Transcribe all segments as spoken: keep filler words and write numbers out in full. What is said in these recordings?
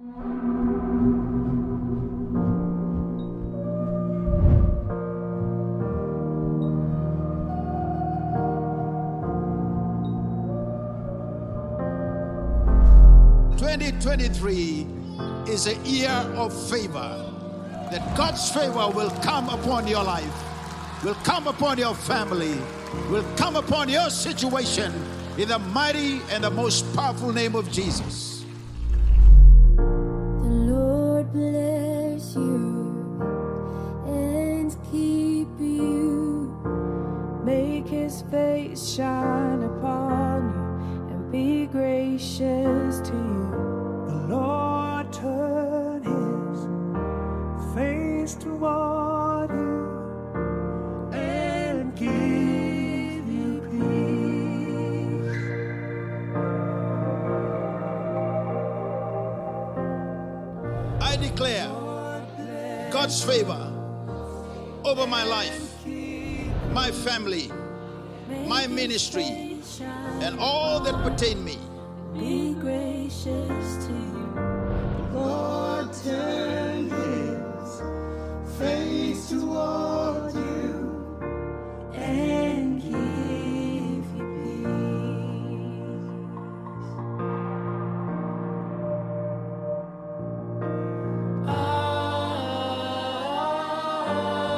Twenty twenty-three is a year of favor. That God's favor will come upon your life, will come upon your family, will come upon your situation in the mighty and the most powerful name of Jesus. The Lord bless you and keep you. Make his face shine upon you and be gracious to you. The Lord turn his face toward you and give you peace. I declare God's favor over my life, my family, my ministry, and all that pertain me. Be gracious to you. The Lord turn his face toward you and give you peace.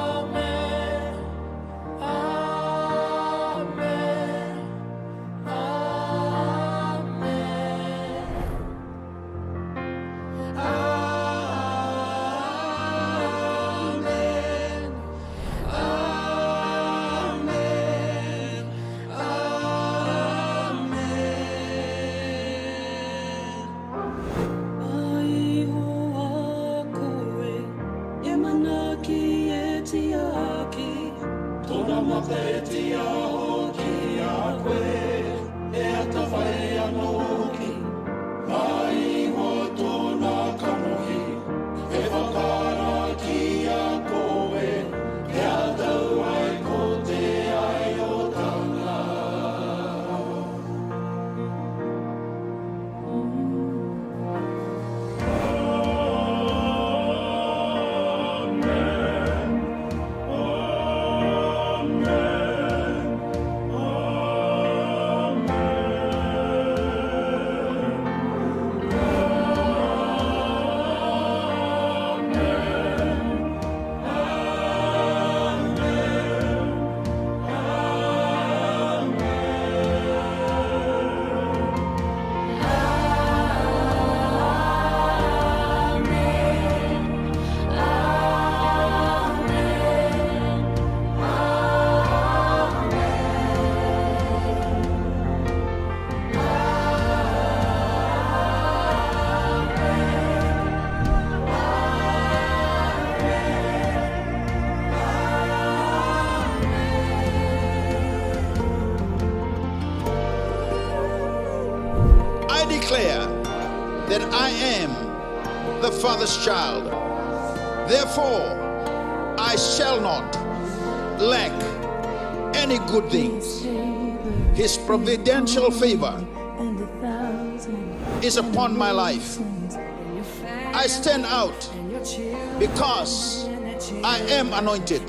Amen. Amen. Amen. Amen. Amen. Amen. Mai vua koe, e manaki e tiaki, tona mata e tiaho ki a koe, e a tavai a noki. Mai vua tona kanoki, e vakara ki a koe, e a tau ai ko te ai o tana. I declare that I am the Father's child. Therefore, I shall not lack any good things. His providential favor is upon my life. I stand out because I am anointed.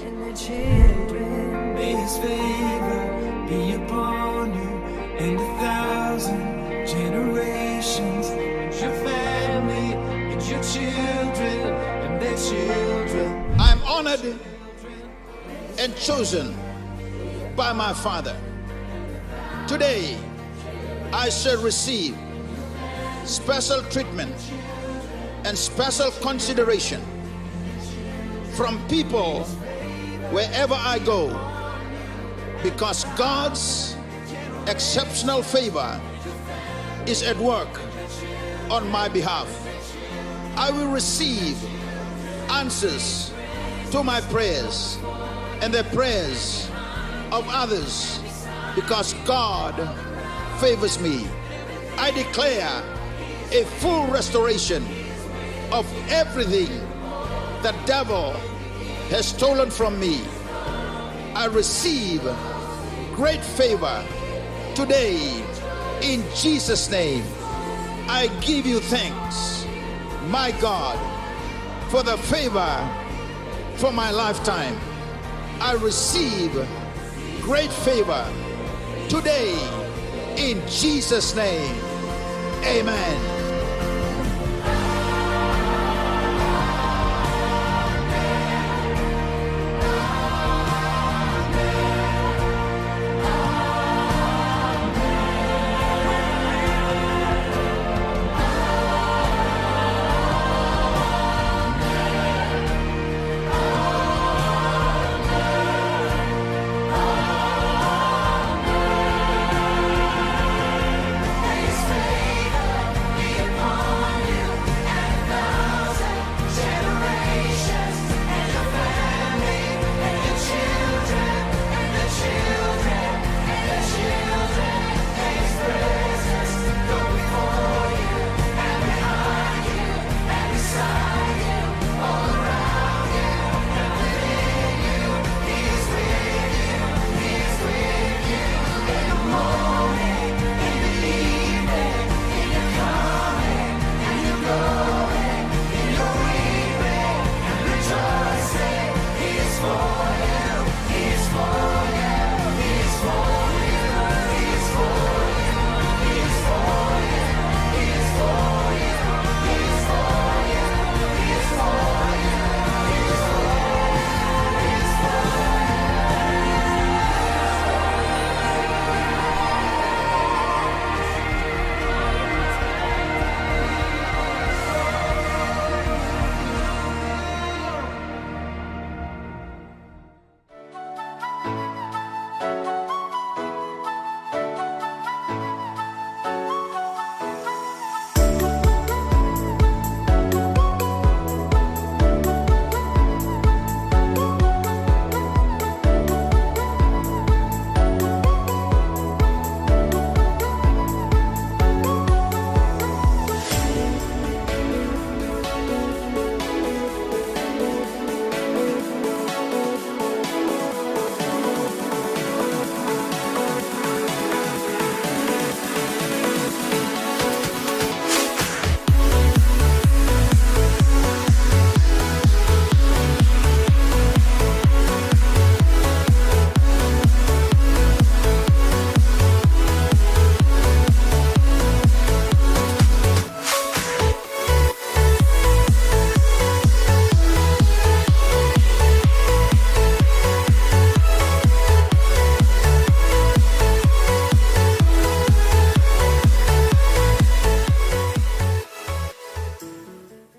May his favor be upon you and a thousand generations, and your family, and your children, and their children. I am honored and chosen by my Father. Today, I shall receive special treatment and special consideration from people wherever I go, because God's exceptional favor is at work on my behalf. I will receive answers to my prayers and the prayers of others, because God favors me. I declare a full restoration of everything the devil has stolen from me. I receive great favor today in Jesus' name. I give you thanks. My God, for the favor for my lifetime. I receive great favor today in Jesus' name. Amen.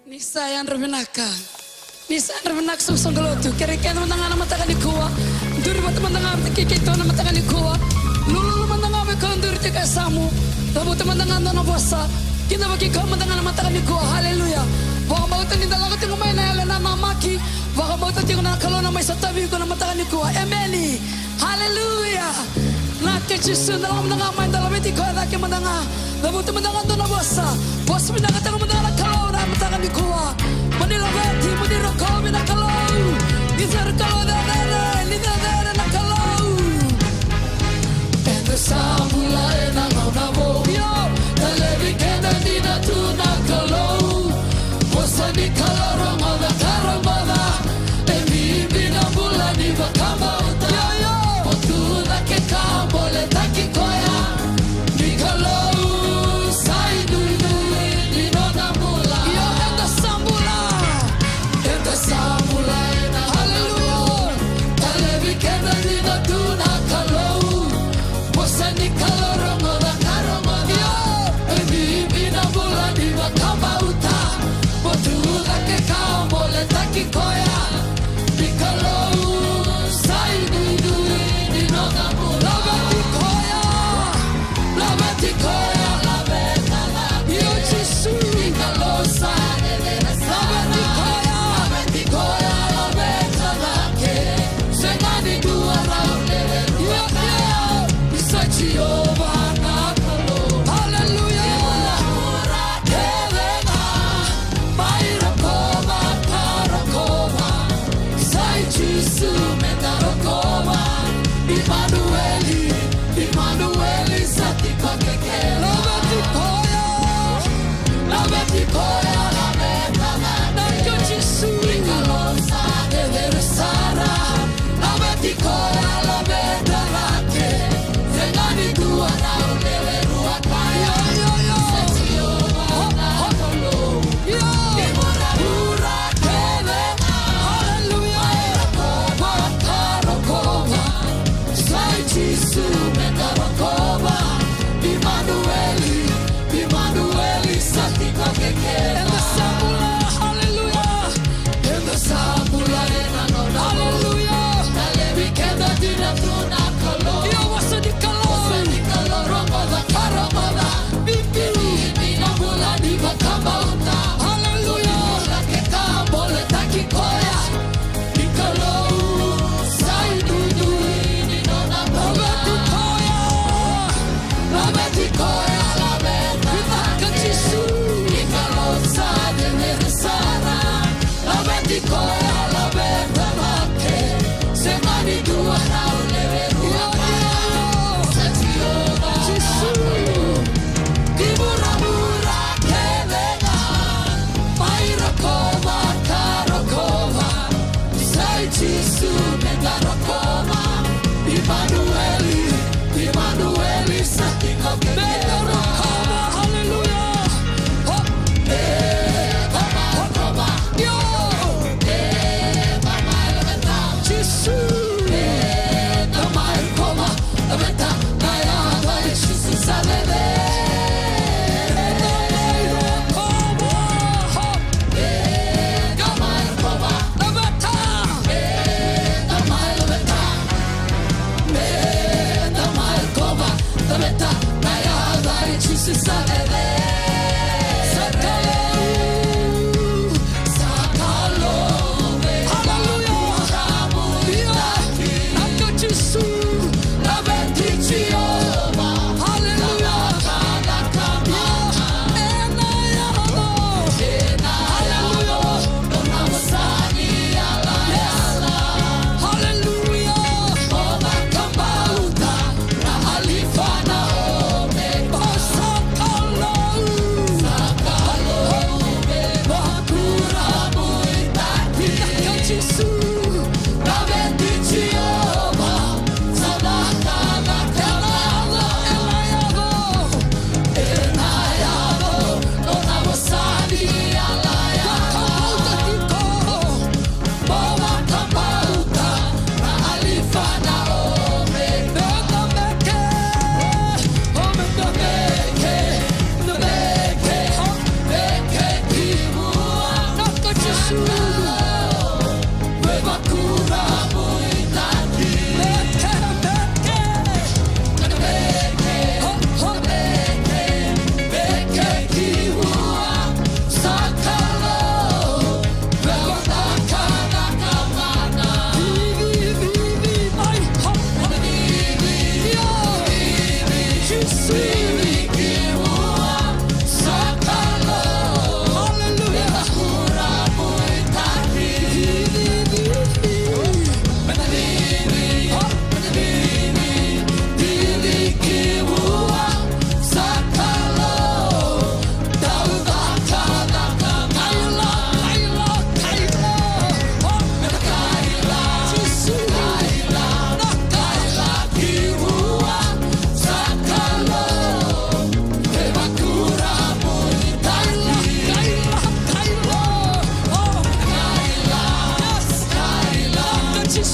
Ni sa yadra vinaka. Ni sa yadra vinaka, soqosoqo lotu. Kerei keda mada ga na mataka nikua. Duri vata mada ga vata kei keitou na mataka nikua. Lululu mada ga vei koya duri tiko e yasamu. Cavuta mada ga dua na vosa. Kidavaki koya mada ga na mataka nikua. Haleluya. Vakabauta ni da lako tiko mai na yalo e nanamaki. Vakabauta tiko na Kalou na mai sotavi iko na mataka nikua. Emeni. Haleluya. Vinaka Jisu, da lako mada ga mai, da laveti koya cake mada ga. Cavuta mada ga dua na vosa. Vosa vinaka tale mada ga na Kalou na mataka nikua. Moni laveti, moni rokovi na Kalou. Ni sa ra Kalou cecere, ni cecere na Kalou. Eda sa bula ena gauna vou. Io. Talevi keda dina tu na Kalou. Vosa ni Kalou rogoca ka rogoca. E bibi na bula ni vakabauta. Io, io. Mo tu cake ka boletaki koya. Ni Kalou sa inuinui ni noda bula. Io, eda sa bula. Eda sa bula ena. Haleluya. Talevi keda dina tu na Kalou. Vosa ni Kalou rogoca ka rogoca. Io. E bibi na bula ni vakabauta. Mo tu cake ka boletaki koya. Ni Kalou sa inuinui ni noda bula. Laveti koya. Laveti koya. Laveta cake. Io Jisu. Ni Kalou sa cecere. Laveti koya. Laveti koya. Laveta cake. Sega ni dua rau lewe. Io, io. Ni sa Jiova na Kalou. Haleluya. Ni bula vura kece ga. Mai rokova ka rokova. Sa i Jisu meda rokova. Imanueli, Imanueli sa tiko kei keda. Laveti koya. Laveti koya. Jisu me da rokova. Imanueli, Imanueli sa tiko kei keda. Me da rokova, haleluya. Hop. E, kama, kama. Io. E, kama, kama. Jisu. E, kama, kama. Hallelujah. Io, naka Jisu. Hallelujah. Io, ena yaco. Hallelujah.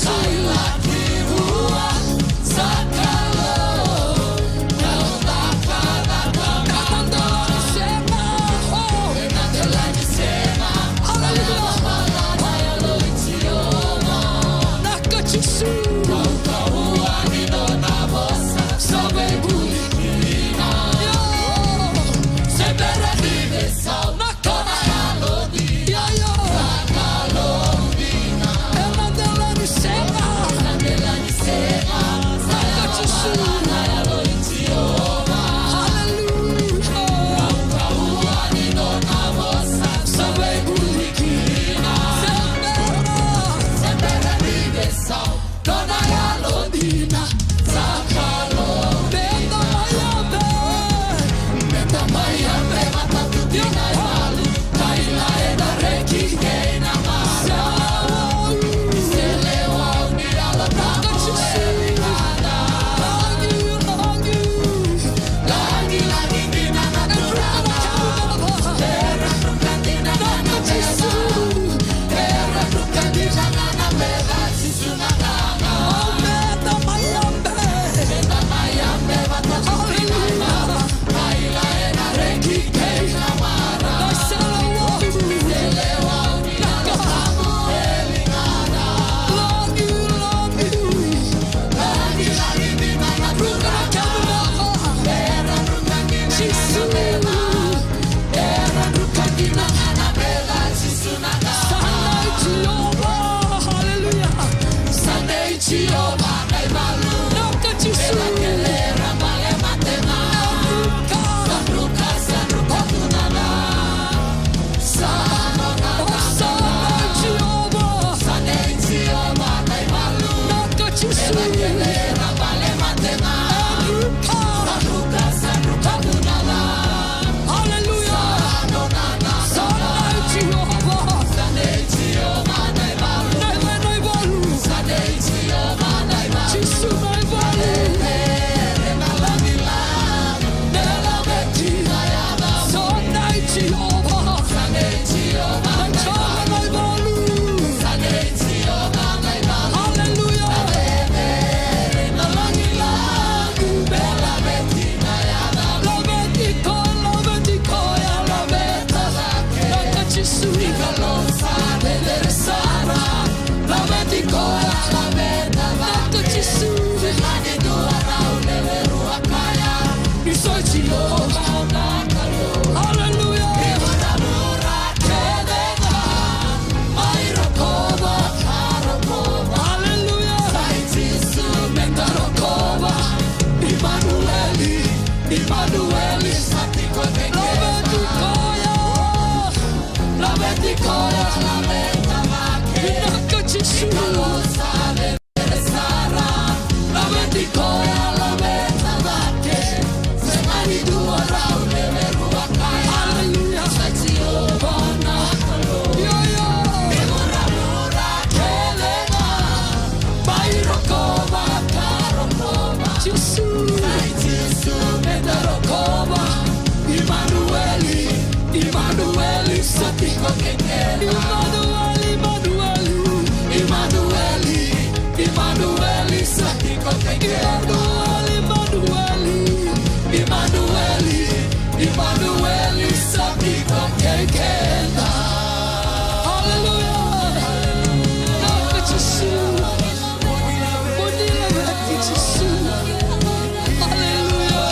Yes. Hallelujah. Hallelujah. Imanueli, Imanueli, Imanueli, Imanueli, sa tiko kei keda. Imanueli, Imanueli, Imanueli, sa tiko kei keda. Aleluya. Vinaka Jisu. Mo ni laveti Jisu. Aleluya.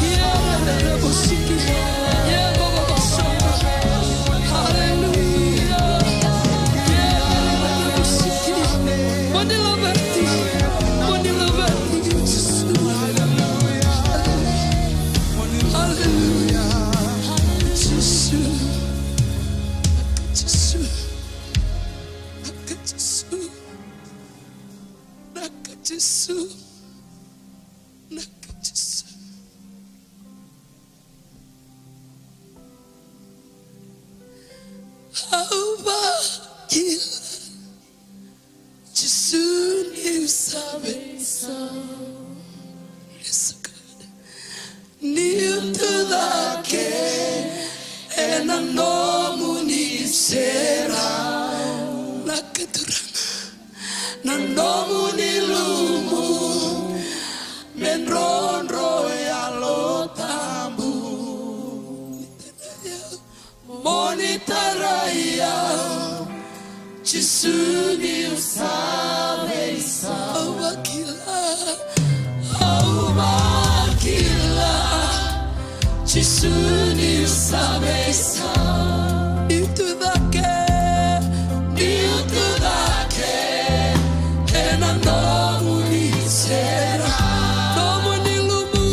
Ia, aleluya, bosiki. Ia, baba, bosiki. Aleluya. Ia, aleluya, bosiki. Mo ni laveti. Mo ni laveti Jisu. Aleluya. Jisu. Jisu. Jisu. Vinaka Jisu. Vinaka Jisu. Au vakila Jisu niu sa veisau. Yes, God. Niu tucake ena nomuni serau. Vinaka Turaga. Na nomuni lumu me drodro Yalo Tabu. Mo ni tarai au, Jisu niu sa veisau. Au vakila, au vakila, Jisu niu sa veisau. Niu tucake, niu tucake ena nomuni serau. Nomuni lumu,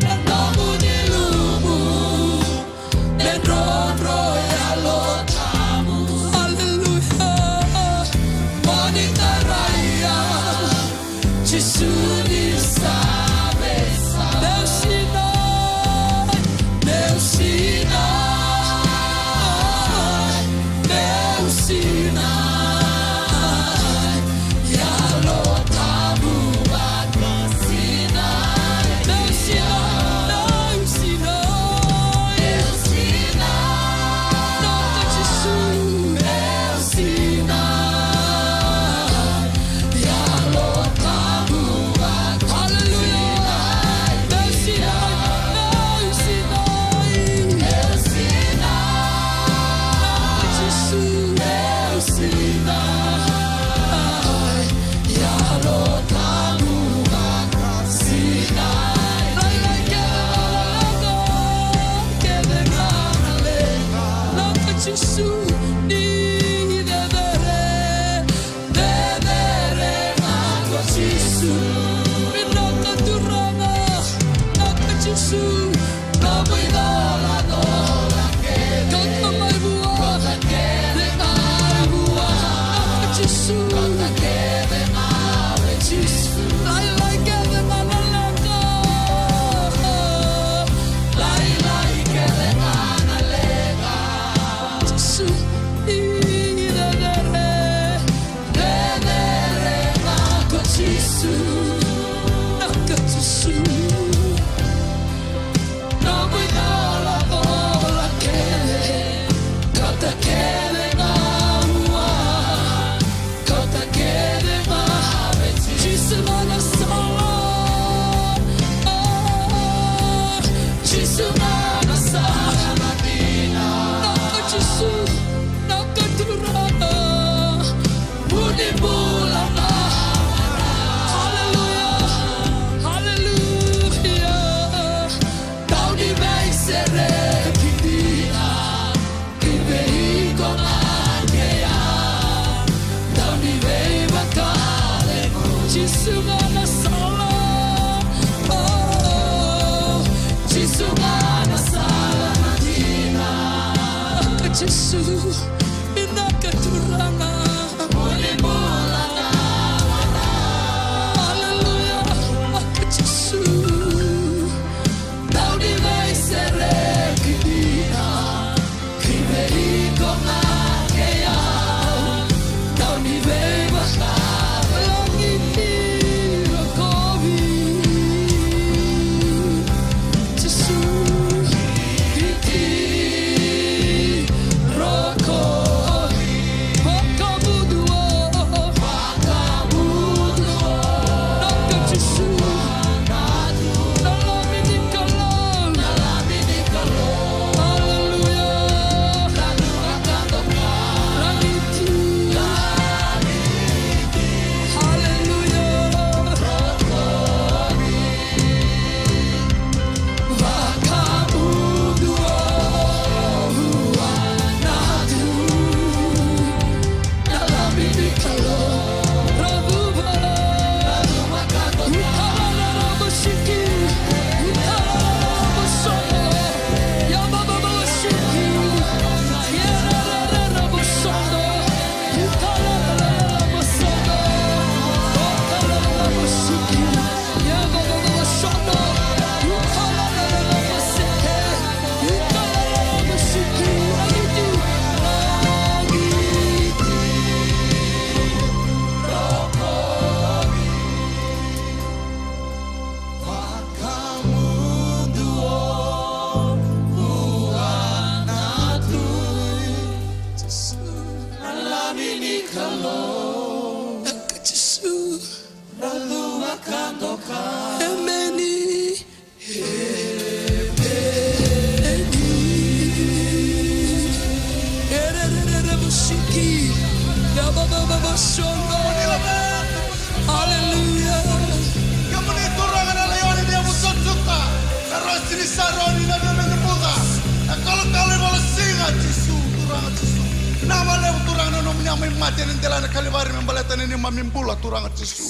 na nomuni lumu me drodro Yalo Tabu. Aleluya. Mo ni tarai au, Jisu niu sa veisau. Meu sinai, meu sinai, meu sinai. Yalo Tabu vakasinai. Meu sinai, meu sinai, meu sinai. Vinaka Jisu. Meu sinai. Yalo Tabu vakasinai. Aleluya. Meu sinai, meu sinai, meu sinai. Vinaka Jisu. Meu sinai. Yalo Tabu vakasinai. Lailai kece ga na leqa, kece ga na leqa. Vinaka Jisu, ni cecere, cecere ga ko Jisu. Vinaka Turaga, vinaka Jisu. Nomu icolacola kece, kauta mai vua, kauta kece mai vua. Vinaka Jisu, kauta kece mai vua Jisu. Lailai kece ga na leqa, lailai kece ga na leqa. Jisu, ni cecere, cecere ga ko Jisu. Vinaka Jisu. Vinaka vakalevu Turaga na nomuni a mai mate ena delana Kalivari me baleta na neimami bula Turaga Jisu.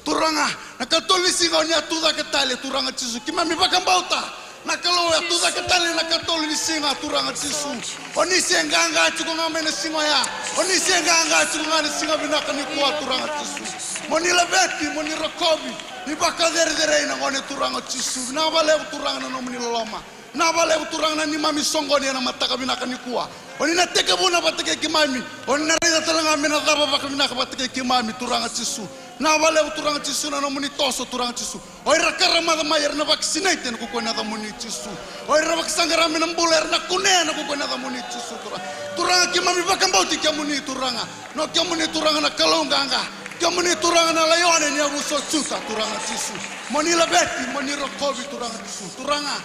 Turaga, na katolu ni siga o ni a tu cake tale Turaga Jisu. Keimami vakabauta na Kalou e a tu cake tale na katolu ni siga Turaga Jisu. O ni se qaqa tiko ga mai na siga oya. O ni se qaqa tiko ga na siga vinaka nikua Turaga Jisu. Mo ni laveti, mo ni rokovi, ni vakacerecerei na gone Turaga Jisu. Vinaka vakalevu Turaga na nomuni loloma. Vinaka vakalevu Turaga na neimami soqoni ena mataka vinaka nikua. O ni na tekivuna vata kei keimami. O ni na raica tale ga me na cava vakavinaka vata kei keimami Turaga Jisu. Vinaka vakalevu Turaga Jisu na nomuni toso Turaga Jisu. O ira ka ra maca mai era na vakasinaiti ena kaukaua ni yacamuni Jisu. O ira vakasaqara mai na bula era na kunea ena kaukaua ni yacamuni Jisu Turaga. Turaga keimami vakabauti kemuni Turaga. No kemuni Turaga na Kalou qaqa. Kemuni Turaga na laione ni yavusa o Juta Turaga Jisu. Mo ni laveti, mo ni rokovi Turaga Jisu. Turaga.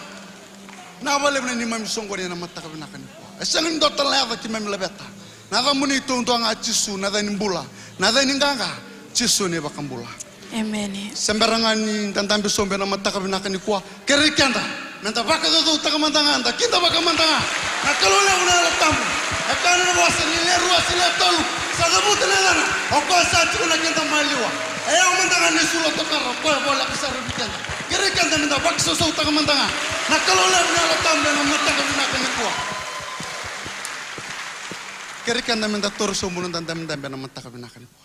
Vinaka vakalevu na neimami soqoni ena mataka vinaka nikua. E sega ni dua tale na yaca keimami laveta. Na yacamuni taudua ga Jisu, na yaca ni bula, na yaca ni qaqa, Jisu na iVakabula. Emeni. Se bera ga ni da dabe sobu ena mataka vinaka nikua, kerei keda me da vakacaucautaka mada ga, da kidavaka mada ga na Kalou levu na Yalo Tabu. E kaya na vosa ni Le Rua se Le Tolu, sa cavuta na yacana, o koya sa tiko na keda maliwa. E yawa mada ga na isulotokara, o koya voleka sara vei keda. Kerei keda me da vakasausautaka mada ga na Kalou levu na Yalo Tabu ena mataka vinaka nikua. Kerei keda me da toro sobu na noda dabedabe ena mataka vinaka nikua.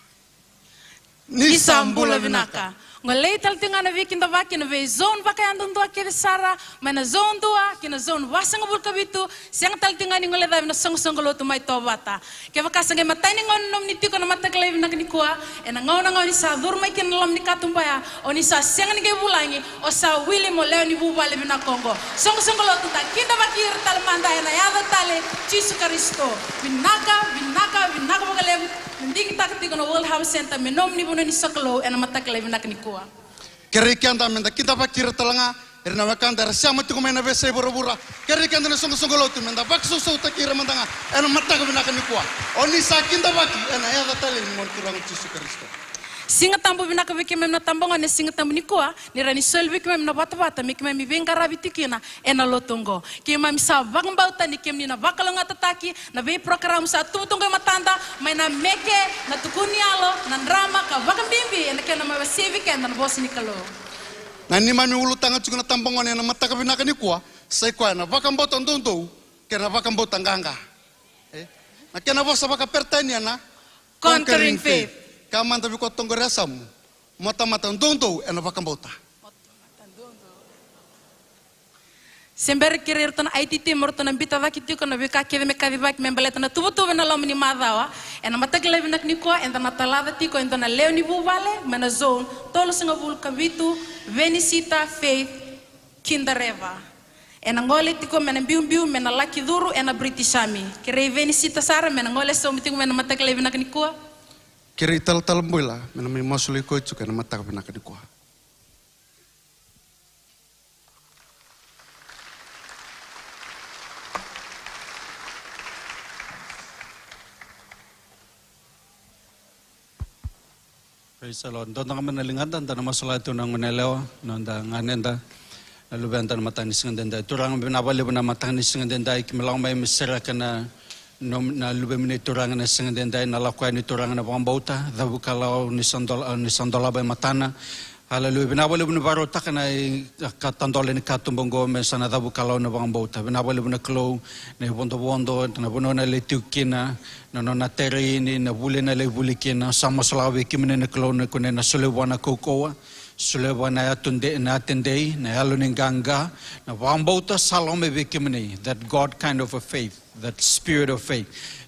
Ni sa bula vinaka. Qo lai tale tiko ga na veikidavaki ena vei zone vakayadudua kece sara, mai na zone dua ki na zone vasagavulu ka vitu, sega tale tiko ga ni guilecavi na soqosoqo lotu mai Tovata. Kevaka sa qai matai ni gauna na nomuni tiko ena mataka lailai vinaka nikua, ena gauna ga o ni sa curu mai kina na loma ni katuba ya, o ni sa sega ni qai vulagi, o sa wili mo lewe ni vuvale vinaka oqo. Soqosoqo lotu, da kidavaki ira tale mada ena yaca talei Jisu Karisito. Vinaka, vinaka, vinaka vakalevu. Na digitaka tiko na World Harvest Centre me nomuni vanua ni sokalou ena mataka lailai vinaka nikua. Kerei keda me da kidavaki ira tale ga, ira na wekada era sema tiko mai na veiyasai vuravura. Kerei keda na soqosoqo lotu me da vakasausautaki ira mada ga ena mataka vinaka nikua. O ni sa kidavaki ena yaca talei ni Gone Turaga o Jisu Karisito. Siga Tabu vinaka vei keimami na tabagone, Siga Tabu nikua, ni rawa ni soli vei keimami na vatavata me keimami veiqaravi tiko kina ena lotu oqo. Keimami sa vakabauta ni kemuni na vakalougatataki na veiprokaramu sa tubu tu qo e matada, mai na meke, na tukuni yalo, na drama, ka vakabibi ena kena mai wasei vei keda na vosa ni Kalou. Na neimami ulutaga tiko na tabagone ena mataka vinaka nikua, sa i koya na vakabauta doudou kei na vakabauta qaqa. E? Na kena vosa vakaperitania na Conquering faith. Ka mada vei koya toqori yasamu, mo tamata doudou ena vakabauta. Se bera kerei iratou na I T team, mo ratou na biuta cake tiko na veika kece me kacivaki me baleta na tuvatuva ena loma ni macawa. Ena mataka lailai vinaka nikua, eda na talaca tiko e dua na lewe ni vuvale mai na zone tolusagavulu ka vitu, Venisita Faith Kidareva. Ena gole tiko me na biubiu me na laki curu ena British Army. Kerei Venisita sara me na gole sobu tiko mai na mataka lailai vinaka nikua. Kerei Talatala Buila me na mai masulaki koya tiko ena mataka vinaka nikua. Praise the Lord. Dua ga mai na ligada, da na masulaka tu na gone yalewa, noda ganeda, na luveda na mataka ni siga edaidai. Turaga, vinaka vakalevu na mataka ni siga edaidai, keimami lako mai me sereka na, na luvemuni Turaga na siga edaidai, na lako yani Turaga na vakabauta, cavuikalawa ni sa dola, ni sa dolava e matana. Haleluya. Vinaka vakalevu ni vakarautaka na i, ka tadola ni katuba oqo me sa na cavuikalawa na vakabauta. Vinaka vakalevu na Kalou, na ivodovodo, na vanua na lai tiko kina, na nona tereini, na vuli na lai vuli kina. Sa masulaka vei kemuni na Kalou na kune na solia vua na kaukauwa, solia vua na yatu de, na yatu dei, na yalo ni qaqa, na vakabauta sa lako mai vei kemuni, that God kind of a faith, that spirit of faith.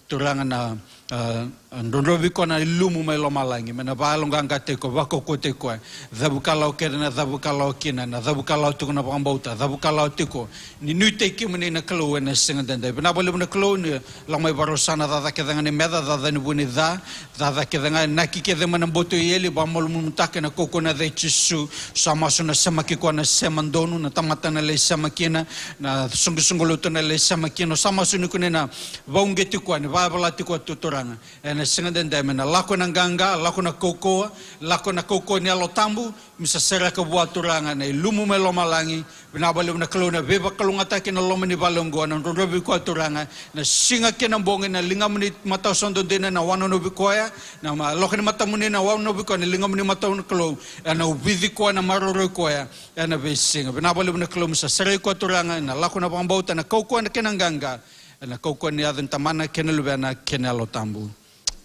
Turaga na, a, a, drodrovi koya na ilumu mai lomalagi, me na vakayaloqaqataki koya, vakaukauwataki koya. Cavuikalawa kece na cavuikalawa kina, na cavuikalawa tiko na vakabauta, cavuikalawa tiko ni nuitaki kemuni na Kalou ena siga edaidai. Vinaka vakalevu na Kalou ni lako mai vakarusa na cakacaka kece ga ni meca, cakacaka ni vu ni ca, cakacaka kece ga, inaki kece mai na boto i eli, vakamalumalumutaka ena kaukauwa ni yaca i Jisu. Sa masu na semaki koya na sema donu, na tamata na lai sema kina, na soqosoqo lotu na lai sema kina. Sa masu ni kune na vakauqeti koya, ni vakayavalati koya tu Turaga. Ena Sega dede me na lako na qaqa, lako na kaukauwa, lako na kaukauwa ni Yalo Tabu, me sa sereka vua Turaga na ilumu mai lomalagi. Vinaka vakalevu na Kalou na veivakalougatataki na loma ni vale oqo, na drodrovi koya Turaga, na siga kei na bogi, na ligamuni matau sa dodonu na wanonovi koya, na ma-, loka ni matamuni na wanonovi koya, na ligamuni matau na Kalou, ena uvici koya, na maroroi koya, ena veisiga. Vinaka vakalevu na Kalou me sa sereki koya Turaga, na lako na vakabauta, na kaukauwa kei na qaqa, ena kaukauwa ni yaca ni Tamana kei na Luvena kei na Yalo Tabu.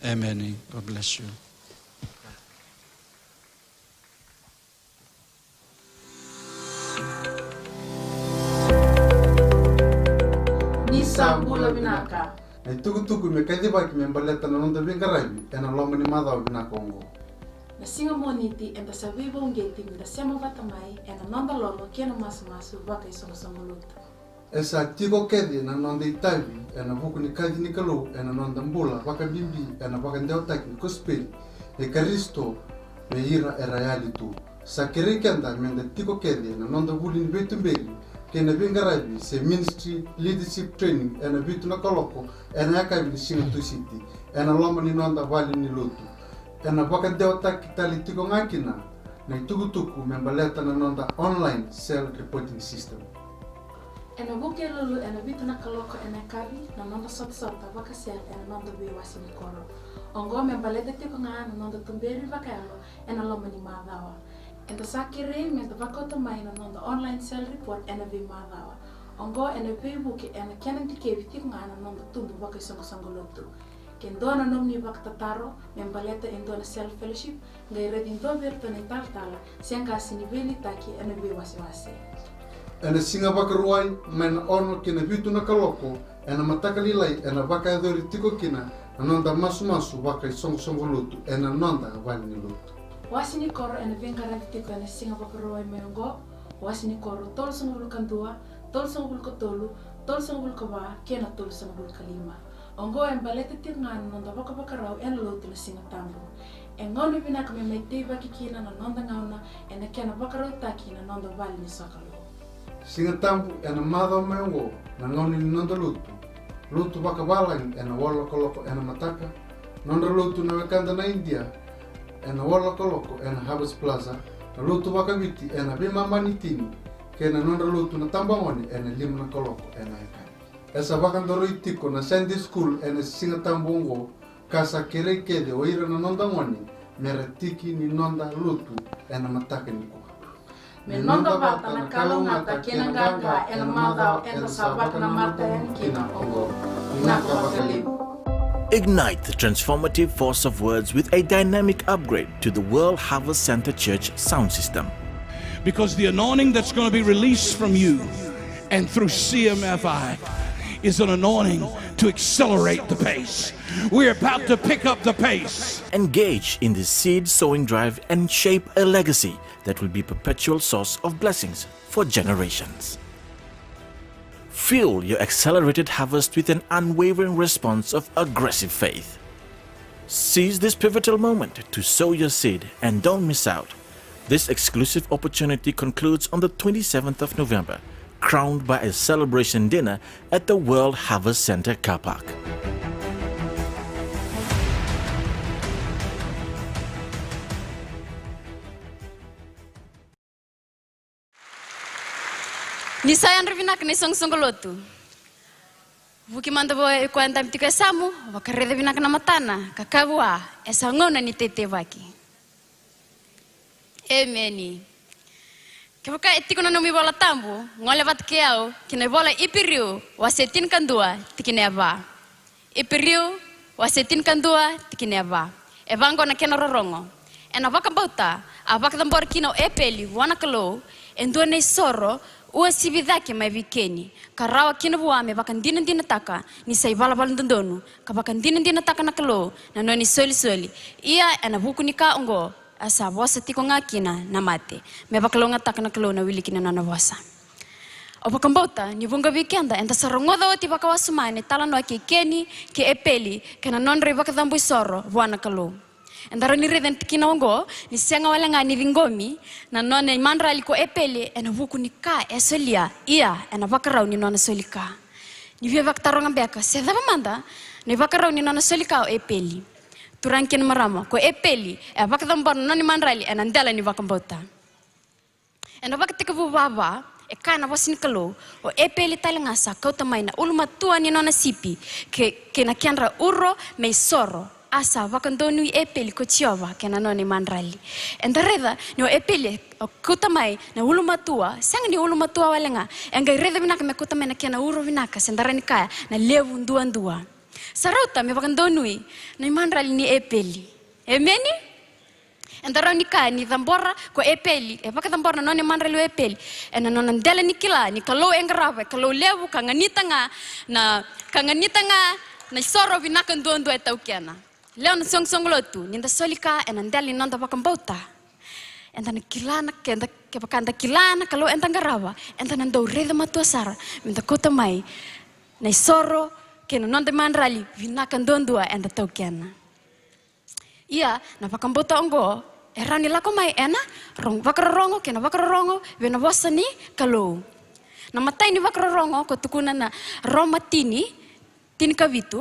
Emeni. God bless you. Ni sa bula vinaka. Na itukutuku me kacivaki me baleta na noda veiqaravi ena loma ni macawa vinaka oqo. Na siga Moniti eda sa veivauqeti meda sema vata mai ena noda lolo kei na masumasu vakaisoqosoqo lotu. E sa tiko kece na noda itavi ena vuku ni kaci ni Kalou ena noda bula, vakabibi ena vakadewataki ni kosipeli i Karisito vei ira era yali tu. Sa kerei keda meda tiko kece na noda vuli ni veituberi kei na veiqaravi se ministry leadership training ena vitu na kaloko ena yakavi ni siga Tusiti ena loma ni noda vale ni lotu. Ena vakadewataki tale tiko ga kina na itukutuku me baleta na noda online cell reporting system. Ena Vukelulu ena vitu na kaloko ena yakavi na noda sotasota vakasel ena noda veiwase ni koro. Oqo me baleta tiko ga na noda tuberi vakayalo ena loma ni macawa. Eda sa kerei meda vakauta mai na noda online cell report ena veimacawa. Oqo ena veivuke ena kena dikevi tiko ga na noda tubu vakaisoqosoqo lotu. Ke dua na nomuni vakatataro me baleta e dua na cell fellowship, qai raici dua vei iratou na italatala se qase ni veiliutaki ena veiwasewase. Ena Siga Vakarauwai mai na ono ki na vitu na kaloko ena mataka lailai ena vakayacori tiko kina na noda masumasu vakaisoqosoqo lotu ena noda vale ni lotu. Wase ni koro ena veiqaravi tiko ena Siga Vakarauwai mai oqo, wase ni koro tolusagavulu ka dua, tolusagavulu ka tolu, tolusagavulu ka va kei na tolusagavulu ka lima. Oqo e baleta tiko ga na noda vakavakarau ena lotu na Siga Tabu. E gauna vinaka me mai teivaki kina na noda gauna ena kena vakarautaki na noda vale ni sokalou. Siga Tabu ena macawa mai oqo na gauna ni noda lotu. Lotu vakavalagi ena walu na kaloko ena mataka. Nodra lotu na wekada na Idia ena walu na kaloko ena Harvest Plaza. Na lotu vakaviti ena veimama ni tini, kei na nodra lotu na tabagone ena lima na kaloko ena yakavi. E sa vakadoroi tiko na Sunday school ena Siga Tabu oqo, ka sa kerei kece o ira na noda gone mera tiki ni noda lotu ena mataka nikua. Me noda vata na kalougata kei na qaqa ena macawa eda sa vakanamata yani kina oqo. Vinaka vakalevu. Ignite the transformative force of words with a dynamic upgrade to the World Harvest Centre Church sound system. Because the anointing that's gonna be released from you and through C M F I is an anointing to accelerate the pace. We're about to pick up the pace. Engage in the seed sowing drive and shape a legacy that will be a perpetual source of blessings for generations. Fuel your accelerated harvest with an unwavering response of aggressive faith. Seize this pivotal moment to sow your seed and don't miss out. This exclusive opportunity concludes on the twenty-seventh of November, crowned by a celebration dinner at the World Harvest Centre car park. Ni sa yadra vinaka na isoqosoqo lotu. Vuki mada vua o koya e dabe tiko e yasamu, vakaraica vinaka na matana, ka kaya vua, e sa gauna ni teiteivaki. Emeni. Kevaka e tiko na nomu iVola Tabu, gole vata kei au ki na ivola Iperiu, wase tinikadua, tikina e va. Iperiu, wase tinikadua, tikina e va. E vaqo na kena rorogo. Ena vakabauta, a vakacabora kina o Epeli vua na Kalou e dua na isoro uasivi cake mai vei Keni, ka rawa kina vua me vakadinadinataka ni sa ivalavala dodonu, ka vakadinadinataka na Kalou na nona isolisoli. Ia ena vuku ni ka oqo, a sa vosa tiko ga kina na mate, me vakalougatataka na Kalou na wili ki na nona vosa. Au vakabauta ni vuqa vei keda eda sa rogoca oti vakawasoma na italanoa kei Keni kei Epeli kei na nodra ivakacabo isoro vua na Kalou. Eda rawa ni raica ena tikina oqo ni sega wale ga ni ciqomi na nona imadrali ko Epeli ena vuku ni ka e solia, ia ena vakarau ni nona soli ka. Ni via vakataroga beka se cava mada na ivakarau ni nona soli ka o Epeli. Turaga kei na marama, ko Epeli e vakacabora na nona imadrali ena dela ni vakabauta. Ena Vakatekivu va va, e kaya na vosa ni Kalou, o Epeli tale ga sa kauta mai na ulumatua ni nona sipi, kei, kei na kedra uro me isoro. A sa vakadonui Epeli ko Jiova kei na nona imadrali. Eda raica ni o Epeli e kauta mai na ulumatua, sega ni ulumatua wale ga, e qai raica vinaka me kauta mai na kena uro vinaka, se da rawa ni kaya na levu duadua. Sa rauta me vakadonui na imadrali ni Epeli. Emeni? Eda rawa ni kaya ni cabora ko Epeli, e vakacabora na nona imadrali o Epeli ena nona dela ni kila ni Kalou e qarava, e Kalou levu ka ganita ga na, ka ganita ga na isoro vinaka duadua e taukena. Lewe ni soqosoqo lotu, ni da soli ka ena dela ni noda vakabauta, eda na kila na, keda, kevaka da kila na Kalou eda qarava, eda na dau raica matua sara me da kauta mai na isoro kei na noda imadrali vinaka duadua eda taukena. Ia, na vakabauta oqo e rawa ni lako mai ena ro-, vakarorogo kei na vakarorogo vei na vosa ni Kalou. Na imatai ni vakarorogo ko tukuna na Roma tini, tinikavitu.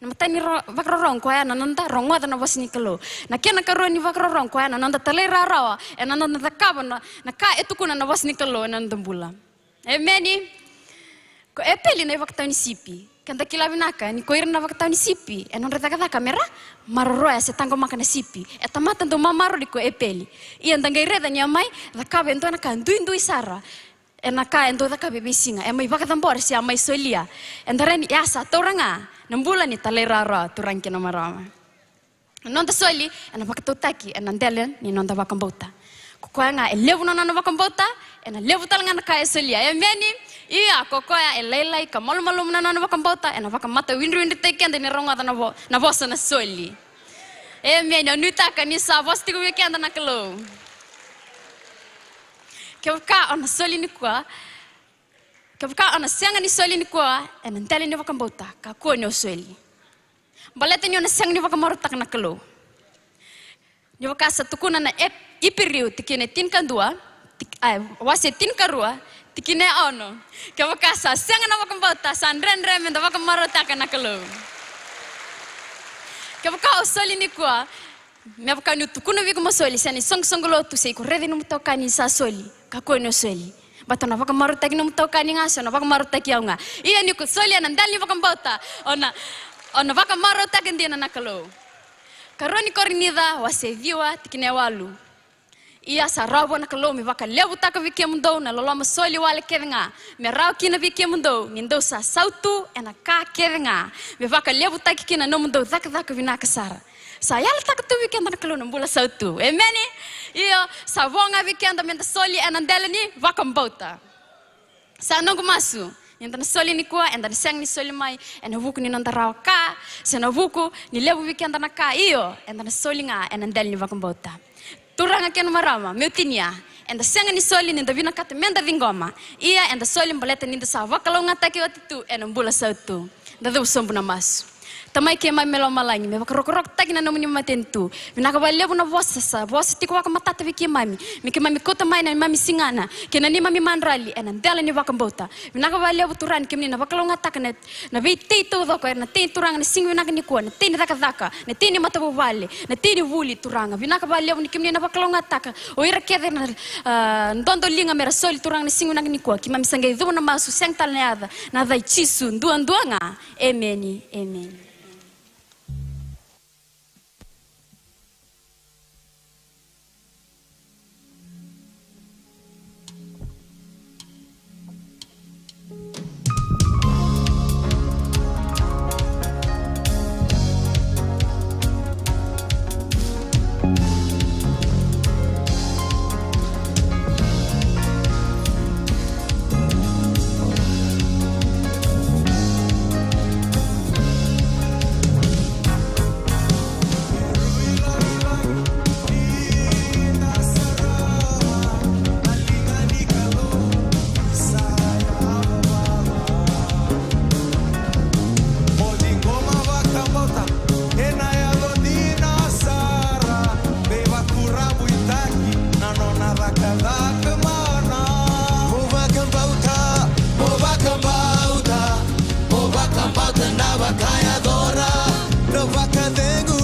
Na imatai ni ro-, vakarorogo ko ya na noda rogoca na vosa ni Kalou. Na kena ikarua ni vakarorogo ko ya na noda talairawarawa ena noda cakava na, na ka e tukuna na vosa ni Kalou ena noda bula. Emeni. Ko Epeli na ivakatawa ni sipi. Keda kila vinaka ni ko ira na vakatawa ni sipi, e nodra cakacaka me ra maroroya se taqomaka na sipi. E tamata dau mamaroroi ko Epeli. Ia da qai raica ni a mai cakava e dua na ka duidui sara ena ka e dau cakava e veisiga. E mai vakacabora se a mai solia. Eda rawa ni, ia sa taura ga na bula ni talairawarawa, turaga kei na marama. Na noda soli ena vakatautaki ena dela ni noda vakabauta. Ko koya ga e levu na nona vakabauta, ena levu tale ga na ka e solia. Emeni? Ia, ko koya e lailai ka malumalumu na nona vakabauta, ena vakamatawidriwidritaki keda ni rogoca na vo-, na vosa na soli. Emeni. Au nuitaka ni sa vosa tiko vei keda na Kalou. Kevaka o na soli nikua, kevaka o na sega ni soli nikua ena dela ni vakabauta, kakua ni o soli. Baleta ni o na sega ni vakamarautaka na Kalou. Ni vaka sa tukuna na Ip-, Iperiu tikina e tinikadua, tik-, a, wase tinikarua, tikina e ono. Kevaka sa sega na vakabauta, sa dredre me da vakamarautaka na Kalou. Kevaka o soli nikua, me vaka niu tukuna vei iko mo soli, se na isoqosoqo lotu, se iko raici nomu itokani sa soli, kakua ni o soli. Baleta o na vakamarautaki nomu itokani ga, se o na vakamarautaki au ga. Ia ni ko soli ena dela ni vakabauta, o na, o na vakamarautaka dina na Kalou. Karua ni Korinica, wase ciwa, tikina e walu. Ia sa rawa vua na Kalou me vakalevutaka vei kemudou na loloma soli wale kece ga, me rawa kina vei kemudou ni dou sa sautu ena ka kece ga, me vakalevutaki kina na nomudou cakacaka vinaka sara. Sa yalataka tu vei keda na Kalou na bula sautu. Emeni? Io, sa vo ga vei keda me da soli ena dela ni vakabauta. Sa noqu masu ni da na soli nikua, eda na sega ni soli mai ena vuku ni noda rawa ka, se na vuku ni levu vei keda na ka, io, eda na soli ga ena dela ni vakabauta. Turaga kei na marama, meu tinia, eda sega ni soli ni da vinakata me da ciqoma. Ia, eda soli baleta ni da sa vakalougatataki oti tu ena bula sautu. Da cuva sobu na masu. Tamai keimami mai lomalagi, me vakarokorokotaki na nomuni matanitu. Vinaka vakalevu na vosa sa vosa tiko vakamatata vei keimami, me keimami kauta mai na neimami sigana kei na neimami madrali ena dela ni vakabauta. Vinaka vakalevu Turaga ni kemuni na vakalougatataka na, na veitei taucoko, era na tei ni turaga na siga vinaka nikua, na tei ni cakacaka, na tei ni matavuvale, na tei ni vuli Turaga. Vinaka vakalevu ni kemuni na vakalougatataka o ira kece era na, a, dodoliga me ra soli Turaga na siga vinaka nikua. Keimami sa qai cuva na masu, sega tale na yaca, na yaca i Jisu duadua ga. Emeni, emeni. Mo ciqoma vakabauta, ena yaco dina sara, veivakurabuitaki na nona cakacaka mana. Mo vakabauta, mo vakabauta, mo vakabauta na vakayacora, na vakacegu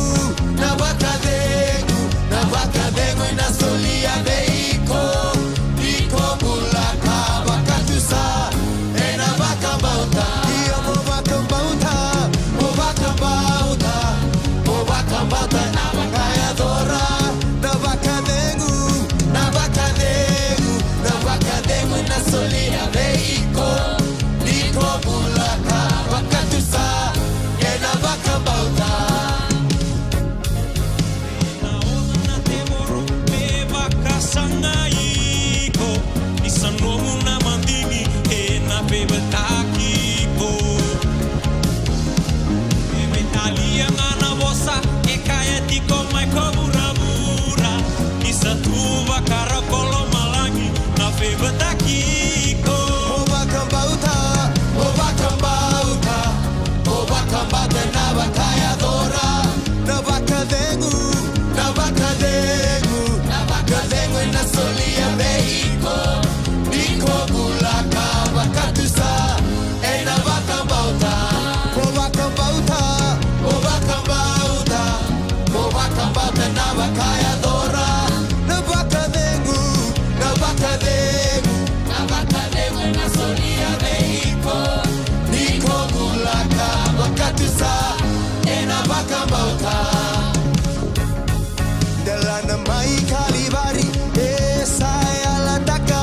Mai Kalivari, e sa yalataka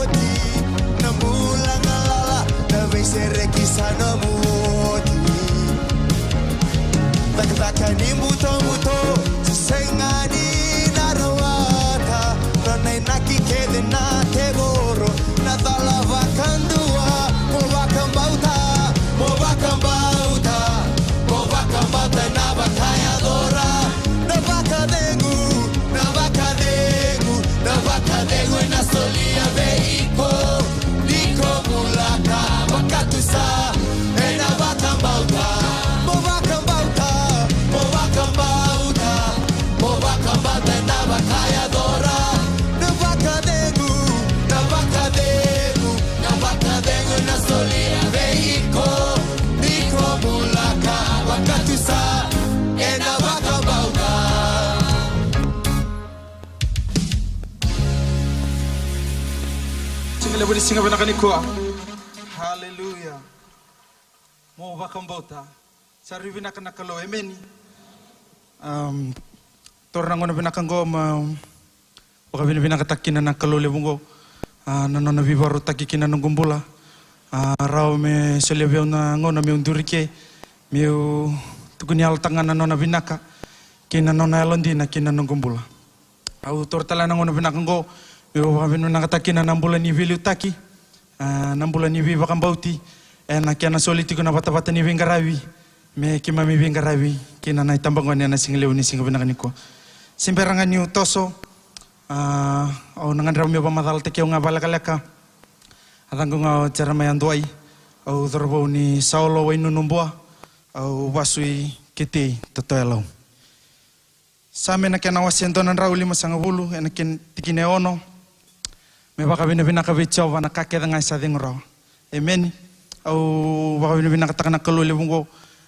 oti. Na bula galala, na veisereki sa nomu oti. Cakacaka ni butobuto, se sega ni na rawata. Nona inaki kece na tevoro, na cala vakadua. Mo vakabauta, mo vakabauta, mo vakabauta na vakayacora. Na vakacegu, na vakacegu, na vakacegu ena solia vei iko. Ni ko bula ka vakatusa ena vakabauta. Mo vakabauta, mo vakabauta, mo vakabauta ena vakayacora. Na vakacegu, na vakacegu, na vakacegu ena solia vei iko. Ni ko bula ka vakatusa ena vakabauta. Siga levu ni siga vinaka nikua. Haleluya. Mo vakabauta. Sa rui vinaka na Kalou, emeni. Um, taura na gauna vinaka oqo, ma vakavinavinakataka kina na Kalou levu oqo. Ah, na nona veivakarautaki kina noqu bula. Ah, rawa me solia vei au na gauna meu duri ke, meu tukuni yalotaka ga na nona vinaka kei na nona yalodina kina noqu bula. Au taura tale na gauna vinaka oqo meu vakavinavinakataka kina na bula ni veiliutaki, ah, na bula ni veivakabauti, ena kena soli tiko na vatavata ni veiqaravi, me keimami veiqaravi kina na itabagone ena siga levu ni siga vinaka nikua. Se bera ga niu toso, ah, au na gadreva meu vakamacalataki au ga vakalekaleka. A caqu ga o Jeremaia Duai, au cauravou ni Saolo, Wainunubua, au vasu i Ketei, Totoyalau. Same na kena wase dua na drau limasagavulu, ena kena tikina e ono. Me vakavinavinaka vei Jiova na ka kece ga e sa cegu rawa. Emeni. Au vakavinavinakataka na Kalou levu oqo,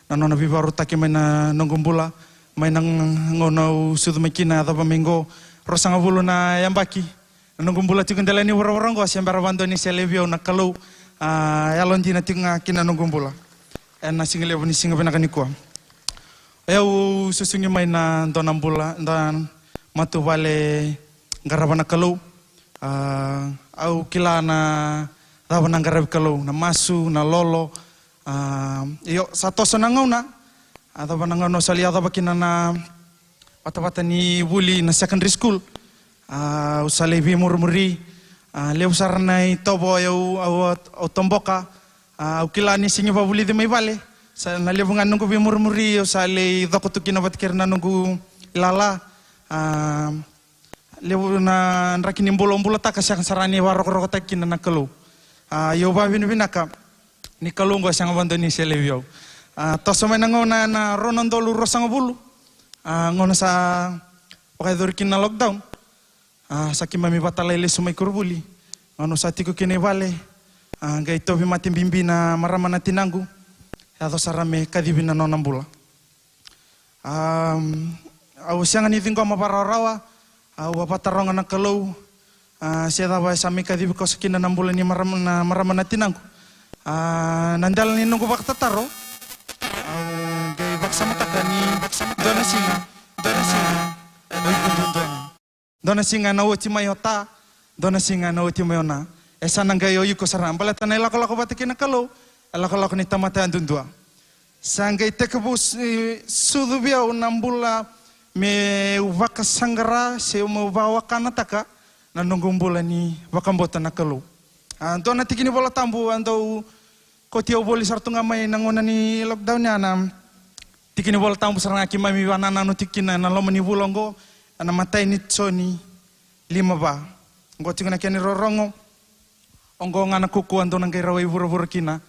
na nona veivakarautaki mai na noqu bula, mai na gauna au sucu mai kina yacova mai oqo, ruasagavulu na yabaki. Na noqu bula tiko dela ni vuravura oqo, se bera vakadua ni solia vei au na Kalou, ah, yalodina tiko ga kina noqu bula. Ena siga levu ni siga vinaka nikua. Au susugi mai na dua na bula, dua na matavuvale qarava na Kalou. Ah, au kila na cava na qaravi Kalou, na masu, na lolo. Ah, io, sa toso na gauna. A cava na gauna au sa lai yacova kina na vatavata ni vuli na secondary school. Ah, au sa lai veimurimuri. Ah, levu sara na itovo au, au, au toboka. Ah, au kila ni sega ni vakavulici mai vale. Sa na levu ga noqu veimurimuri, au sa lai coko tu kina vata kei ira na noqu ilala. Ah, levu na draki ni bula au bulataka, sega sara ni vakarokorokotaki kina na Kalou. Ah, io, vakavinavinaka ni Kalou oqo sega vakadua ni solia vei au. Ah, toso mai na gauna na rua na udolu ruasagavulu. Ah, gauna sa vakayacori kina na lockdown. Ah, sa keimami vakatalai lesu mai koronivuli. Gauna au sa tiko kina i vale, ah, qai tauvimate bibi na marama na tinaqu. Yaco sara me kacivi na nona bula. Am, au sega ni ciqoma vakarawarawa, au vakataroga na Kalou, ah, se cava e sa mai kacivi koso kina na bula ni marama, na marama na tinaqu. Ah, na dela ni noqu vakatataro, au qai vakasamataka ni dua na siga, dua na siga, e na iko duadua ga. Dua na siga ena oti mai o Ta, dua na siga ena oti mai o Na. E sa na qai o iko sara. Baleta na ilakolako vata kei na Kalou, e lakolako ni tamata yadudua. Sa qai tekivu s-, sucu vei au na bula meu vakasaqara se meu vakawakanataka na noqu bula ni vakabauta na Kalou. A, dua na tiki ni Vola Tabu a dau kauti au voli sara tu ga mai na gauna ni lockdown ya, na tiki ni Vola Tabu sara ga keimami vakanananu tiko kina ena loma ni vula oqo, ena imatai ni Joni lima va. Oqo tiko na kena irorogo. Oqo ga na kaukaua dou na qai rawai vuravura kina.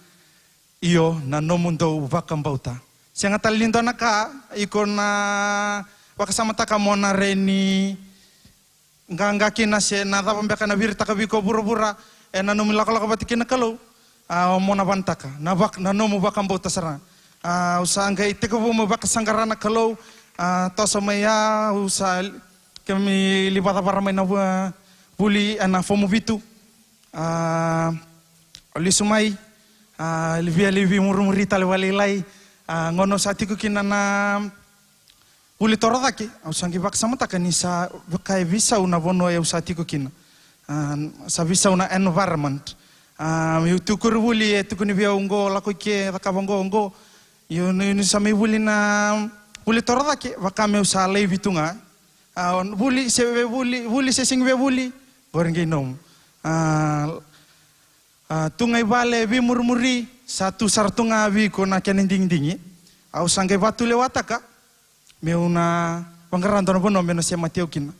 Io, na nomudou vakabauta. Sega tale ni dua na ka iko na vakasamataka mo na rai ni qaqa kina se na cava beka na viritaka vei iko o vuravura, ena nomu ilakolako vata kei na Kalou, a, o mo na vanataka na vak-, na nomu vakabauta sara. A, au sa qai tekivu meu vakasaqara na Kalou, a, toso mai ya, au sa, keimami lai vakacavara mai na vu-, vuli ena fomu vitu. A, au lesu mai, a, via lai veimurimuri tale vakalailai. A, gauna au sa tiko kina na, na vuli torocake, au sa qai vakasamataka ni sa vaka e veisau na vanua e au sa tiko kina. A, sa veisau na environment. A, meu tukuri vuli e tukuni vei au qo, lako i ke, cakava qo, qo. Io, ni, ni sa mai vuli na vuli torocake, vaka meu sa laivi tu ga. A, vuli se via vuli, vuli se sega ni via vuli, qori qai nomu. A, a, tu ga i vale, veimurimuri, sa tu sara tu ga vei iko na kena digidigi. Au sa qai vatulewataka meu na vaqara dua na vanua meu na semati au kina.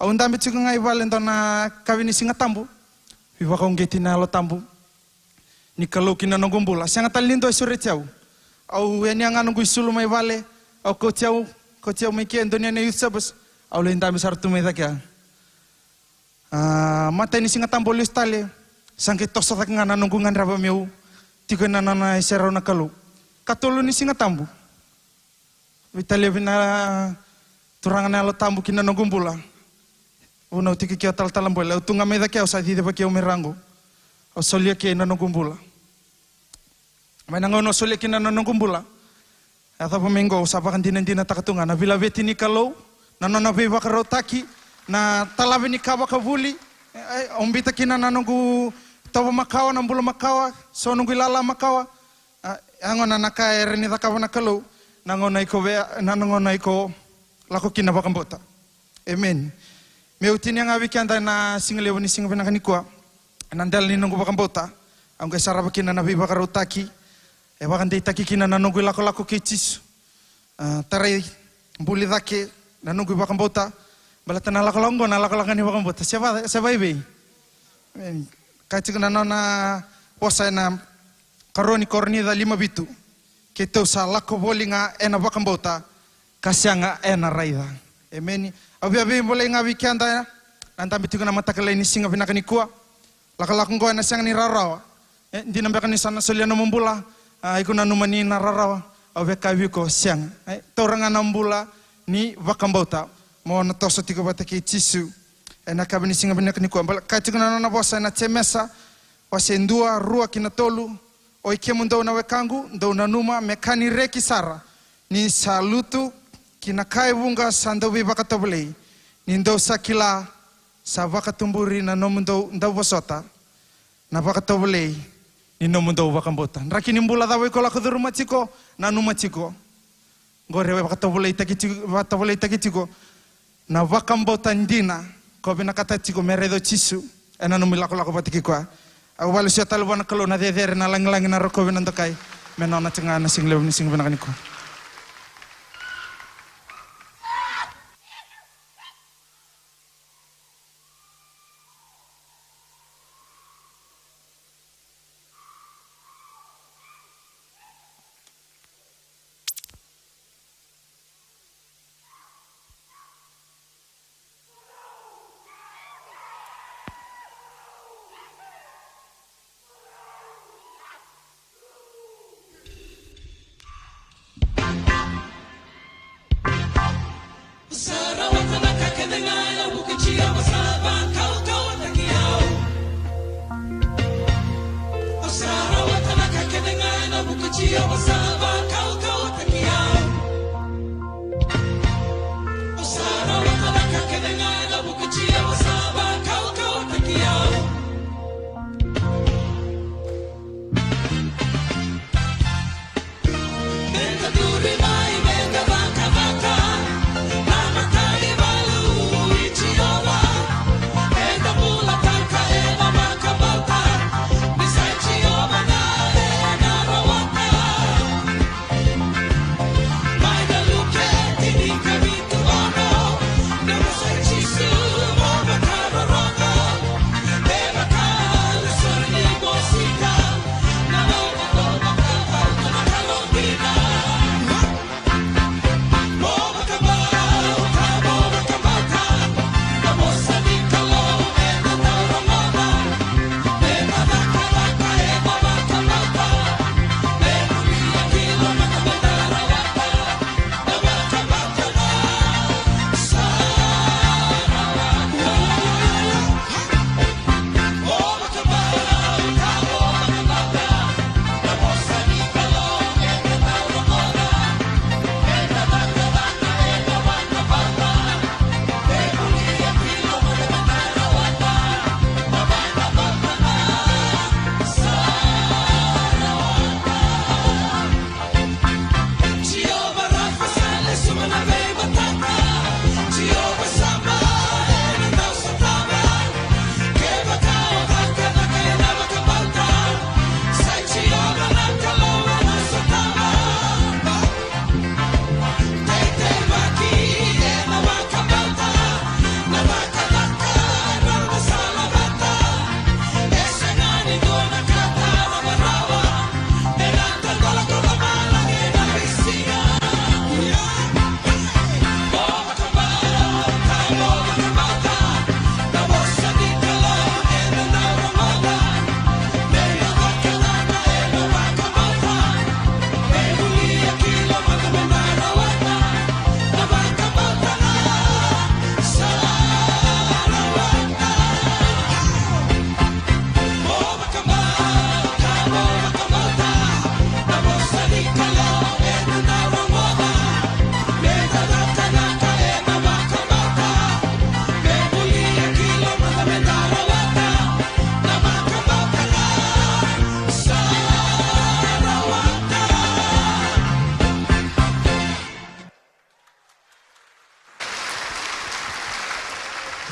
Au dabe tiko ga i vale dua na yakavi ni Siga Tabu, veivakauqeti na Yalo Tabu ni Kalou ki na noqu bula. Sega tale ni dua e sureti au. Au yania ga noqu isulu mai vale, au kauti au, kauti au mai ke, donuya na youth service, au lai dabe sara tu mai cake. A, matai ni Siga Tabu au lesu tale, sa qai toso cake ga na noqu gadreva meu tiko ena nona iserau na Kalou. Katolu ni Siga Tabu, veitalevi na Turaga na Yalo Tabu ki na noqu bula. Vunau tiko ke o talatala Bole, au tu ga mai cake, au sa cicivaki au mai ra qo. Au solia ke na noqu bula. Mai na gauna au solia kina na noqu bula, yacova mai qo au sa vakadinadinataka tu ga na vilaveti ni Kalou, na nona veivakarautaki, na talavi ni ka vakavuli. E, e, au biuta kina na noqu tovo makawa, na bula makawa, so noqu ilala makawa. A, ya gona na ka e rawa ni cakava na Kalou na gauna iko vea, na gauna iko lako kina vakabauta. Emeni. Meu tinia ga vei keda ena sigalevu ni siga vinaka nikua, ena dela ni noqu vakabauta, au qai sarava kina na veivakarautaki e vakadeitaki kina na noqu ilakolako kei Jisu. A, tarai buli cake na noqu ivakabauta, baleta na lakolako oqo na lakolako ni vakabauta. Se va, se vaivei? Emeni. Kaya tiko na nona vosa ena karua ni Korinica lima vitu: Keitou sa lako voli ga ena vakabauta, ka sega ena raica. Emeni. Au via veibolei ga vei keda na dabe tiko na mataka lailai ni siga vinaka nikua. Lakolako oqo ena sega ni rawarawa. E, dina beka ni sa na solia nomu bula, a, iko nanuma ni na rawarawa. Au via kaya vei iko, sega. E, taura ga na bula ni vakabauta mo na toso tiko vata kei Jisu ena yakavi ni siga vinaka nikua. Bale, kaya tiko na nona vosa ena Jemesa, wase dua, rua ki na tolu: Oi kemudou na wekaqu, dou nanuma me ka ni reki sara ni sa lutu ki na ka e vuqa sa dau veivakatovolei, ni dou sa kila sa vakatuburi na nomudou dauvosota na vakatovolei ni nomudou vakabauta. Draki ni bula cava iko lako curuma tiko, nanuma tiko, qori e vakatovoleitaki tiko, vakatovoleitaki tiko na vakabauta dina ko vinakata tiko me raica o Jisu ena nomu ilakolako vata kei koya. Au vakalesuya tale vua na Kalou na cecere, na lagilagi, na rokovi, na dokai, me nona tiko ga ena sigalevu ni siga vinaka nikua.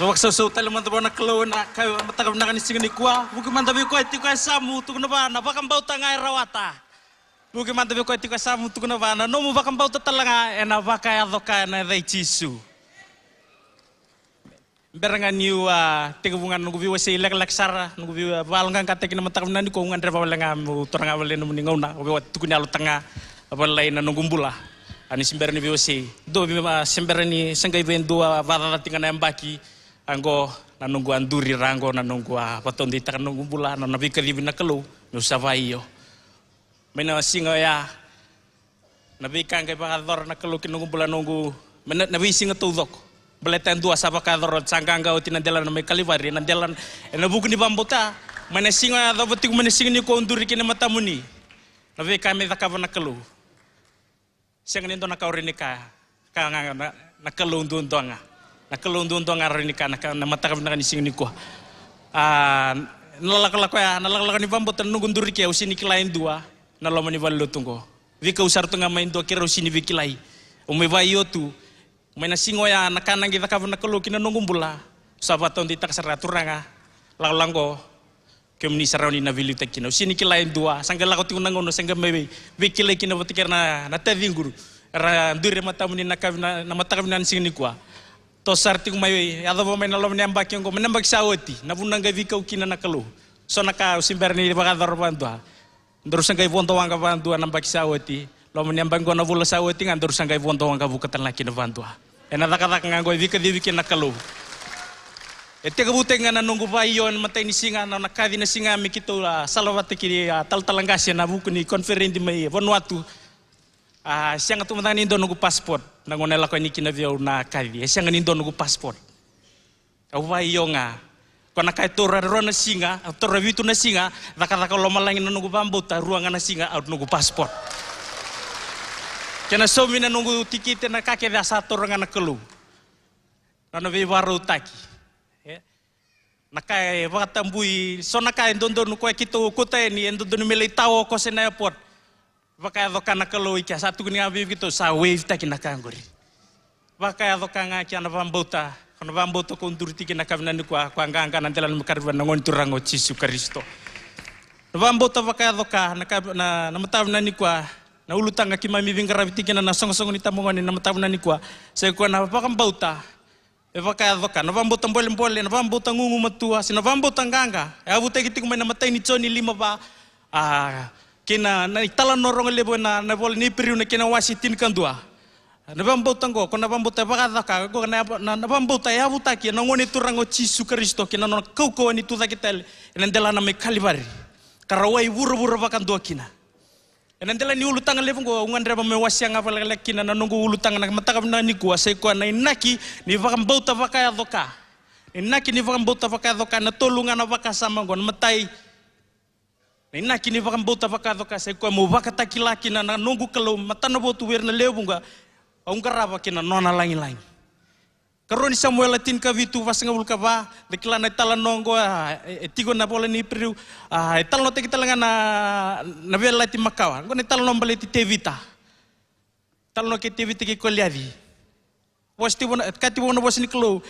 Vakasausau tale mada vua na Kalou ena ka mataka vinaka ni siga nikua. Vuki mada vei koya tiko e yasamu, tukuna vua na vakabauta ga e rawata. Vuki mada vei koya tiko e yasamu, tukuna vua na nomu vakabauta tale ga ena vakayaco ka ena yaca i Jisu. Bera ga niu a tekivu ga na noqu veiwasei lekaleka sara, noqu vei a vakayaloqaqataki na mataka vinaka nikua, au gadreva wale ga meu tara ga wale na nomuni gauna, au veiwati tukuni yalo taga, a valai na noqu bula. A ni se bera ni veiwasei. Dua vei a se bera ni se qai vei dua vakacacati ga na yabaki, a qo na noqu a duri ra qo na noqu a vakataudeitaka na noqu bula, na nona veikacivi na Kalou, meu sa vakaio. Mai na siga oya, na veika qai vakayacora na Kalou ki na noqu bula noqu, mai na, na veisiga taucoko. Baleta e dua sa vakayacora oti, sa qaqa oti na delana mai Kalivari, na delana, ena vuku ni vakabauta. Mai na siga oya yacova tiko mai na siga nikua au duri ki na matamuni. Na veika me cakava na Kalou. Sega ni dua na ka au rawa ni kaya. Ka ga na, na Kalou duadua ga. Na Kalou duadua ga rawa ni kaya na ka, na mataka vinaka ni siga nikua. A, na lakolako ya, na lakolako ni vakabauta na noqu duri ke au sega ni kila e dua na loma ni valelotu oqo. Veikau sara tu ga mai dua keirau sega ni veikilai. Au mai vakaio tu. Mai na siga oya na ka na qai cakava na Kalou ki na noqu bula. Sa vakataudeitaka sara, Turaga, lakolako oqo kemuni sa rawa ni na veiliutaki kina. Au sega ni kila e dua, sa qai lako tiko na gauna, sa qai mai vei, veikilai kina vata kei ira na, na taciqu. Era duri e matamuni na ka vina, na mataka vinaka ni siga nikua. Toso sara tiko mai, yacova mai na loma ni yabaki oqo, mai na yabaki sa oti, na vuna qai veikau kina na Kalou. So na ka au se bera ni vakayacora vakadua. Daru sa qai vodo waqa vakadua na yabaki sa oti. Loma ni yabaki qo na vula sa oti ga daru sa qai vodo waqa vuka tale ga kina vakadua. Ena cakacaka ga qo e veikacivi kina na Kalou. E tekivutaki ga na noqu vakaio ena matai ni siga, na nona kaci na siga me keitou a salavata kei a talatala qase ena vuku ni koniferedi mai Vanuatu. A sega tu mada ga ni dua noqu passport. Na gauna e lako yani kina vei au na kaci, e sega ni dua noqu passport. Au vakaio ga. Ko na ka e taura rua na siga, au taura vitu na siga, cakacaka lomalagi na noqu vakabauta, rua ga na siga, au noqu passport. Kena saumi na noqu tikite, na ka kece a sa taura ga na Kalou. Na nona veivakarautaki. E? Na ka e vakatabui, so na ka e dodonu koya keitou kauta yani, e dodonu me lai tao ko se na airport. Vakayaco ka na Kalou i kea, sa tukuni ga vei keitou sa wave taki na ka qori. Vakayaco ka ga kea na vakabauta, ko na vakabauta ko duri tiki na ka vinaka nikua, ko a qaqa na delana me kariva na Gone Turaga o Jisu Karisito. Na vakabauta vakayaco ka, na ka, na, na mataka vinaka nikua, na ulutaga keimami veiqaravi tiki kina na soqosoqo ni tabagone na mataka vinaka nikua. Sa i koya na vakabauta, E vakayaco ka, na vakabauta bolebole, na vakabauta gugumatua, se na vakabauta qaqa. E yavutaki tiko mai na matai ni Joni lima va, a, kei na, na italanoa rogo levu ena, na ivola ni Iperiu na kena wase tinikadua. Na vakabauta qo, ko na vakabauta e vakayaco ka, qo na, na, na vakabauta e yavutaki ena Gone Turaga o Jisu Karisito, kei na nona kaukauwa ni tucake tale ena delana mai Kalivari. Ka rawai vuravura vakadua kina. Ena dela ni ulutaga levu qo, au gadreva meu wasea ga vakalekaleka kina na noqu ulutaga na mataka vinaka nikua, sa i koya na inaki ni vakabauta vakayaco ka. Na inaki ni vakabauta vakayaco ka, na tolu ga na vakasama qo, na matai. Na inaki ni vakabauta vakayaco ka, sa i koya meu vakatakila kina na noqu Kalou, matanavotu vei ira na lewe vuqa, au qarava kei na nona lagilagi. Karua ni Samuela tinikavitu, vasagavulu ka va, da kila na italanoa qo, a, e, e tiko na vola ni Iperiu, a, e talanoataki tale ga na, na veiyalayalati makawa. Qo na italanoa baleti Tevita. Talanoa kei Tevita kei Koliaci. Vosa tiko na, kaya tiko na vosa ni Kalou.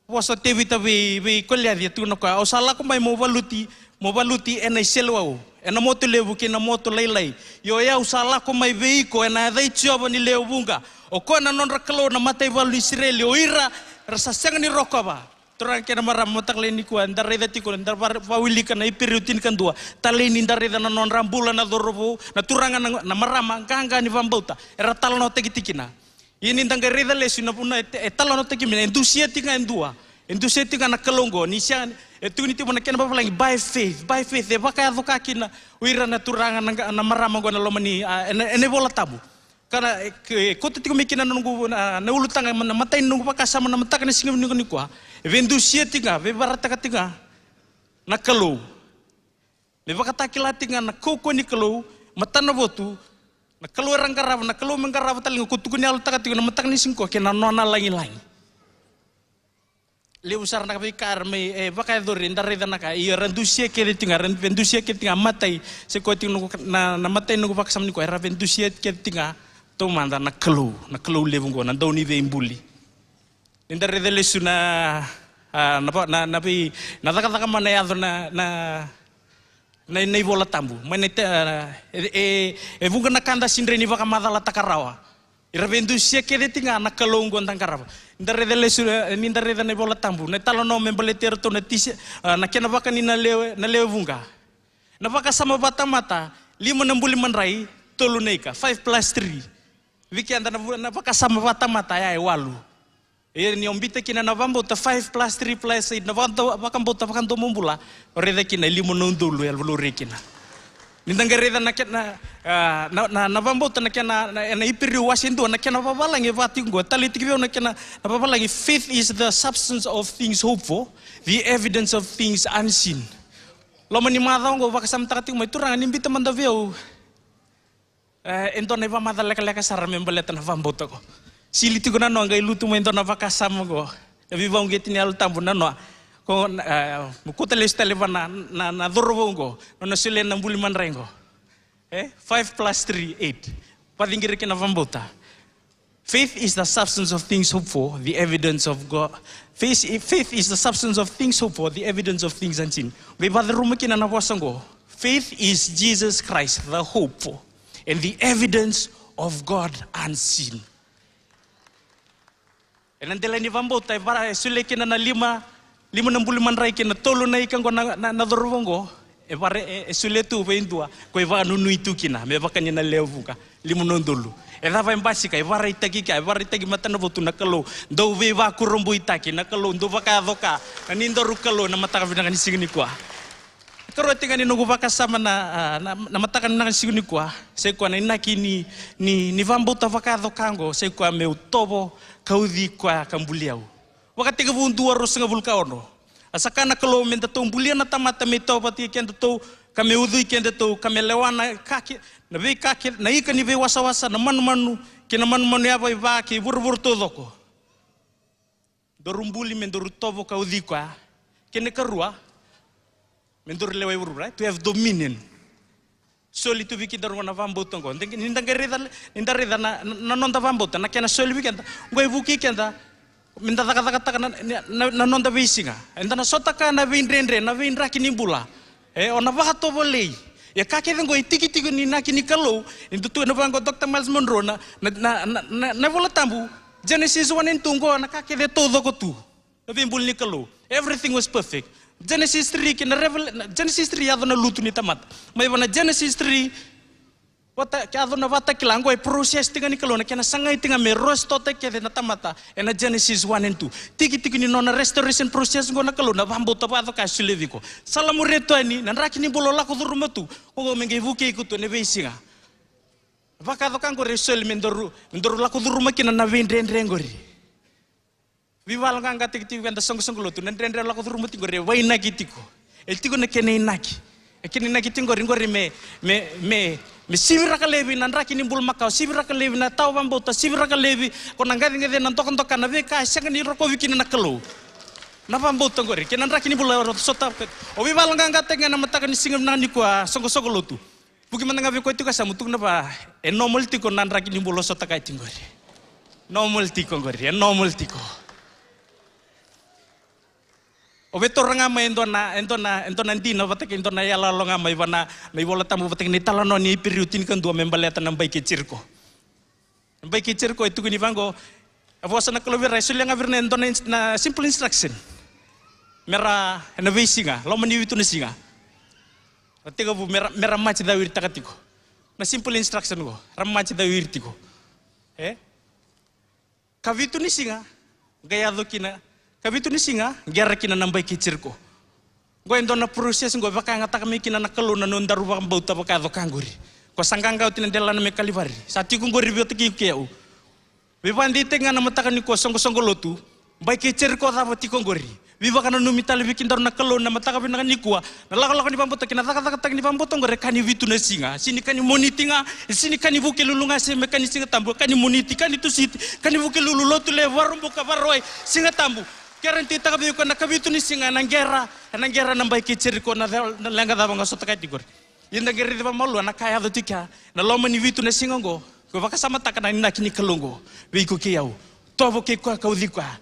Vosa o Tevita vei, vei Koliaci, e tukuna o koya, au sa lako mai mo valuti, mo valuti ena iseleiwau, ena moto levu kei na moto lailai. Io, o yau sa lako mai vei iko ena yaca i Jiova ni lewe vuqa. O koya na nodra Kalou na mataivalu ni Isireli, o ira era sa sega ni rokova. Turaga kei na marama, mataka lailai nikua, eda raica tiko, eda va-, vakawilika na Iperiu tinikadua. Talei ni da raica na nodra bula na cauravou, na turaga na, na marama, qaqa ni vakabauta. Era talanoataki tiko kina. Ia ni da qai raica lesu na vuna e, e talanoataki mai, e dusia tiko ga e dua. E dusia tiko ga na Kalou oqo, ni sega, e tukuni tiko na kena vavalagi, by faith, by faith, e vakayaco ka kina, o ira na turaga, na, na marama oqo na loma ni, a, ena, ena iVola Tabu. Ka na, e, e, kauta tiko mai kina na noqu, na, na ulutaga, na matai ni noqu vakasama, na mataka ni siga ni nikua. E veidusia tiko ga, veivakaraitaka tiko ga, na Kalou. Me vakatakila tiko ga na kaukauwa ni Kalou, matanavotu, na Kalou era qarava, na Kalou me qarava tale ga, ko tukuni yalotaka tiko na mataka ni siga qo, kei na nona lagilagi. Levu sara na veika era mai, e, vakayacori, da raica na ka, ia era dusia kece tiko ga, era dusia kece tiko ga, matai, se koya tiko na, na, na matai noqu vakasama nikua, era dusia kece tiko ga, taumada na Kalou, na Kalou levu qo, na Dauniveibuli. Ni da raica lesu na, A, na, va- na, na, vei, na cakacaka mana e yaco na, na, na, na iVola Tabu. Mai na te- a, e, e, e vuqa na ka da sega ni vakamacalataka rawa. Era veidusia kece tiko ga na Kalou oqo da qarava. Ni da raica lesu, e, ni da raica na iVola Tabu, na italanoa me baleti iratou na tise, a, na kena vakani na lewe, na lewe vuqa. Na vakasama vatamata, lima na buli madrai, tolu na ika, five plus three. Vei keda na vu- na vakasama vatamata ya e walu. Ia ni o bita kina na vabauta, five plus three plus eight, na vaka- vakabauta vakadomobula, o raica kina e lima na udolu e laurai kina. Ni da qai raica na kena, a, na, na, na vabauta na kena, na, na Iperiu wase dua, na kena vavalagi e vaka tiko oqo, talei tiko vei au na kena, na vavalagi, faith is the substance of things hoped for, the evidence of things unseen. Loma ni macawa oqo, vakasamataka tiko mai, Turaga, ni bita mada vei au, e, e dua na ivamacala lekaleka sara me baleta na vabauta oqo. Sili tiko na noa, qai lutu mai e dua na vakasama oqo. Na veivauqeti ni Yalo Tabu na noa. Ko, e, mo kauta lesu tale vua na, na, na cauravou oqo, nona solia na buli madrai oqo. E, five plus three, eight. Vakaciqiri kina na vabauta. Faith is the substance of things hoped for, the evidence of God. Faith, faith is the substance of things hoped for, the evidence of things unseen. Qai vakacuruma kina na vosa oqo. Faith is Jesus Christ, the hope for, and the evidence of God unseen. Ena dela ni vabauta, e vara, e solia kina na lima, lima na buli madrai kei na tolu na ika oqo na, na, na cauravou oqo. E vara, e, e solia tu vei dua, ko e vakananumi tu kina, me vaka ni na lewe vuqa, lima na udolu. E cava e basika, e varaitaki kea, e varaitaki matanavotu na Kalou dau veivakurabuitaki, na Kalou dau vakayaco ka, na ni daru Kalou ena mataka vinaka ni siga nikua. Karua tiko ga ni noqu vakasama na, a, na, na mataka vinaka ni siga nikua, sai koya na inaki ni, ni, ni vabauta vakayaco ka oqo, sai koya meu tovo, kauci koya ka buli au. Vakatekivu dua ruasagavulu ka ono. A sa kaya na Kalou me datou bulia na tamata me itovo vata kei kedatou, ka me ucui kedatou, ka me lewa na ka ke, na veika ke, na ika ni veiwasawasa, na manumanu, kei na manumanu yavai va, kei vuravura taucoko. Daru buli me daru tovo ka ucui koya. Kena ikarua, me daru lewai vuravura, right? To have dominion. Soli tu vei kedaru na vabauta oqo. Ni da qai raica, ni da raica na, na, na noda vabauta, na kena soli vei keda. Oqo e vukei keda me da cakacakataka na, na, na, na noda veisiga. Eda na sotava na veidredre, na veidraki ni bula. E, o na vakatovolei. Ia ka kece oqo e tikitiki ni inaki ni Kalou, ni da tukuna vaqo o Doctor Myles Munroe, na, na, na iVola Tabu, Genesis one and two, oqo na ka kece e taucoko tu. Na veibula ni Kalou. Everything was perfect. Genesis three kei na Revel-, na Genesis three yaco na lutu ni tamata. Mai vua na Genesis three, vata, ke yaco na Vakatakila, oqo e process tiko ga ni Kalou, na kena sagai tiko ga me restore-taki kece na tamata, ena Genesis one and two. Tikitiki ni nona restoration process oqo na Kalou, na vabauta vakayaco ka e solia vei iko. Sa la muria tu yani, na draki ni bula o lako curuma tu, oqo me qai vukei iko tu ena veisiga. Vakayaco ka oqori e soli me daru, me daru lako curuma kina na veidredre oqori. Veivakayaloqaqataki tiko vei keda soqosoqo lotu, na dredre lako curuma tiko oqori e vakainaki tiko. E tiko na kena inaki. E kena inaki tiko oqori, oqori me, me, me, me siviraka laivi na draki ni bula makawa, siviraka laivi na tawa vakabauta, siviraka laivi ko na qaciqacia, na dokadoka, na veika e sega ni rokovi kina na Kalou. Na vakabauta oqori kei na draki ni bula o sota. O veivakayaloqaqataki ga ena mataka ni siga vinaka nikua, soqosoqo lotu. Vuki mada ga vei koya tiko e yasamu, tukuna vua, e normal tiko na draki ni bula o sotava tiko qori. Normal tiko qori, e normal tiko. O via taura ga mai e dua na, e dua na, e dua na dina vata kei dua na iyaloyalo ga mai vua na, na iVola Tabu vata kei na italanoa ni Iperiu tinikadua me baleta na bai kei Jeriko. Na bai kei Jeriko e tukuni vaqo. A vosa na Kalou vei ira, e solia ga vei ira na dua na ins-, na simple instruction. Me ra, ena veisiga, loma ni vitu na siga, ra tekivu me ra, me ra maji cawiri taka tiko. Na simple instruction qo, ra maji cawiri tiko. E? Ka vitu ni siga, qai yaco kina, ka vitu ni siga, qera kina na bai kei Jeriko. Qo e dua na process qo e vakayagataka mai kina na Kalou na nodaru vakabauta vakayaco ka qori. Ko sa qaqa oti na delana mai Kalivari. Sa tiko qori vei iko kei au. Veivakadeitaki ga na mataka nikua, soqosoqo lotu. Bai kei Jeriko cava tiko qori. Veivakananumi tale vei kedaru na Kalou na mataka vinaka nikua. Na lakolako ni vakabauta kei na cakacakataki ni vakabauta qori e ka ni vitu na siga. Sega ni ka ni Moniti ga, sega ni ka ni Vukelulu ga, se me ka ni Siga Tabu, ka ni Moniti, ka ni Tusiti, ka ni Vukelulu, Lotulevu, Vakaraubuka, Vakarauwai, Siga Tabu. Kerentitaka vei iko na ka vitu ni siga ena qera, ena qera na bai kei Jeriko, na, na leqa cava ga sotava tiko qori. Ia da qai raica vakamalua na ka yaco tiko ya, na loma ni vitu na siga qo, ko vakasamataka na inaki ni Kalou qo vei iko kei au. Tovo kei koya ka ucui koya.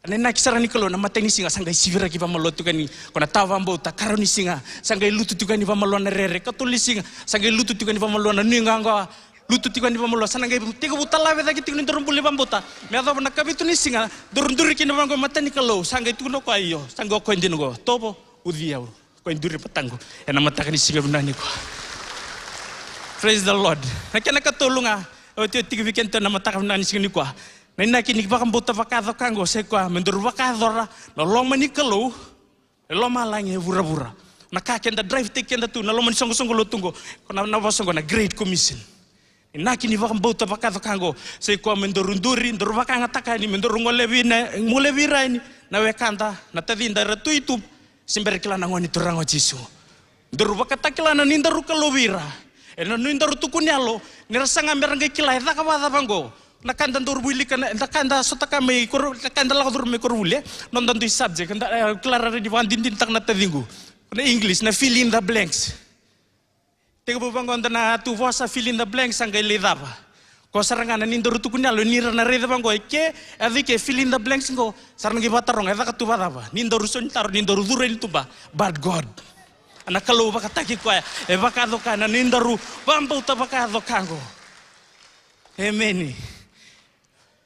Na inaki sara ni Kalou, na matai ni siga sa qai siviraki vamalua tiko yani ko na tawa vakabauta, karua ni siga sa qai lutu tiko yani vamalua na rere, katolu ni siga sa qai lutu tiko yani vamalua na nuiqawaqawa, lutu tiko yani vamalua, sa na qai tekivu talave cake tiko ni daru bula ni vakabauta. Me yacova na kavitu ni siga daru duri kina vaqo e mata ni Kalou, sa qai tukuna o koya, io, sa qai o koya dina oqo, tovo, uci au. Koya e duri e mataqu ena mataka ni siga vinaka nikua. Praise the Lord. Na kena katolu ga, e otioti tiko vei keda ena mataka vinaka ni siga nikua. Na inaki ni vakabauta vakayaco ka oqo sa i koya me daru vakayacora na loma ni Kalou e lomalagi, e vuravura. Na ka keda drive-taki keda tu na loma ni soqosoqo lotu oqo, ko na, na vosa oqo na Great Commission. Inaki ni vakabauta vakayaco ka oqo sa i koya me daru duri, daru vakayagataka yani, me daru golevi na, golevi ira yani na wekada, na tacida era tu i tuba, se bera ni kila na Gone Turaga o Jisu. Daru vakatakila na nuidaru kalovi ira ena nuidaru tukuni yalo, ni ra saga me ra qai kila e caka vakacava oqo. Na ka da daru wilika, na ka da sotaka mai koro, na ka da lako curu mai koronivuli, e noda dui subject, da, e, kila, rawa ni vakadinadinataka na taciqu na English, na fill in the blanks. Tekivu vaqo da na tu vosa, fill in the blank, sa qai lai cava? Ko sara ga na nuidaru tukuni yalo, ni ra na raica vaqo e ke, e cake, fill in the blanks qo, sa ra na qai vakataroga, e caka tu vakacava? Nuidaru sau ni taro, nuidaru curu ni tuba, but God. Na Kalou vakataki koya, e vakayaco ka na nuidaru vakabauta vakayaco ka qo. Emeni.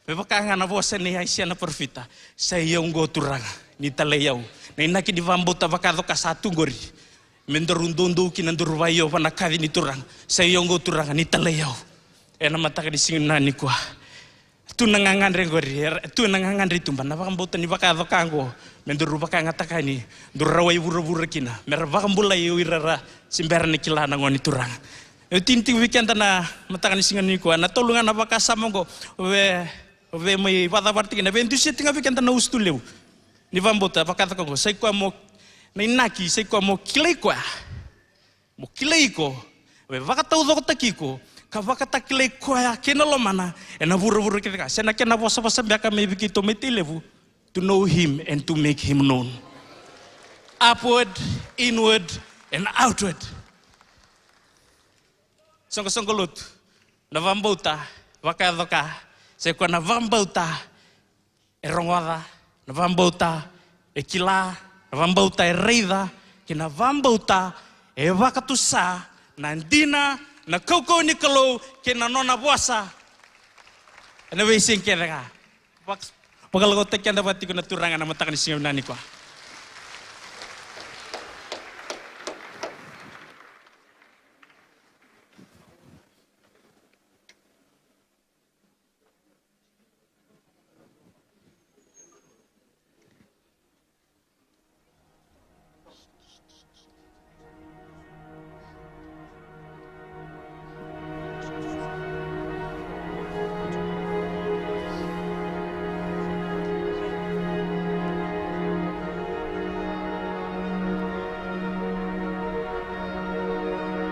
Me vaka ga na vosa nei Aisea na parofita, sa i au oqo Turaga, ni talai au. Na inaki ni vakabauta vakayaco ka sa tu qori, me daru doudou kina, daru vakaio vua na kaci ni Turaga, sa i au oqo Turaga, ni talai au. Ena mataka ni siga vinaka nikua, tu na gagadre qori, e tu na gagadre i tuba, na vakabauta ni vakayaco ka oqo, me daru vakayagataka yani, daru rawai vuravura kina, me ra vakabulai o ira era se bera ni kila na Gone Turaga. E tini tiko vei keda na mataka ni siga nikua na tolu ga na vakasama oqo, vei, vei mai vakacavara tiko, na veidusia tiko ga vei keda na usutu levu ni vakabauta vakayaco ka oqo. Sa i koya mo, na inaki sa i koya mo kilai koya, mo kilai iko, me vakataucokotaki iko, ka vakatakilai koya kei na lomana ena vuravura kece ga. Se na kena vosavosa beka mai vei keitou mai Tailevu, to know him and to make him known. Upward, inward, and outward. Soqosoqo lotu, na vakabauta vakayaco ka, sa i koya na vakabauta e rogoca, na vakabauta e kila, na vakabauta e raica, kei na vakabauta e vakatusa na dina, na kaukauwa ni Kalou kei na nona vosa ena veisiga kece ga. Vak-, vakalokotaki keda vata tiko na Turaga na mataka ni siga vinaka nikua.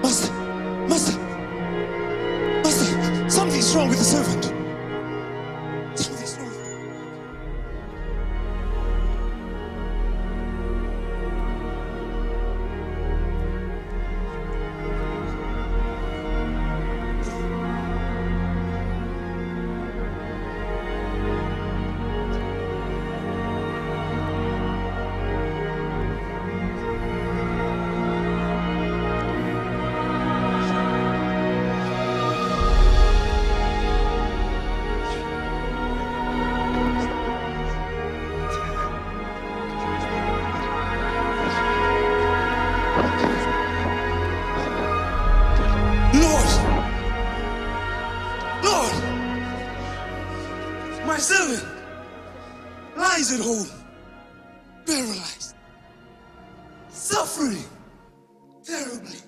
Master, master, master, something's wrong with the servant. Something's wrong. Lord, Lord, my servant lies at home, paralyzed, suffering terribly.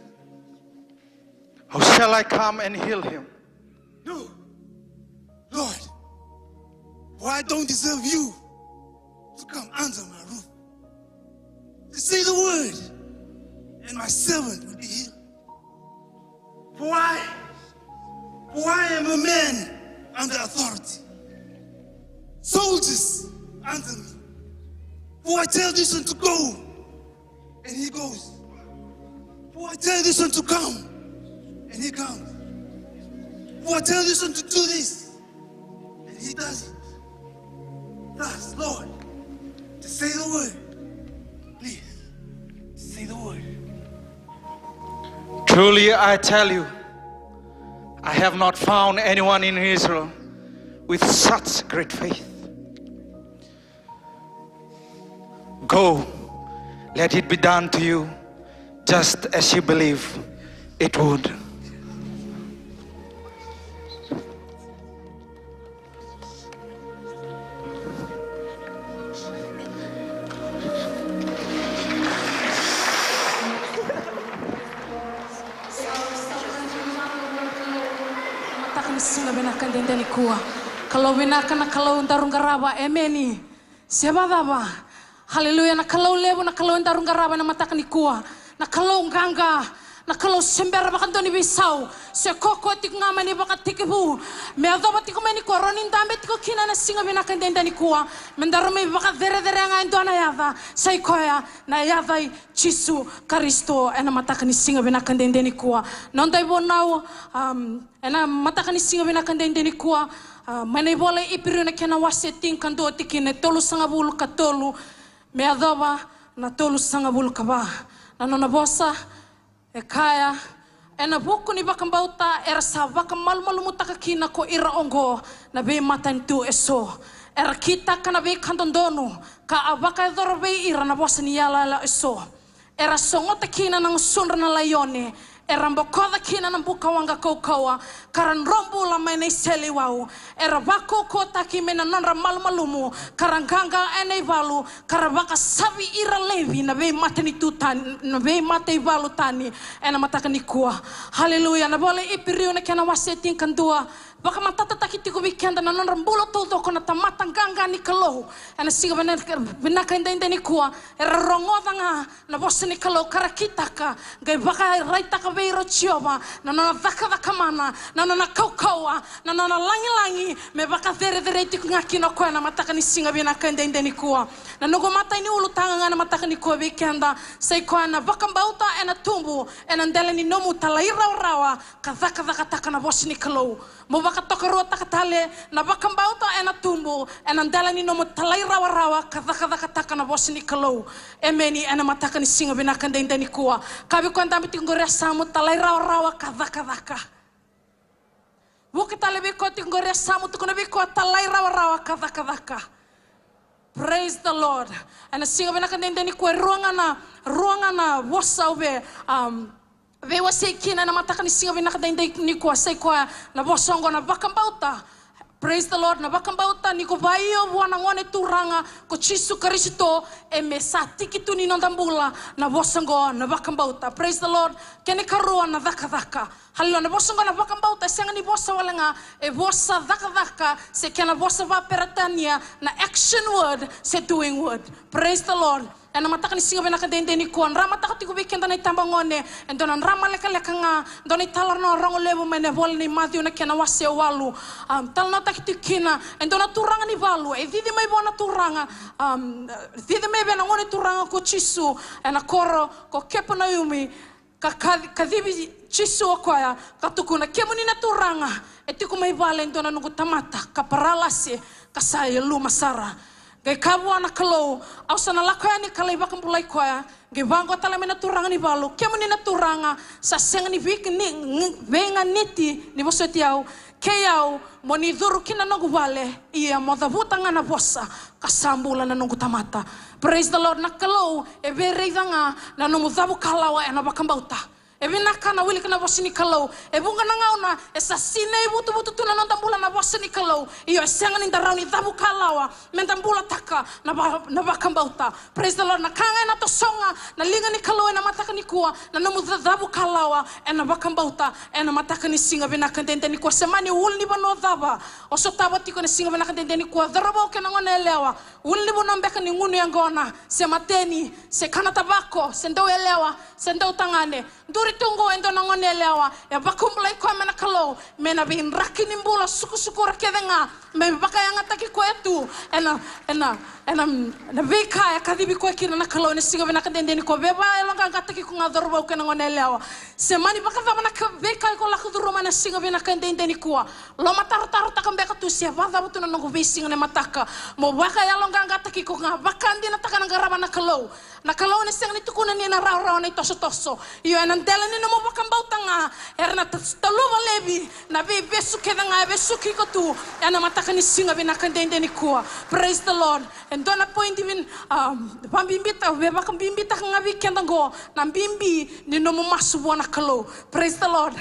How shall I come and heal him? No, Lord, for I don't deserve you to come under my roof. Just say the word, and my servant will be healed. For I, for I am a man under authority, soldiers under me. For I tell this one to go, and he goes. For I tell this one to come, and he comes. For I tell this one to do this, and he does it. Thus, Lord, Just say the word. Please. Say the word. Truly I tell you, I have not found anyone in Israel with such great faith. Go, let it be done to you just as you believe it would. Mataka ni siga vinaka edaidai nikua. Kalou vinaka na Kalou daru qarava, emeni. Se vakacava? Haleluya, na Kalou levu, na Kalou edaru qarava ena mataka nikua. Na Kalou qaqa, na Kalou se bera vakadua ni veisau, se koko tiko ga mai na ivakatekivu. Me yacova tiko mai nikua, rawa ni dabe tiko kina ena siga vinaka edaidai nikua. Me daru mai vakacerecerea ga e dua na yaca, sa i koya na yaca i Jisu Karisito ena mataka ni siga vinaka edaidai nikua. Noda ivunau, um, ena mataka ni siga vinaka edaidai nikua, ah, mai na ivola i Iperiu na kena wase tinikadua tikina e tolusagavulu ka tolu, me yacova na tolusagavulu ka va. Na nona vosa e kaya, ena vuku ni vakabauta era sa vakamalumalumutaka kina ko ira oqo na veimatanitu eso. Era kitaka na veika dodonu, ka a vakayacora vei ira na vosa ni yalayala eso. Era sogota kina na gusudra na laione, era bokoca kina na buka waqa kaukauwa, ka ra dro bula mai na iseleiwau. Era vakaukauwataki mai na nodra malumalumu, ka ra qaqa ena ivalu, ka ra vakasavi ira laivi na veimatanitu tani, na veimataivalu tani ena mataka nikua. Haleluya. Na vola i Iperiu na kena wase tinikadua, vakamatatataki tiko vei keda na nodra bula taucoko na tamata qaqa ni Kalou. Ena siga vinaka, vinaka edaidai nikua, era rogoca ga na vosa ni Kalou ka ra kitaka, qai vakaraitaka vei ira o Jiova na nona cakacaka mana, na nona kaukauwa, na nona lagilagi, me vakacerecerei tiko ga kina o koya na mataka ni siga vinaka edaidai nikua. Na noqu matai ni ulutaga ga na mataka nikua vei keda, sa i koya na vakabauta ena tubu ena dela ni nomu talairawarawa ka cakacakataka na vosa ni Kalou. Mo vakatokaruataka tale, na vakabauta ena tubu ena dela ni nomu talairawarawa ka cakacakataka na vosa ni Kalou. Emeni, ena mataka ni siga vinaka edaidai nikua. Kaya vei koya dabe tiko qori e yasamu, talairawarawa ka cakacaka. Vuki tale vei koya tiko qori e yasamu, tukuna vei koya talairawarawa ka cakacaka. Praise the Lord. Ena siga vinaka edaidai nikua, e rua ga na, rua ga na vosa au via, um, veiwasei kina ena mataka ni siga vinaka edaidai nikua, sa i koya na vosa oqo na vakabauta. Praise the Lord. Na vakabauta ni ko vakaio vua na Gone Turaga ko Jisu Karisito, e me sa tiki tu ni noda bula na vosa oqo na vakabauta. Praise the Lord. Kena ikarua na cakacaka. Haleluya. Na vosa oqo na vakabauta e sega ni vosa wale ga, e vosa cakacaka, se kena vosa vakaperitania na action word se doing word. Praise the Lord. Ena mataka ni siga vinaka edaidai nikua, dramataka tiko vei keda na itabagone e dua na drama lekaleka ga, dua na italanoa rogo levu mai na ivola nei Maciu na kena wase walu. Um, talanoataki tiko kina e dua na turaga ni valu, e cici mai vua na turaga, um, cici mai vei na Gone Turaga ko Jisu ena koro ko Kepenaumi. Ka, ka, kacivi Jisu o koya, ka tukuna, kemuni na Turaga, e tiko mai vale e dua na noqu tamata ka paralasi, ka sa yaluma sara. Qai kaya vua na Kalou, au sa na lako yani ka lai vakabulai koya. Qai vaqo tale mai na turaga ni valu, kemuni na Turaga, sa sega ni vei, ni, ni, veiganiti ni vosoti au, kei au, mo ni curu ki na noqu vale, ia mo cavuta ga na vosa, ka sa bula na noqu tamata. Praise the Lord. Na Kalou e veiraica ga na nomu cavu kalawa ena vakabauta. E vinaka na wilika na vosa ni Kalou. E vuqa na gauna e sa sinai vutuvutu tu na noda bula na vosa ni Kalou, ia e sega ni da rawa ni cavu kalawa me da bulataka na va-, na vakabauta. Praise the Lord. Na ka ga ena tosoga na liga ni Kalou ena mataka nikua, na nomu ca-, cavu kalawa ena vakabauta ena mataka ni siga vinaka edaidai nikua. Se mani ulunivanua cava o sotava tiko ena siga vinaka edaidai nikua, cauravou kei na goneyalewa, ulunivanua beka ni gunu yaqona, se mateni, se kana tavako, se dauyalewa, se dautagane, Duri tu oqo e dua na gone yalewa, e vakabulai koya mai na Kalou me na veidraki ni bula sukusukura kece ga, me vakayagataki koya tu ena, ena, ena, na veika e kacivi koya kina na Kalou ena siga vinaka dede nikua. Veivakayaloqaqataki iko ga cauravou kei na gone yalewa. Se mani vakacava na ka, veika iko lako curuma ena siga vinaka dede nikua, lomatarotarotaka beka tu se vakacava tu na noqu veisiga ni mataka. Mo vakayaloqaqataki iko ga, vakadinataka na qarava na Kalou. Na Kalou ena sega ni tukuna ni na rawarawa na itosotoso. Io, ena dela ni nomu vakabauta ga, era na ta-, taluva laivi na veivesu kece ga e vesuki iko tu ena mataka ni siga vinaka dede nikua. Praise the Lord. E dua na point vin, um, vabibita, veivakabibitaka ga vei keda oqo, na bibi ni nomu masu vua na Kalou. Praise the Lord.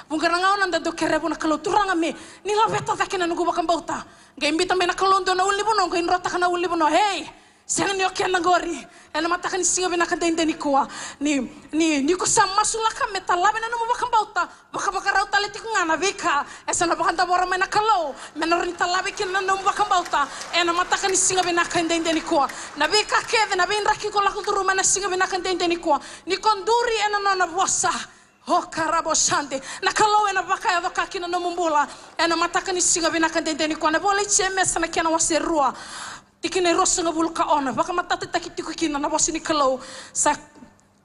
Vuqa na gauna da dau kerea vua na Kalou, Turaga me ni laveta cake na noqu vakabauta. Qai biuta mai na Kalou dua na ulunivanua, qai drotaka na ulunivanua. Ei, sega ni o keda qori. Ena mataka ni siga vinaka dede nikua, ni, ni, ni ko sa masulaka me talavi na nomu vakabauta, vakavakarau tale tiko ga na veika e sa na vakadavora mai na Kalou me na rawa ni talavi kina na nomu vakabauta. Ena mataka ni siga vinaka dede nikua, na veika kece, na veidraki ko lako curuma ena siga vinaka dede nikua, ni ko duri ena nona vosa. O karabo sande. Na Kalou ena vakayaco ka kina nomu bula ena mataka ni siga vinaka dede nikua. Na vola i Jemesa na kena wase rua, tikina e ruasagavulu ka ono, vakamatatataki tiko kina na vosa ni Kalou. Sa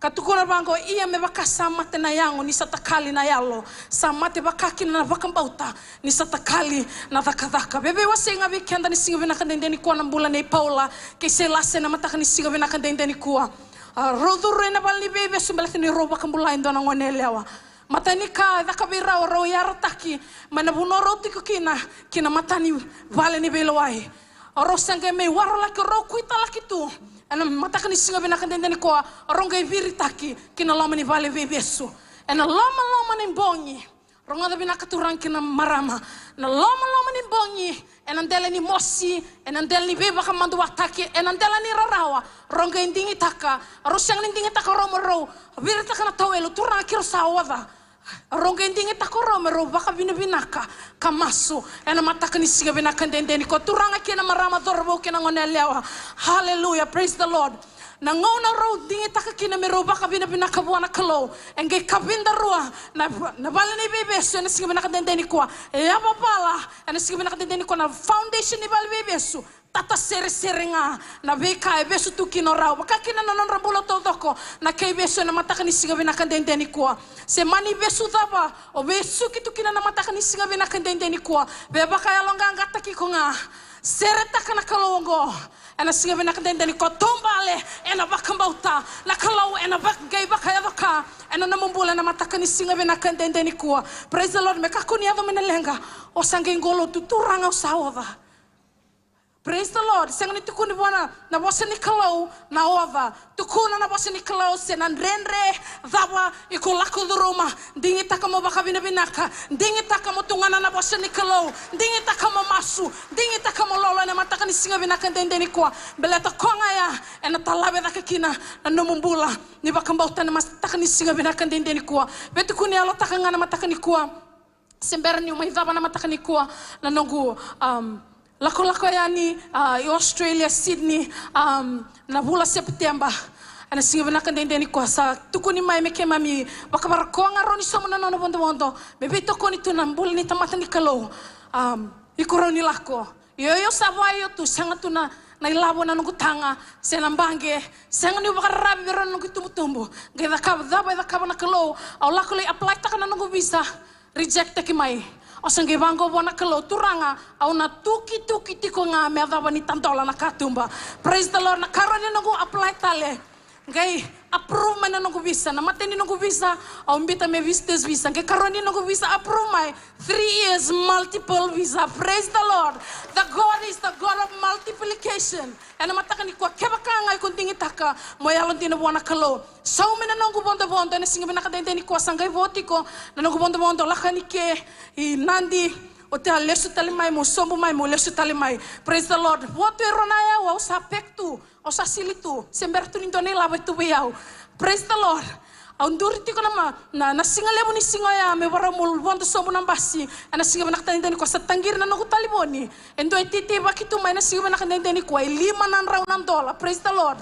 ka tukuna vaqo, ia me vaka sa mate na yago ni sa takali na yalo, sa mate vaka kina na vakabauta ni sa takali na cakacaka. Veiwasei ga vei keda ni siga vinaka dede nikua na bula nei Paula kei Sailasa ena mataka ni siga vinaka dede nikua. A, rau curu ena vale ni veivesu baleta ni rau vakabulai e dua na gone yalewa. Matai ni ka e caka vei rau, rau yarataki mai na vanua rau tiko kina ki na mata ni vale ni veilewai. O rau sa qai mai warolaki, o rau kuitalaki tu ena mataka ni siga vinaka dede nikua, o rau qai viritaki ki na loma ni vale veivesu. Ena lomaloma ni bogi, rogoca vinaka turaga kei na marama, na lomaloma ni bogi, ena dela ni mosi, ena dela ni veivakamaduataki, ena dela ni rarawa, rau qai digitaka, rau sega ni digitaka rau me rau viritaka na tauelu, Turaga, keirau sa oca. Rau qai digitaka rau me rau vakavinavinaka ka masu ena mataka ni siga vinaka dede nikua. Turaga kei na marama, cauravou kei na gone yalewa. Hallelujah, praise the Lord. Na gauna rau digitaka kina me rau vakavinavinaka vua na Kalou, e qai kavida rua na, na vale ni veivesu ena siga vinaka dede nikua. E yavavala ena siga vinaka dede nikua na foundation ni vale veivesu. Tata seresere ga na veika e vesu tu kina o rau. Vaka kina na nodra bula taucoko na keivesu ena mataka ni siga vinaka dede nikua. Se mani vesu cava o vesuki tu kina na mataka ni siga vinaka dede nikua, veivakayaloqaqataki iko ga. Seretaka na Kalou oqo ena siga vinaka dede nikua. Taubale ena vakabauta, na Kalou ena va-, qai vakayaco ka ena nomu bula ena mataka ni siga vinaka dede nikua. Praise the Lord. Me kakua ni yaco mai na leqa, o sa qai qolo tu, Turaga, au sa oca. Praise the Lord. Sega ni tukuni vua na, na vosa ni Kalou na oca. Tukuna na vosa ni Kalou se na dredre cava iko lako curuma. Digitaka mo vakavinavinaka. Digitaka mo tugana na vosa ni Kalou. Digitaka mo masu. Digitaka mo lolo ena mataka ni siga vinaka dede nikua. Baleta koya ga ya ena talave cake kina na nomu bula ni vakabauta ena mataka ni siga vinaka dede nikua. Veitukuni yalotaka ga na mataka nikua. Se bera niu mai cava na mataka nikua na noqu, um, lakolako yani, uh, i Australia, Sydney, um, na vula Sepiteba. Ena siga vinaka dede nikua sa tukuni mai me keimami vakavarakoga rau ni sobu na nona vodovodo me veitokoni tu na bula ni tamata ni Kalou. Um, iko rau ni lako. Io, io, sa vakaio tu, sega tu na, na ilavo ena noqu taga se na baqe. Sega niu vakararavi vei rau na noqu itubutubu. Qai cakava cava e cakava na Kalou, au lako lai apply taka na noqu visa. Reject taki mai. Au sa qai vaqo vua na Kalou, Turaga, au na tukituki tiko ga me yacova ni tadola na katuba. Praise the Lord. Na karua ni noqu apply tale, qai approve mai na noqu visa. Na matai ni noqu visa au biuta me visitor's visa. Qai karua ni noqu visa approve mai, three years multiple visa. Praise the Lord. The God is the God of multiplication. Ena mataka nikua, kevaka ga iko digitaka mo yalodina vua na Kalou, saumi na noqu vodovodo ena siga vinaka dede nikua. Sa qai vo tiko na noqu vodovodo, lako yani ke i Nadi, oti a lesu tale mai, mo sobu mai, mo lesu tale mai. Praise the Lord. Vo tu e rua na aua, au sa pack tu, au sa sili tu, se bera tu ni dua na ilavo e tu vei au. Praise the Lord. Au duri tiko na ma-, na, na siga levu ni siga oya me varau mo vodo sobu na basi. Ena siga vinaka dede nikua sa taqiri na noqu talevoni. E dua e teitei vaki tu mai ena siga vinaka dede nikua, e lima na drau na dola. Praise the Lord.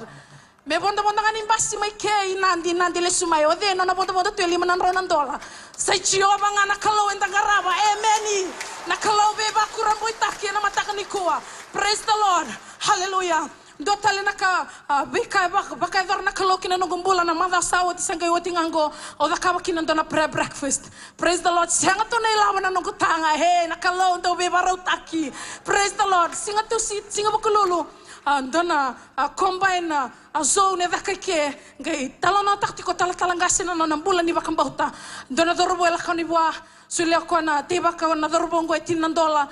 Me vodovodo ga ni basi mai ke i Nadi, Nadi lesu mai. O cei nona vodovodo tu e lima na drau na dola? Sa i Jiova ga na Kalou eda qarava. Emeni. Na Kalou veivakurabuitaki ena mataka nikua. Praise the Lord. Hallelujah. Dua tale na ka, a, veika e vaka, vakayacora na Kalou ki na noqu bula na macawa sa oti, sa qai oti ga oqo, au cakava kina dua na prayer breakfast. Praise the Lord. Sega tu na ilavo na noqu taga. Hey, na Kalou dau veivakarautaki. Praise the Lord. Siga Tusi, siga Vukelulu. A, dua na, a, combine, a, a zone e caka i ke, qai talanoataka tiko talatala qase na nona bula ni vakabauta. Dua na cauravou e lako yani vua, solia o koya na teivaka na cauravou oqo e tini na dola.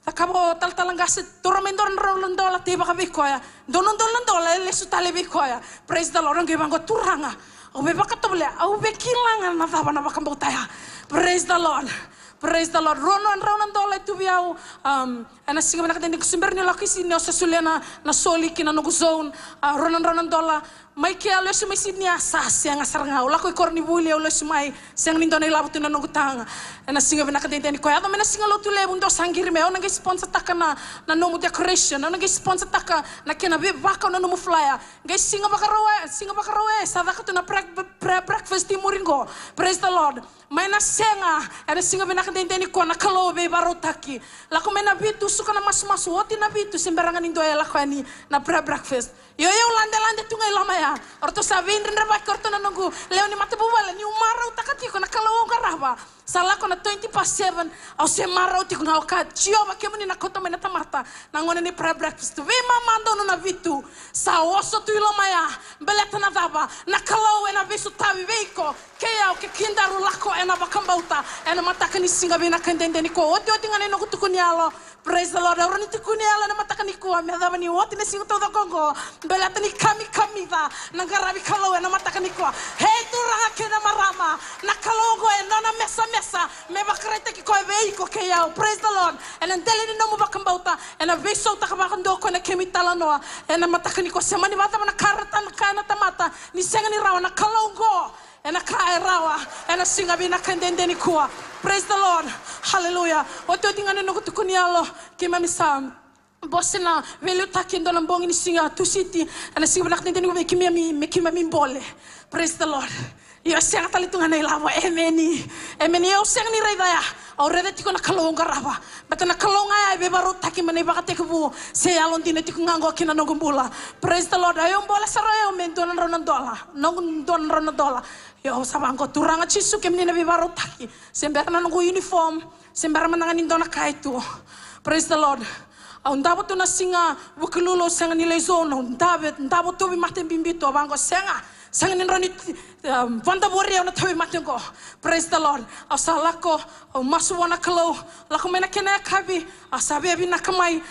Cakava o talatala qase, taura mai dua na drau na dola, teivaka vei koya. Dua na drau na dola e lesu tale vei koya. Praise the Lord. Qai vaqo, Turaga, au via vakatovolea, au via kila ga na cava na vakabauta ya. Praise the Lord. Praise the Lord. Rua na drau na dola e tu vei au, um, ena siga vinaka dede qo, se bera niu lako i Sydney, au sa solia na, na soli ki na noqu zone, a, rua na drau na dola. Mai ke au lesu mai Sydney, a, sa sega sara ga. Au lako i koronivuli, au lesu mai, sega ni dua na ilavo tu na noqu taga. Ena siga vinaka dede nikua, yaco mai na siga Lotulevu, dua sa qiri me au na qai sponsortaka na, na nomu decoration, au na qai sponsortaka na kena veivaka, na nomu flyer. Qai Siga Vakarauwai, Siga Vakarauwai, sa caka tu na pre-, pre-, breakfast i muri qo. Praise the Lord. Mai na sega, ena siga vinaka dede nikua, na Kalou veivakarautaki. Lako mai na vitu, suka na masumasu, oti na vitu, se bera ga ni dua e lako yani na prayer breakfast. Io, io, ladelade tu ga i loma ya. O ratou sa veidredrevaki, o ratou na noqu lewe ni matavuvale, niu marautaka tiko na Kalou au qarava. Sa lako na twenty past seven, au se marau tiko ga, au kaya, Jiova, kemuni na kauta mai na tamata na gauna ni prayer breakfast. Veimama donu na vitu, sa oso tu i loma ya, baleta na cava? Na Kalou ena veisotavi vei iko kei au, ke kedaru lako ena vakabauta ena mataka ni siga vinaka dede nikua. Otioti ga ni noqu tukuni yalo. Praise the Lord. Au rawa ni tukuni yalo ena mataka nikua, me yacova ni oti na siga taucoko oqo, baleta ni kamikamica na qaravi Kalou ena mataka nikua. Hei, turaga kei na marama, na Kalou oqo e nona mesamesa me vakaraitaki koya vei iko kei au. Praise the Lord. Ena dela ni nomu vakabauta, ena veisautaka vakadua o koya na kemu italanoa ena mataka nikua. Se mani vakacava na ka era kaya na tamata ni sega ni rawa, na Kalou oqo ena ka e rawa ena siga vinaka dede nikua. Praise the Lord. Hallelujah. Otioti ga ni noqu tukuni yalo, keimami sa bose na veiliutaki e dua na bogi ni siga Tusiti, ena siga vinaka dede nikua, me keimami, me keimami bole. Praise the Lord. Io, sega tale tu ga na ilavo. Emeni. Emeni. Au sega ni raica ya. Au raica tiko na Kalou au qarava. Baleta na Kalou ga ya e veivakarautaki mai na ivakatekivu, se yalodina tiko ga oqo ki na noqu bula. Praise the Lord. Au bole sara au me dua na drau na dola. Noqu dua na drau na dola. Io, au sa vaqo, Turaga Jisu, kemuni na veivakarautaki. Se bera na noqu uniform, se bera mada ga ni dua na ka e tu. Praise the Lord. Au davo tu na Siga Vukelulu, au sega ni lai zone, au dave, davo tauvimate bibi tu, au vaqo, sega, sega ni rawa ni, um, vadavori au na tauvimate oqo. Praise the Lord. Au sa lako, au masu vua na Kalou, lako mai na kena yakavi, au sa via vinaka mai.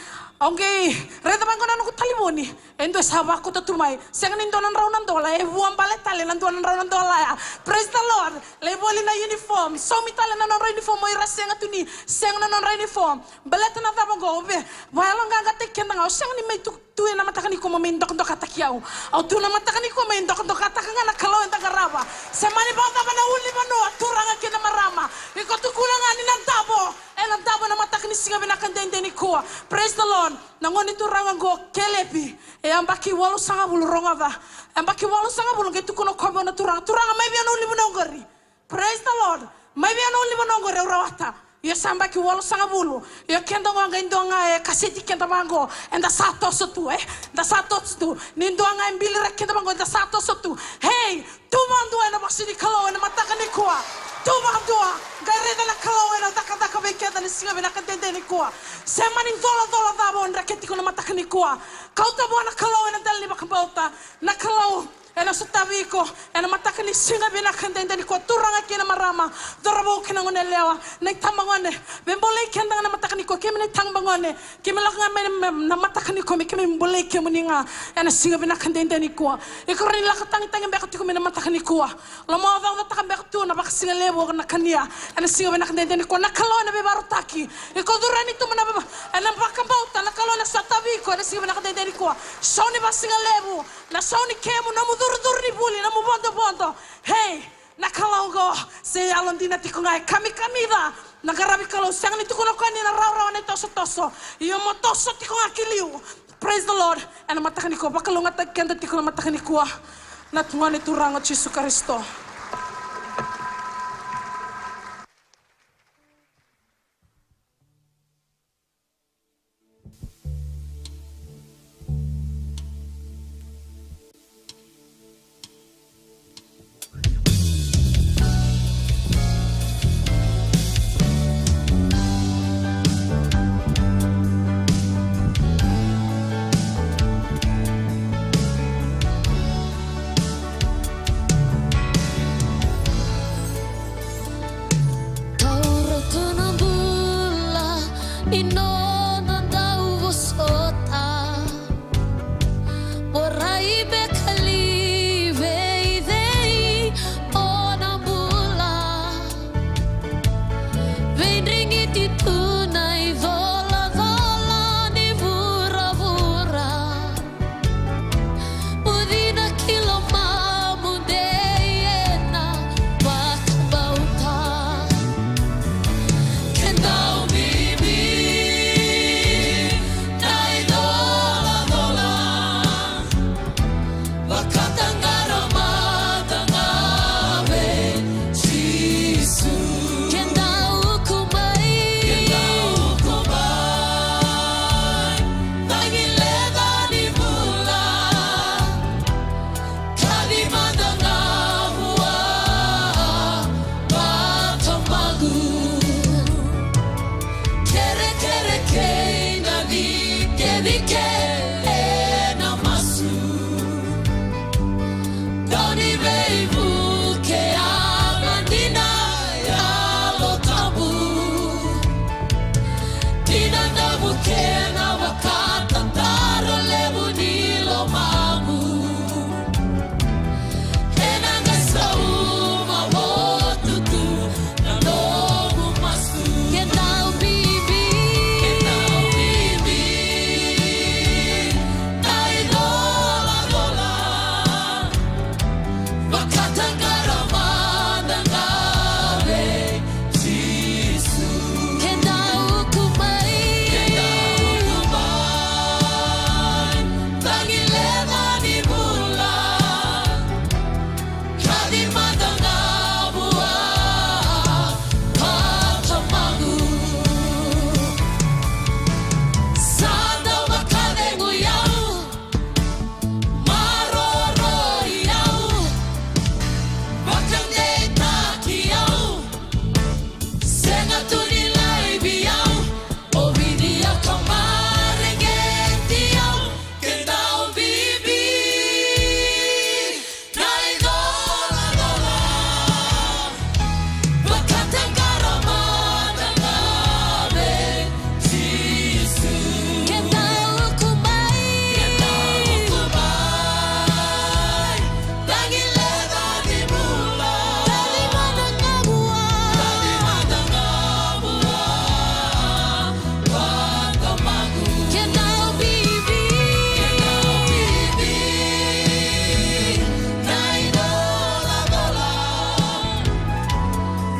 Au qai raica vaqo na noqu talevoni, e dua sa vakauta tu mai, sega ni dua na drau na dola, e vua bale tale na dua na drau na dola ya. Praise the Lord. Lai voli na uniform, saumi tale na nodra uniform o ira sega tu ni, sega na nodra uniform. Baleta na cava oqo? Au via vakayaloqaqataki keda ga, au sega ni mai tu, tu ena mataka nikua mo mai dokadokataki au. Au tu na mataka nikua mai dokadokataka ga na Kalou eda qarava. Se mani vakacava na ulunivanua, turaga kei na marama, iko tukuna ga ni na davo, ena davo ena mataka ni siga vinaka dede nikua. Praise the Lord. Na gone turaga oqo, Kelepi, e yabaki walusagavulu, rogoca. Yabaki walusagavulu, qai tukuna o koya vua na turaga, Turaga, mai vei au na ulunivanua oqori. Praise the Lord. Mai vei au na ulunivanua oqori, au rawata. Io, sa yabaki walusagavulu. Io, keda oqo qai dua ga e kaseti keda vaqo, eda sa toso tu, e? Da sa toso tu. Ni dua ga e biliraki keda vaqo, eda sa toso tu. Hei, tu vakadua ena vosa ni Kalou ena mataka nikua. Tu vakadua. Qai raica na Kalou ena cakacaka vei keda ena siga vinaka dede nikua. Se mani colacola cava o dreke tiko ena mataka nikua, kauta vua na Kalou ena dela ni vakabauta. Na Kalou ena sotavi iko ena mataka ni siga vinaka dede nikua, turaga kei na marama, cauravou kei na goneyalewa, na itabagone. Veibolei keda ga na mataka nikua, keimami na itabagone. Keimami lako ga mai na, na mataka nikua me keimami bolei kemuni ga ena siga vinaka dede nikua. Iko rawa ni lako tagitagi beka tiko mai na mataka nikua. Lomaocaocataka beka tu na vakasigalevu, na kania, ena siga vinaka dede nikua. Na Kalou ena veivakarautaki. Iko curu yani tu mai na, ena vakabauta, na Kalou ena sotavi iko ena siga vinaka dede nikua. Sau ni vakasigalevu, na sau ni kemu, nomu curucuru ni vuli, nomu vodovodo. Hei, na Kalou oqo se yalodina tiko ga, e kamikamica na qaravi Kalou. Sega ni tukuna o koya ni na rawarawa na itosotoso. Io, mo toso tiko ga ki liu. Praise the Lord. Ena mataka nikua, vakalougatataki keda tiko na mataka nikua na Gone Turaga o Jisu Karisito. Taura tu na bula ni nona dauvosota. Mo rai beka li vei cei o na bula. Veidrigiti tu na icolacola ni vuravura. Mo cina ki lomamu dei ena vakabauta. Ke dau bibi na icolacola, vakataqara mada ga vei Jisu. Ke dau uku mai, ke dau uku mai, tagi leca ni bula. Kaci mada ga vua vakamau. Kerekere kei na dikadika ena masu. Dau ni veivuke, yalani na Yalo Tabu. Dina na vuke na vakatataro levu ni lomamu. Ena qai sauma votu tu na nomu masu. Ke dau bibi, ke dau bibi na icolacola. Vakataqara mada ga vei Jisu. Ke dau uku mai, ke dau uku mai, tagi leca ni bula. Kaci mada ga vua vakamau. Sa dau vakacegui au. Maroroi au, vakadeitaki au, sega tu ni laivi au, o vidi au ka mareqeti au, ke dau bibi na icolacola. Vakataqara mada ga vei Jisu. Ke dau uku mai, ke dau uku mai, tagi leca ni bula. Kaci mada ga vua, kaci mada ga vua. Ke dau bibi, ke dau bibi na icolacola.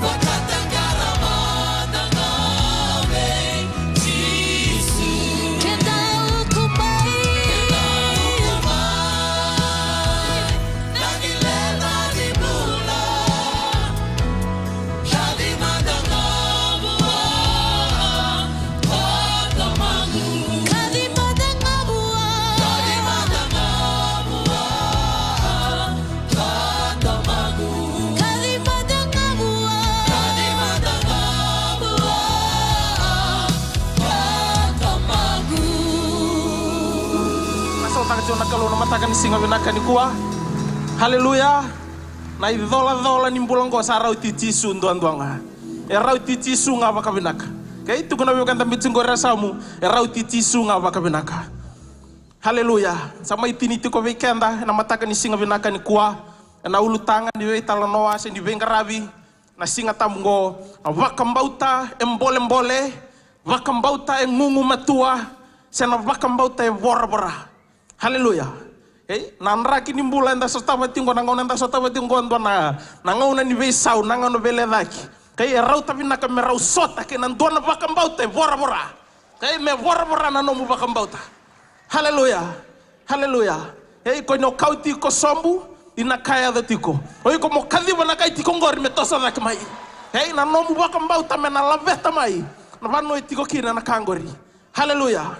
Vakataqara mada ga vei Jisu. Ke dau uku mai, ke dau uku mai. Tagi leca ni bula. Kaci mada ga vua, o Tamaqu. Kaci mada ga vua. Kaci mada ga vua, o Tamaqu. Kaci mada ga vua. Kaci mada ga vua, o Tamaqu. Na sautaka tiko na Kalou na mataka ni siga vinaka nikua. Haleluya. Na icolacola ni bula oqo sa rauti Jisu duadua ga. E rauti Jisu ga vakavinaka. Kei tukuna vei keda biu tiko qori na Samu, e rauti Jisu ga vakavinaka. Haleluya. Sa mai tini tiko vei keda ena mataka ni siga vinaka nikua, ena ulutaga ni veitalanoa se ni veiqaravi na Siga Tabu oqo, na vakabauta e bolebole, vakabauta e gugumatua, se na vakabauta e voravora. Haleluya. Ei, na draki ni bula eda sotava tiko, na gauna eda sotava tiko, dua na, na gauna ni veisau, na gauna veilecaki. Kei e rauta vinaka me rau sota kei na dua na vakabauta e voravora. Kei me voravora na nomu vakabauta. Haleluya. Haleluya. Ei, ko ni o kau tiko sobu, i na ka e yaco tiko. O iko mo kaciva na ka e tiko oqori me toso cake mai. Ei, na nomu vakabauta me na laveta mai na vanua e tiko kina na ka oqori. Haleluya.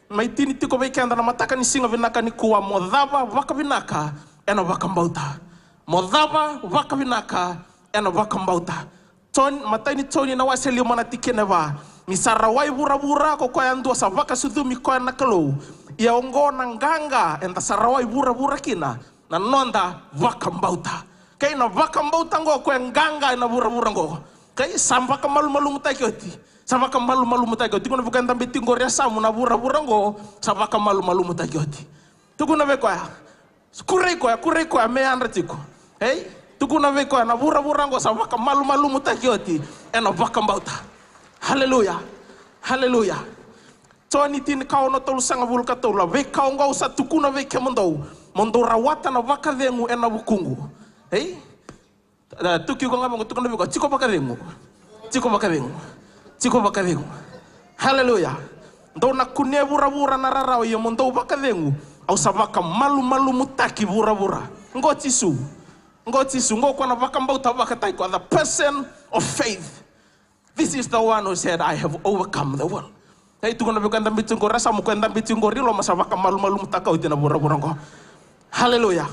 Mai tini tiko vei keda na mataka ni siga vinaka nikua, mo cava vakavinaka ena vakabauta. Mo cava vakavinaka ena vakabauta. Joni, matai ni Joni na wase lima na tikina e va. Ni sa rawai vuravura ko koya yadua sa vakasucumi koya na Kalou. Ia oqo na qaqa eda sa rawai vuravura kina, na noda vakabauta. Kei na vakabauta oqo ko e qaqa ena vuravura oqo. Kei sa vakamalumalumutaki oti. Sa vakamalumalumutaki oti. Tukuna vei koya dabe tiko qori e yasamu, na vuravura oqo sa vakamalumalumutaki oti. Tukuna vei koya. Kurei koya, kurei koya me yadra tiko. Ei? Tukuna vei koya na vuravura oqo sa vakamalumalumutaki oti ena vakabauta. Haleluya. Haleluya. Joni tinikaono tolusagavulu ka tolu. A veika oqo au sa tukuna vei kemudou, mo dou rawata na vakacegu ena vukuqu. Ei? E, tuki iko ga vaqo, tukuna vei koya, tiko vakacegu. Tiko vakacegu. Tiko vakacegu. Haleluya. Dou na kunea e vuravura na rarawa, ia mo dou vakacegu, au sa vakamalumalumutaki vuravura. Qo Jisu. Qo Jisu. Qo koya na vakabauta vakataki koya, the person of faith. This is the one who said, "I have overcome the world." Ei, tukuna vei koya dabe tiko qori e yasamu, koya dabe tiko qori i loma sa vakamalumalumutaka oti na vuravura oqo. Haleluya.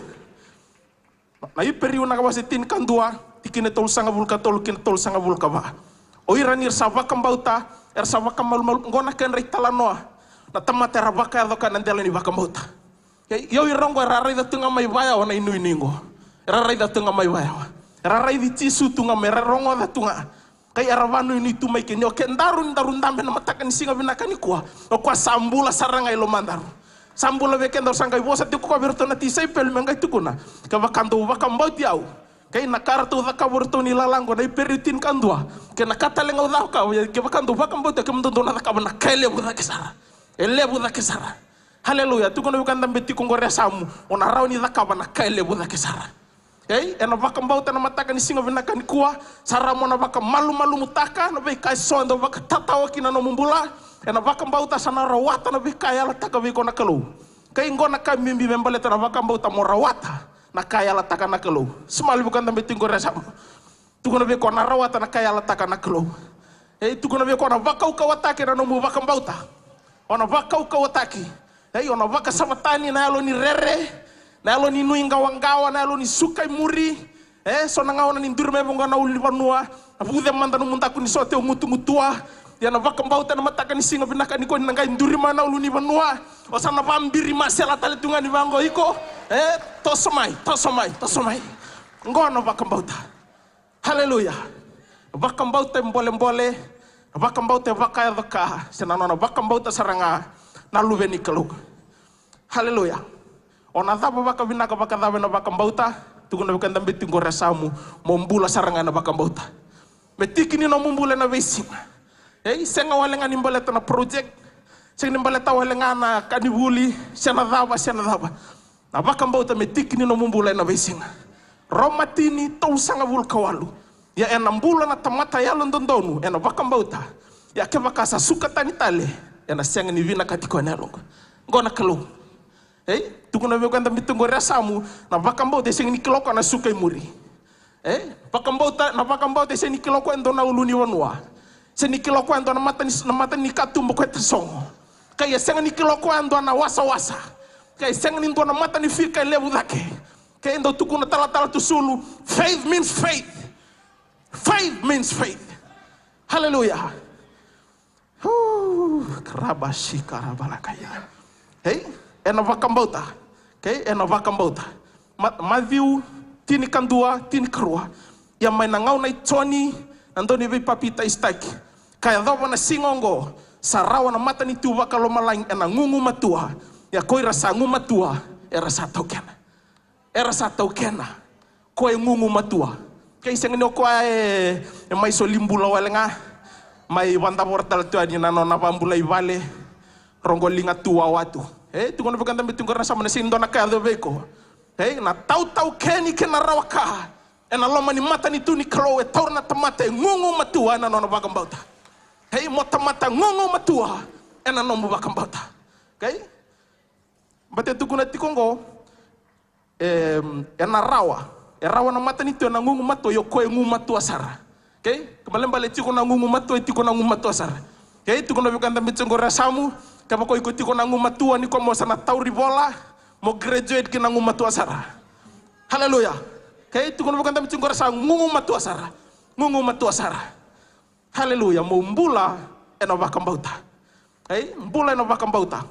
Na Iperiu na wase tinikadua, tikina e tolusagavulu ka tolu kina tolusagavulu ka va. O ira ni ra sa vakabauta, era sa vakamalumalumu, qo na kedra italanoa na tamata era vakayaco ka na dela ni vakabauta. Ia, ia o ira oqo era raica tu ga mai vayawa na inuinui oqo. Era raica tu ga mai vayawa. Era raici Jisu tu ga mai, era rogoca tu ga. Kei era vanuinui tu mai kina. Ni o kedaru ni daru dabe na mataka ni siga vinaka nikua, o koya sa bula sara ga i lomadaru. Sa bula vei kedaru, sa qai vosa tiko koya vei iratou na tisaipeli me qai tukuna, kevaka dou vakabauti au, kei na ka ratou cakava o iratou ni lala oqo na Iperiu tinikadua, kei na ka tale ga au cakava, kevaka dou vakabauti au, kemudou dou na cakava na ka e levu cake sara. E levu cake sara. Haleluya. Tukuna vei koya dabe tiko qori e yasamu, o na rawa ni cakava na ka e levu cake sara. Ei, ena vakabauta na mataka ni siga vinaka nikua, sa rawa mo na vakamalumalumutaka na veika eso e dau vakatatao kina na nomu bula. Ena vakabauta sa na rawata na veika e yalataka vei iko na Kalou. Kei qo na ka bibi me baleta na vakabauta, mo rawata na ka e yalataka na Kalou. Smile vei koya dabe tiko qori e yasamu. Tukuna vei koya, o na rawata na ka e yalataka na Kalou. Ei, tukuna vei koya, o na vakaukauwataki ena nomu vakabauta. O na vakaukauwataki. Ei, o na vakasava tani na yalo ni rere, na yalo ni nuiqawaqawa, na yalo ni suka i muri. E so na gauna ni duri mai vaqo na ulunivanua, na vuce mada nomu daku ni sote, o gutugutua. Ia na vakabauta ena mataka ni siga vinaka nikua, ni na qai duri mai na ulunivanua, o sa na vabiri masela tale tu ga ni vaqo iko. E, toso mai, toso mai, toso mai. Qo na vakabauta. Haleluya. Vakabauta e bolebole, vakabauta e vakayaco ka, se na nona vakabauta sara ga na luve ni Kalou. Haleluya. O na cava vakavinaka vakacava ena vakabauta? Tukuna vei koya dabe tiko qori e yasamu, mo bula sara ga ena vakabauta. Me tiki ni nomu bula ena veisiga. Ei, sega wale ga ni baleta na project, sega ni baleta wale ga na ka ni vuli, se na cava, se na cava. Na vakabauta me tiki ni nomu bula ena veisiga. Roma tini, tolusagavulu ka walu. Ia ena bula na tamata yalododonu ena vakabauta. Ia kevaka sa suka tani tale, ena sega ni vinakati koya na yaloqu. Qo na Kalou. Ei, tukuna vei koya dabe tiko qori e yasamu, na vakabauta e sega ni kila o koya na suka i muri. E, vakabauta, na vakabauta e sega ni kila o koya e dua na ulunivanua. Sega ni kila o koya e dua na mata ni, na mata ni katuba ko e tasogo. Kei e sega ni kila o koya e dua na wasawasa. Kei e sega ni dua na mata ni fika e levu cake. Kei e dau tukuna talatala Tusulu, faith means faith. Faith means faith. Haleluya. Hu, karabashika rabalakaya. Ei, ena vakabauta. Kei, ena vakabauta. Ma-, Maciu tinikadua, tinikarua. Ia mai na gauna i Joni na dauniveipapitaisotaki ka yacova na siga oqo, sa rawa na matanitu vakalomalagi ena gugumatua. Ia ko ira sa gumatua, era sa taukena. Era sa taukena. Ko e gugumatua. Kei sega ni o koya e, e mai soli bula wale ga. Mai vadavora tale tu yani na nona vabulai vale. Roqo liga tu wawa tu. E, tukuna vei koya dabe tiko qori e yasamu, na sega ni dua na ka e yaco vei iko. E, na tautaukeni kei na rawa ka ena loma ni matanitu ni Kalou e taura na tamata e gugumatua ena nona vakabauta. E, mo tamata gugumatua ena nomu vakabauta. Okay? Baleta e tukuna tiko oqo, e, ena rawa. E rawa na matanitu ena gugumatua, ia o koya e gumatua sara. Okay? Kena ibalebale e tiko na gugumatua, e tiko na gugumatua sara. Okay? Tukuna vei koya e dabe tiko qori e yasamu, kevaka o iko tiko na gugumatua, ni ko mo sa na tauri vola, mo graduate ki na gugumatua sara. Haleluya. Okay? Tukuna vei koya e dabe tiko qori e yasamu, gugumatua sara. Gugumatua sara. Haleluya, mo bula ena vakabauta. Ei, bula ena vakabauta.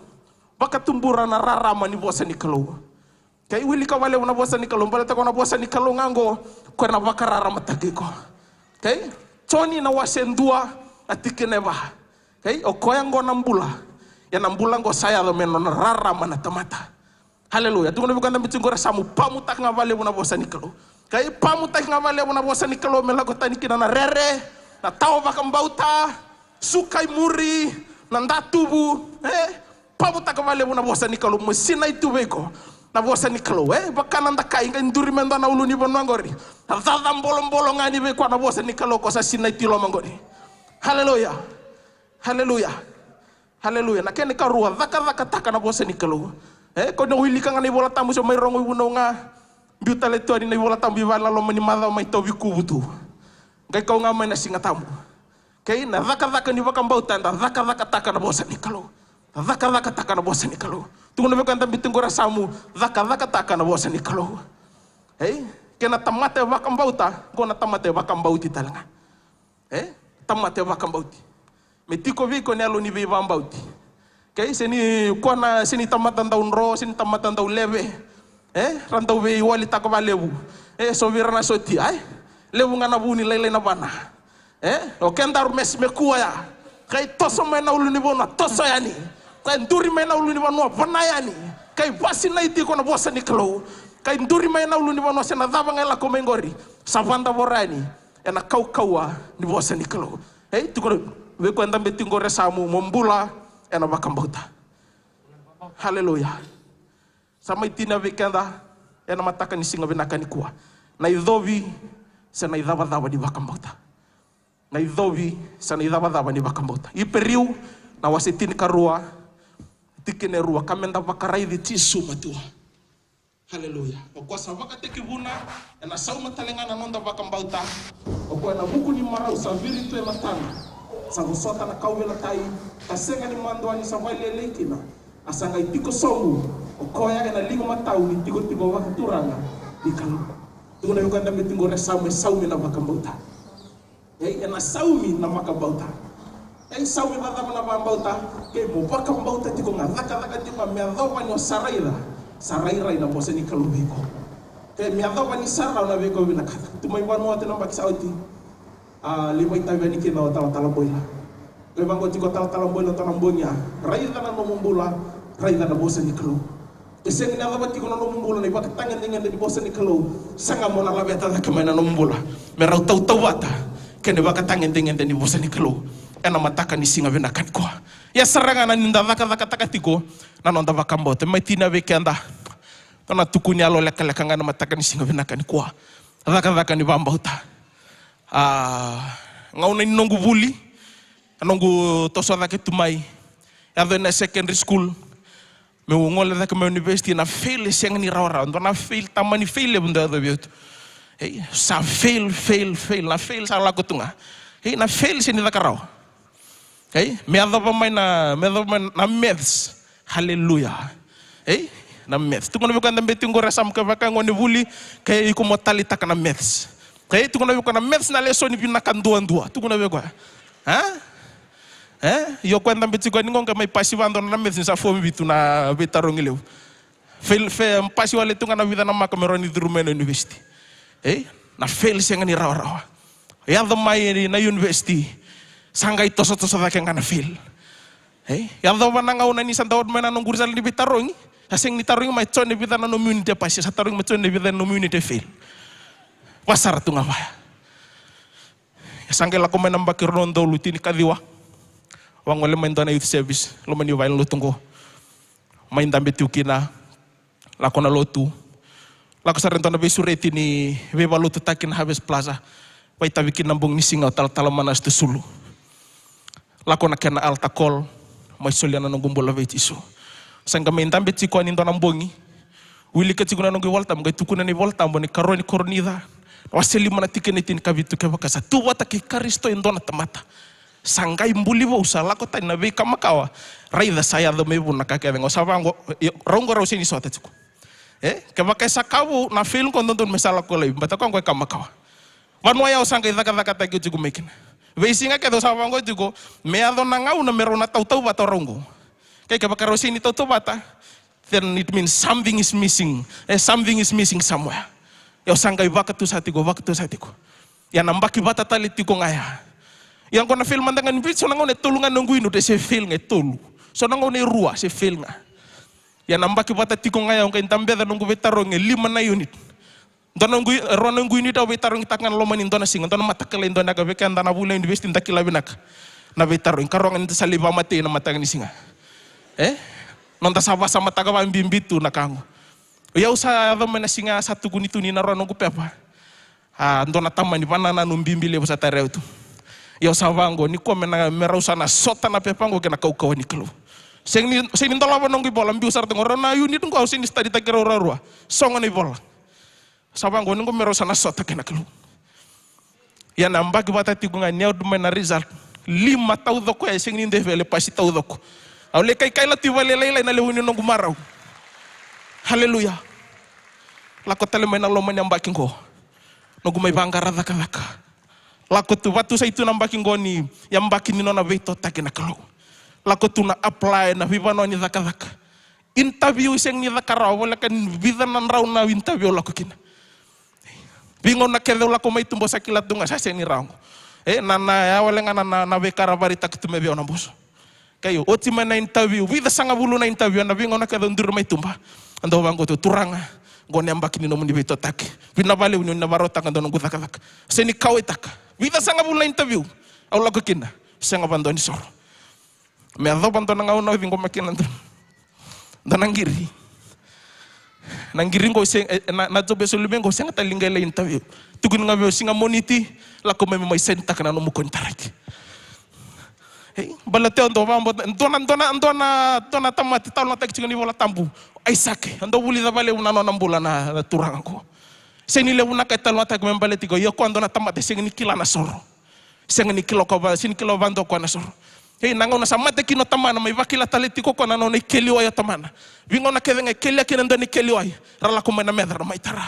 Vakatubura na rarama ni vosa ni Kalou. Okay, wilika vakalevu na vosa ni Kalou, baleta ko na vosa ni Kalou ga oqo, ko na vakararamataki iko. Okay? Joni na wase dua, na tikina e va. Okay? O koya oqo na bula. Ia na bula oqo sa yaco me nona rarama na tamata. Haleluya. Tukuna vei koya e dabe tiko qori e yasamu, pamutaka ga vakalevu na vosa ni Kalou. Okay? Pamutaki ga vakalevu na vosa ni Kalou me lako tani kina na rere, na tawa vakabauta, suka i muri, na datuvu. E? Pamutaka vakalevu na vosa ni Kalou, mo sinai tu vei iko na vosa ni Kalou. E? Vaka na dakai, qai duri mai e dua na ulunivanua qori. Na caca bolobolo ga ni vei koya na vosa ni Kalou ko sa sinai tu i loma qori. Haleluya. Haleluya. Haleluya. Na kena ikarua, cakacakataka na vosa ni Kalou. E, ko na wilika ga na iVola Tabu, se o mai rogo ivunau ga. Biu tale tu yani na iVola Tabu i vale na loma ni macawa, mai tauvi kuvu tu. Qai kau ga mai na Siga Tabu. Okay, na cakacaka ni vakabauta, eda cakacakataka na vosa ni Kalou. Cakacakataka na vosa ni Kalou. Tukuna vei koya e dabe tiko qori e yasamu, cakacakataka na vosa ni Kalou. Ei, kei na tamata e vakabauta, qo na tamata e vakabauti tale ga. E? Tamata e vakabauti. Me tiko vei iko na yalo ni veivakabauti. Okay? Se ni koya na, se ni tamata dau dro, se ni tamata dau leve. E? Ra dau veiwalitaka vakalevu. E, so vei ira na sotia, e? Levu ga na vu ni lailai na vana. E? O kedaru me, me kua ya. Qai toso mai na ulunivanua, toso yani. Qai duri mai na ulunivanua, vana yani. Qai vasinai tiko na vosa ni Kalou. Qai duri mai na ulunivanua, se na cava ga e lako mai qori. Sa vadavora yani ena kaukauwa ni vosa ni Kalou. Ei, tukuna vei koya e dabe tiko qori e yasamu, mo bula ena vakabauta. Haleluya. Sa mai tinia vei keda ena mataka ni siga vinaka nikua. Na icovi se na icavacava ni vakabauta. Na icovi se na icavacava ni vakabauta. Iperiu na wase tinikarua, tikina e rua, ka meda vakaraici Jisu matua. Haleluya. O koya sa vakatekivuna, ena sauma tale ga na noda vakabauta. O koya ena vuku ni marau sa viri tu e matana. Sa vosota na kauveilatai, ka sega ni madua ni sa vakalelei kina. A sa qai tiko sobu o koya ena liga matau ni tikotiko vakaturaga ni Kalou. Tukuna vei koya e dabe tiko qori e yasamu, e saumi na vakabauta. Ei, ena saumi na vakabauta. Ei, saumi vakacava na vakabauta? Kei mo vakabauta tiko ga, cakacaka tiko ga, me yacova ni o sa raica, sa rairai na vosa ni Kalou vei iko. Kei me yacova ni sa rawa na veika o vinakata. Tu mai vanua oti na yabaki sa oti. A, lai vakaitavi yani kina o Talatala Boila. Lai vaqo tiko o Talatala Boila, Talatala Boila, raica na nomu bula, raica na vosa ni Kalou. E sega ni yacova tiko na nomu bula na ivakatagedegede ni vosa ni Kalou, sega mo na laveta cake mai na nomu bula me rau tautauvata kei na ivakatagedegede ni vosa ni Kalou ena mataka ni siga vinaka nikua. Ia sara ga na ni da cakacakataka tiko na noda vakabauta. Mai tinia vei keda, dua na tukuni yalo lekaleka ga ena mataka ni siga vinaka nikua. Cakacaka ni vakabauta. A, gauna ni noqu vuli, noqu toso cake tu mai, yaco ena secondary school, meu gole cake mai university, na fail e sega ni rawarawa, dua na fail, tamani fail levu dau yacovi au tu. Ei, sa fail, fail, fail, na fail sa lako tu ga. Ei, na fail sega ni caka rawa. Ei, me yacova mai na, me yacova mai na maths. Haleluya. Ei, na maths. Tukuna vei koya e dabe tiko qori e yasamu, kevaka e gone vuli, ke iko mo taleitaka na maths. Ei, tukuna vei koya na maths na lesoni vinaka duadua. Tukuna vei koya. A? E? Io, koya e dabe tiko yani qo qai mai pasi vakadua na maths ni sa form vitu na veitarogi levu. Fail, fail, pasi wale tu ga na vica na maka me rawa ni curu mai na university. Ei, na fail sega ni rawarawa. Yaco mai na university, sa qai tosotoso cake ga na fail. Ei, yacova na gauna ni sa dau oti mai na noqu result ni veitarogi, sa sega ni tarogi mai, Jone, e vica na nomu unit e pasi, sa tarogi mai, Jone, e vica na nomu unit e fail. Vakasara tu ga vaya. Sa qai lako mai na yabaki rua na udolu tinikaciwa. Vagole mai dua na youth service loma ni valenilotu qo. Mai dabe tu kina, lako na lotu. Lako sara e dua na veisureti ni veivakalotutaki na Harvest Plaza. Vakaitavi kina na bogi ni siga o Talatala Manase Tusulu. Lako na kena altar call, mai solia na noqu bula vei Jisu. Sa qai mai dabe tiko yani dua na bogi. Wilika tiko na noqu iVolatabu, qai tukuna na iVolatabu ni karua ni Korinica, na wase lima na tikina e tinikavitu, kevaka sa tu vata kei Karisito e dua na tamata, sa qai buli vou, sa lako tani na veika makawa. Raica sa yaco mai vou na ka kece qo. Sa vaqo, rau qo rau sega ni sota tiko. E, kevaka e sa ka vou na fail qo, dodonu me sa lako laivi, baleta koya qo e ka makawa. Vanua ya au sa qai cakacakataki tiko mai kina. Veisiga kece au sa vaqo tiko, me yaco na gauna me rau na tautauvata o rau qo. Kei kevaka rau sega ni tautauvata, then it means something is missing. E, something is missing somewhere. Ia au sa qai vakatusa tiko, vakatusa tiko. Ia na baki vata tale tiko ga ya. Ia qo na fail mada ga ni bit, so na gauna e tolu ga noqu unit e se fail ga e tolu. So na gauna e rua se fail ga. Ia na baki vata tiko ga ya, au qai dabeca noqu veitarogi e lima na unit. Dua na noqu, rua na noqu unit au veitarogitaka ga na loma ni dua na siga, dua na mataka lailai, dua na ka vei keda na vuli na university da kila vinaka. Na veitarogi, karua ga ni da sa lai vakamatei na mataka ni siga. E? Noda sa vakasamataka vakabibi tu na ka qo. Ia au sa yaco mai na siga sa tukuni tu ni na rua noqu pepa. A, dua na tamani vakanananu bibi levu sa tara au tu. Ia au sa vaqo, nikua me na, me rau sa na sota na pepa qo kei na kaukauwa ni Kalou. Sega ni, sega ni dolava noqu ivola, biu sara tu qo, rau na unit qo au sega ni study taki rau ruarua. Sogo na ivola. Sa vaqo, ni qo me rau sa na sota kei na Kalou. Ia na baki vata tiko ga ni au dua mai na result. Lima taucoko, e sega ni dua e fail, e pasi taucoko. Au lai kaikai la tu i vale lailai na levu ni noqu marau. Haleluya. Lako tale mai na loma ni yabaki qo. Noqu mai vaqara cakacaka. Lako tu, vakatusai tu na yabaki qo ni yabaki ni nona veitotaki na Kalou. Lako tu na apply na veivanua ni cakacaka. Interview sega ni caka rawa, voleka ni vica na drau na interview au lako kina. Veigauna kece au lako mai tuba au sa kila tu ga sa sega ni rawa qo. E, na, na, ya wale ga na, na, na veika ra vakaraitaka tu mai vei au na boso. Kei oti mai na interview, vica sagavulu na interview, ena veigauna kece au duri mai tuba. Au dau vaqo tu, Turaga, qo na yabaki ni nomuni veitotaki. Vinaka vakalevu ni o ni na vakarautaka dua noqu cakacaka. Sega ni kauwaitaka. Vica sagavulu na interview au lako kina. Sega vakadua ni soro. Me yacova dua na gauna au ciqoma kina dua, dua na qiri. Na qiri qo se, e, na, na job e soli mai qo sega tale ni qai lai interview. Tukuni ga vei au siga Moniti, lako mai me mai sainitaka na nomu konitaraki. Ei, baleta au dau vakabauta, dua na, dua na, dua na, dua na tamata e talanoataki tiko ena iVolatabu. Aisake, au dau vulica vakalevu na nona bula na, na turaga qo. Sega ni levu na ka e talanoataki me baleti koya, ia o koya dua na tamata e sega ni kila na soro. Sega ni kila o koya va, sega ni kila vakadua o koya na soro. Ei, na gauna sa mate kina o tamana, mai vakila tale tiko o koya na nona ikeli wai o tamana. Veigauna kece ga e kelia kina e dua na ikeli wai, ra lako mai na meca ra mai tara.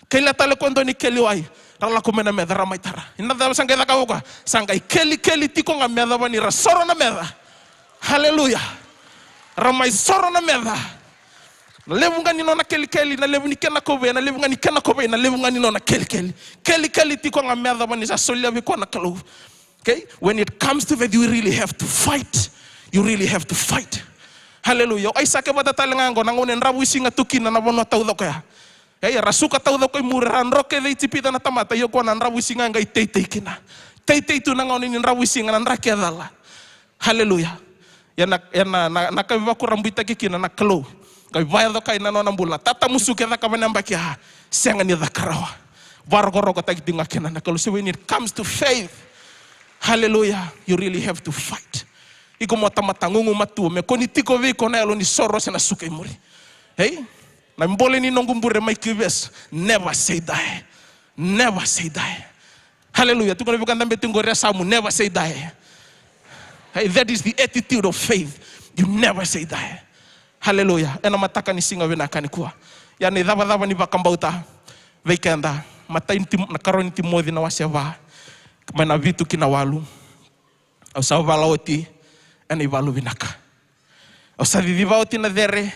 Kelia tale o koya e dua na ikeli wai, ra lako mai na meca ra mai tara. Ia na cava sa qai cakava o koya? Sa qai kelikeli tiko ga me yacova ni ra soro na meca. Haleluya. Ra mai soro na meca. Na levu ga ni nona kelikeli, na levu ni kena kovei, na levu ga ni kena kovei, na levu ga ni nona kelikeli. Kelikeli tiko ga me yacova ni sa solia vei koya na Kalou. Okay? When it comes to faith, you really have to fight. You really have to fight. Haleluya. O Aisake vata tale ga qo, na gauna e dravuisiga tu kina na vanua taucoko ya. Ei, era suka taucoko i muri, ra dro kece i Ijipita na tamata, ia o koya na dravuisiga qai teitei kina. Teitei tu na gauna ni dravuisiga, na draki e cala. Haleluya. Ia na, ia na, na, na ka e vakurabuitaki kina na Kalou. Ka vakayaco kina na nona bula. Tatamusuki e cakava na yabaki ya. Sega ni caka rawa. Vakarokorokotaki tiko ga kina na Kalou. So when it comes to faith, haleluya, you really have to fight. Iko mo tamata gugumatua, me kua ni tiko vei iko na yalo ni soro se na suka i muri. Ei? Na ibole ni noqu bure mai Q V S, never say die. Never say die. Haleluya. Tukuna vei koya dabe tiko qori e yasamu, never say die. Hey, that is the attitude of faith. You never say die. Haleluya. Ena mataka ni siga vinaka nikua. Ia na icavacava ni vakabauta vei keda. Matai ni Tim-, na karua ni Timoci na wase va. Mai na vitu ki na walu. Au sa vala oti ena ivalu vinaka. Au sa ciciva oti na cere.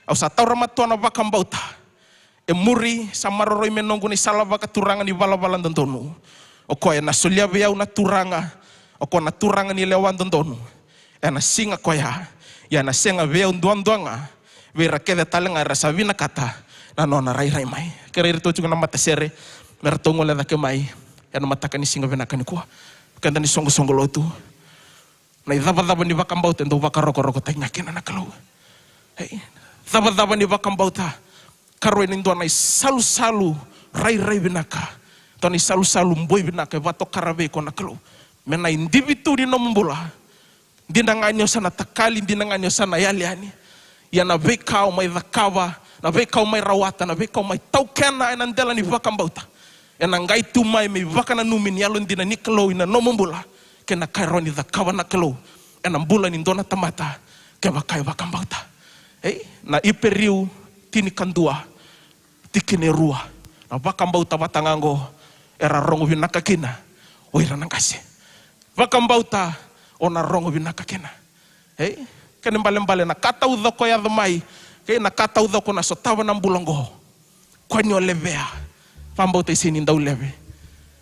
Au sa taura matua na vakabauta. E muri sa maroroi me noqu na isala vakaturaga ni valavala dodonu. O koya ena solia vei au na Turaga. O koya na Turaga ni lewa dodonu. Ena siga koya. Ia ena sega vei au duadua ga. Vei ira kece tale ga era sa vinakata na nona rairai mai. Kerei iratou tiko na matasere me ratou gole cake mai ena mataka ni siga vinaka nikua. Keda ni soqosoqo lotu. Na icavacava ni vakabauta e dau vakarokorokotaki ga kina na Kalou. Ei, cavacava ni vakabauta. Karua ni dua na isalusalu rairai vinaka. Dua na isalusalu boi vinaka e vakatokara vei iko na Kalou. Me na idivi tu ni nomu bula. Dina ga ni o sa na takali, dina ga ni o sa na yali yani. Ia na veika o mai cakava, na veika o mai rawata, na veika o mai taukena ena dela ni vakabauta, ena qai tu mai me ivakananumi ni yalodina ni Kalou ina nomu bula kei na ka e rawa ni cakava na Kalou ena bula ni dua na tamata kevaka e vakabauta. Ei, na Iperiu tinikadua, tikina e rua. Na vakabauta vata ga oqo era rogo vinaka kina o ira na qase. Vakabauta o na rogo vinaka kina. Ei, kena ibalebale na ka taucoko e yaco mai, kei na ka taucoko na sotava na bula oqo. Koya ni o levea. Vakabauta e sega ni dau leve.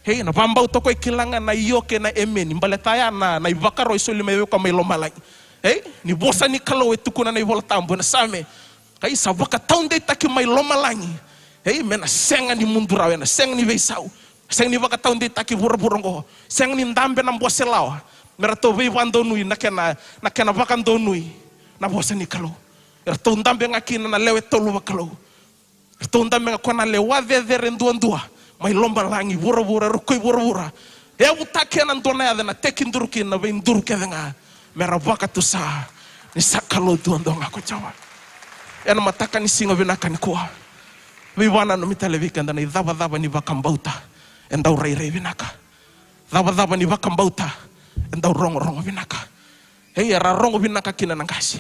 Ei, na vakabauta o koya e kila ga na io kei na emeni. Baleta ya na, na ivakaro e soli mai vei koya mai lomalagi. Ei, ni vosa ni Kalou e tukuna na iVola Tabu ena Same. Ei, sa vakataudeitaki mai lomalagi. Ei, me na sega ni mudu rawa, ena sega ni veisau. Sega ni vakataudeitaki vuravura oqo. Sega ni dabe na bose lawa. Me ratou veivakadonui na kena, na kena vakadonui na vosa ni Kalou. Eratou dabe ga kina na lewe tolu vakalou. Eratou dabe ga koya na lewa cecere duadua mai lomalagi, vuravura, rokoi vuravura. E yavutaki ena dua na yaca ena tekiduru kina na veiduru kece ga. Me ra vakatusa ni sa Kalou duadua ga ko Jiova. Ena mataka ni siga vinaka nikua, veivakananumi tale vei keda na icavacava ni vakabauta e dau rairai vinaka. Cavacava ni vakabauta e dau rogorogo vinaka. Ei, era rogo vinaka kina na qase.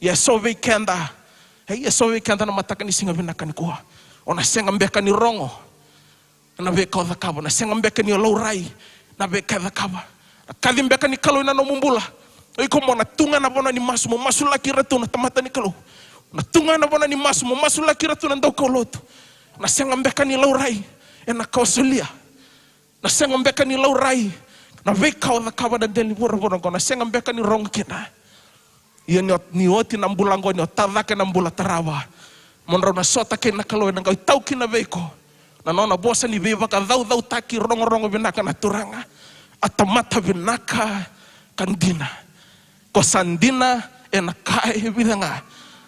Ia e so vei keda, ei, e so vei keda na mataka ni siga vinaka nikua, o na sega beka ni rogo na veika o cakava, na sega beka ni o laurai na veika e cakava. Na kaci beka ni Kalou ena nomu bula, o iko mo na tu ga ena vanua ni masu mo masulaki ira tu na tamata ni Kalou. Na tu ga ena vanua ni masu mo masulaki ira tu na daukaulotu. Na sega beka ni laurai ena ka o solia. Na sega beka ni laurai na veika o cakava na dela ni vuravura oqo, na sega beka ni rogo kina. Ia ni o, ni oti na bula oqo, ni o tacake na bula tarava, mo drau na sota kei na Kalou, ena qai tau kina vei iko na nona vosa ni veivakacaucautaki. Rogorogo vinaka na Turaga, a tamata vinaka ka dina. Ko sa dina ena ka e vica ga.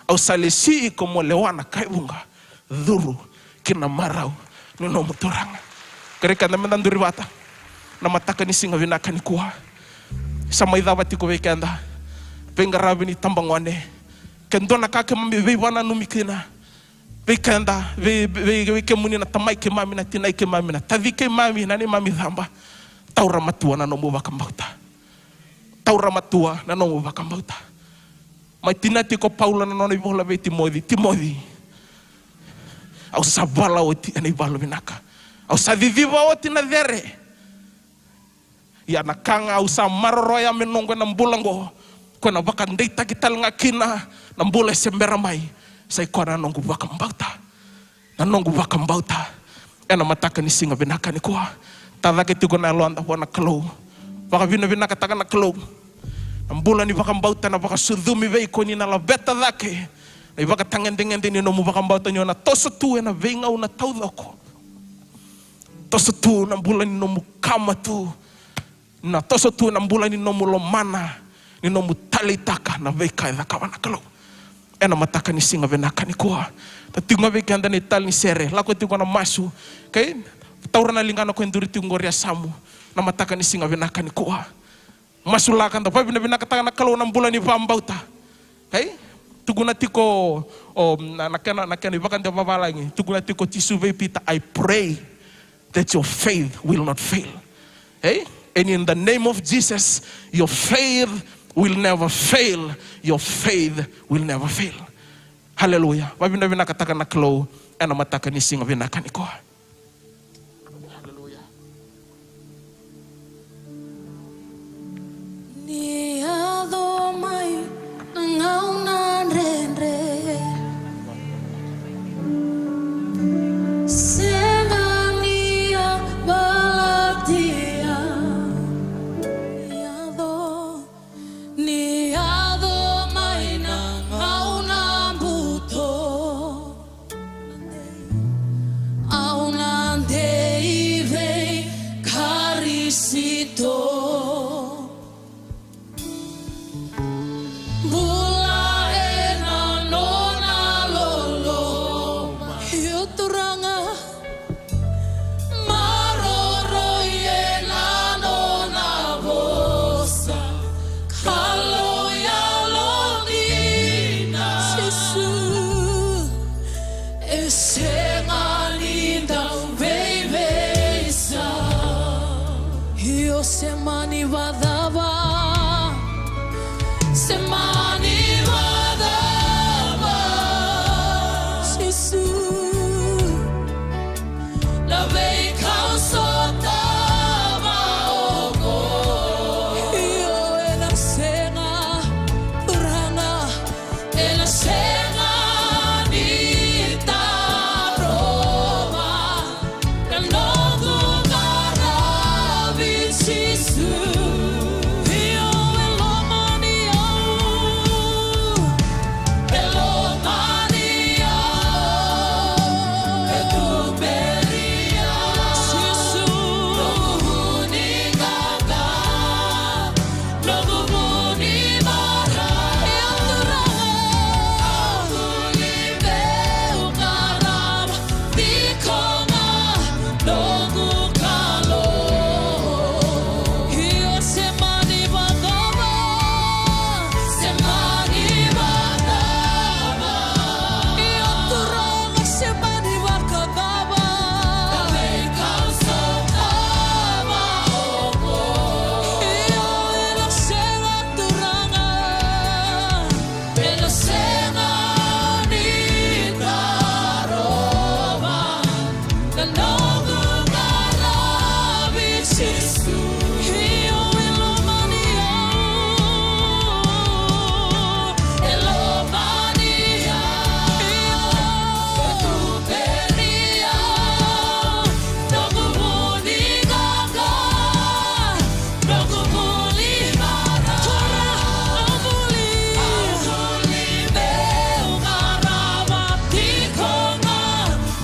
Au sa lesi iko mo lewa na ka e vuqa, curu ki na marau ni nomu Turaga. Kerei keda meda duri vata na mataka ni siga vinaka nikua. Sa mai cava tiko vei keda veiqaravi ni tabagone. Ke dua na ka keimami veivakananumi kina vei keda, vei, vei, vei kemuni na tamai keimami, na tinai keimami, na taci keimami, na neimami caba, taura matua na nomu vakabauta. Taura matua na nomu vakabauta. Mai tinia tiko o Paula na nona ivola vei Timoci: Timoci, au sa vala oti ena ivalu vinaka. Au sa ciciva oti na cere. Ia na ka ga au sa maroroya me noqu ena bula oqo, ko na vakadeitaki tale ga kina na bula e se bera mai, sa i koya na noqu vakabauta. Na noqu vakabauta ena mataka ni siga vinaka nikua. Tacake tiko na yaloda vua na Kalou. Vakavinavinakataka na Kalou. Na bula ni vakabauta ena vakasucumi vei iko ni na laveta cake na ivakatagedegede ni nomu vakabauta, ni o na toso tu ena veigauna taucoko. Toso tu na bula ni nomu kama tu. Na toso tu ena bula ni nomu lomana, ni nomu taleitaka na veika e cakava na Kalou. Ena mataka ni siga vinaka nikua, na tiko ga vei keda na itali ni sere, lako tiko na masu. Kei taura na ligana ko e duri tiko qori e yasamu na mataka ni siga vinaka nikua. Masulaka, da vavinavinakataka na Kalou na bula ni vakabauta. Kei tukuna tiko o, na, na kena, na kena ivakadewa vavalagi, tukuna tiko o Jisu vei Pita: "I pray that your faith will not fail." Hey? And in the name of Jesus, your faith will never fail. Your faith will never fail. Hallelujah. Vavinavinakataka na Kalou ena mataka ni siga vinaka nikua. Hallelujah. Ni yaco mai na gauna dredre, sega ni a valatia. Ni yaco, ni yaco mai na gauna buto, au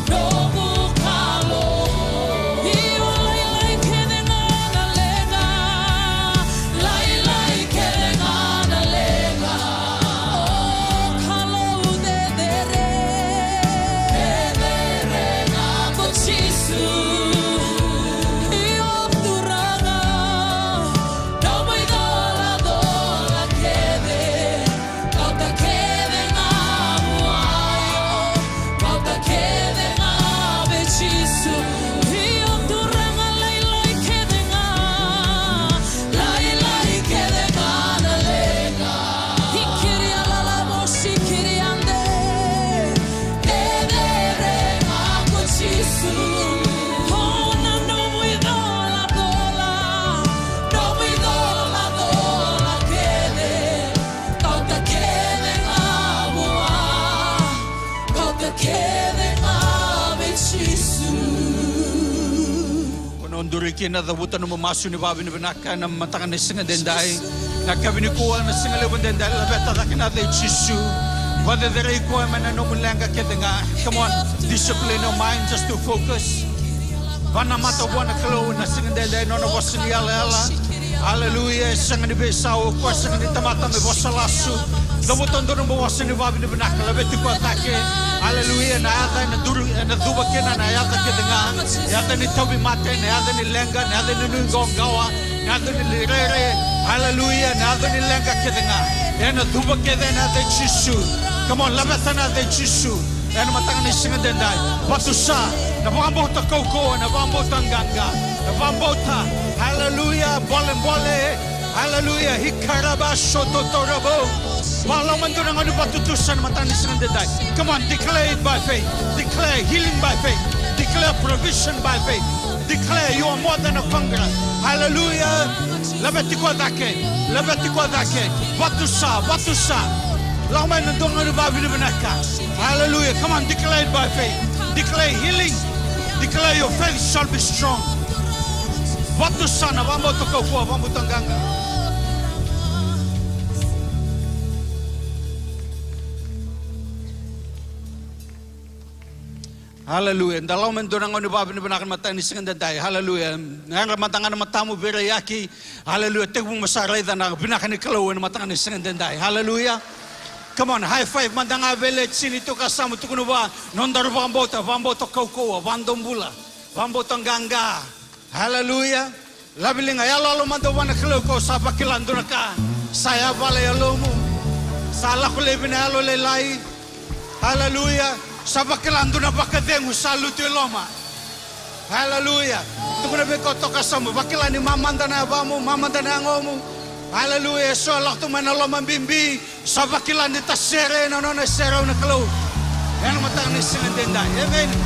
Nomu Kalou. Io, lailai kece ga na leqa. Lailai kece ga na leqa. O Kalou cecere. Cecere ga ko Jisu. Io, Turaga. Nomu icolacola kece. Kauta kece ga vua, kauta kece ga vei Jisu. Io, Turaga, lailai kece ga, lailai kece ga na leqa. Ikiri alalamo sikiri ande. Cecere ga ko Jisu. O na nomu icolacola, nomu icolacola kece. Kauta kece ga vua, kauta kece ga vei Jisu. Ko na duri kina, cavuta nomu masu ni vakavinavinaka ena mataka ni siga edaidai. Na yakavi nikua, na siga levu edaidai, laveta cake na yaca i Jisu. Vakacerecerei koya mai na nomu leqa kece ga. Come on, discipline your mind just to focus. Vakanamata vua na Kalou na siga edaidai, nona vosa ni yalayala. Aleluya, e sega ni veisau, o koya sega ni tamata me vosa lasu. Cavuta dua na vosa ni vakavinavinaka, laveti koya cake. Aleluya, na yaca ena duri, ena cuva kina na yaca kece ga. Yaca ni tauvimate, na yaca ni leqa, na yaca ni nuiqawaqawa, na yaca ni rere. Aleluya, na yaca ni leqa kece ga. Ena cuva kece na yaca i Jisu. Come on, laveta na yaca i Jisu. Ena mataka ni siga edaidai, vatusa na vakabauta kaukauwa, na vakabauta qaqa, na vakabauta, aleluya, bolebole, aleluya, ikaraba sototorabo. Vakaloma dua na gauna ni vatutusa ena mataka ni siga edaidai. Come on, declare it by faith. Declare healing by faith. Declare provision by faith. Declare you are more than a conqueror. Hallelujah. Laveti koya cake. Laveti koya cake. Vatusa, vatusa. Lako mai na dua ga ni vakavinavinaka. Hallelujah. Come on, declare it by faith. Declare healing. Declare your faith shall be strong. Vatusa na vakabauta kaukauwa, vakabauta qaqa. Haleluya. Da lako mai dua na gauna ni vakavinavinaka na mataka ni siga edaidai. Haleluya. Na yadra mada ga na matamu, veiraiyaki. Haleluya. Tekivu mo sa raica na vinaka ni Kalou ena mataka ni siga edaidai. Haleluya. Come on, high five mada ga vei Lecini, tokasamu, tukuna vua, nodaru vakabauta, vakabauta kaukauwa, vakadobula, vakabauta qaqa. Haleluya. Laveliga, yaloyalo mada vua na Kalou, ko sa vakila dua na ka. Sa yavala yalomu. Sa lako laivi na yalolailai. Haleluya. Sa vakila dua na vakacegu sa lutu i loma. Haleluya. Tukuna vei koya tokasamu, vakila ni mamada na yavamu, mamada na yagomu. Haleluya. Eso e lako tu mai na lomabibi. Sa vakila ni tasere na nona iserau na Kalou. Ena mataka ni siga edaidai. Emeni.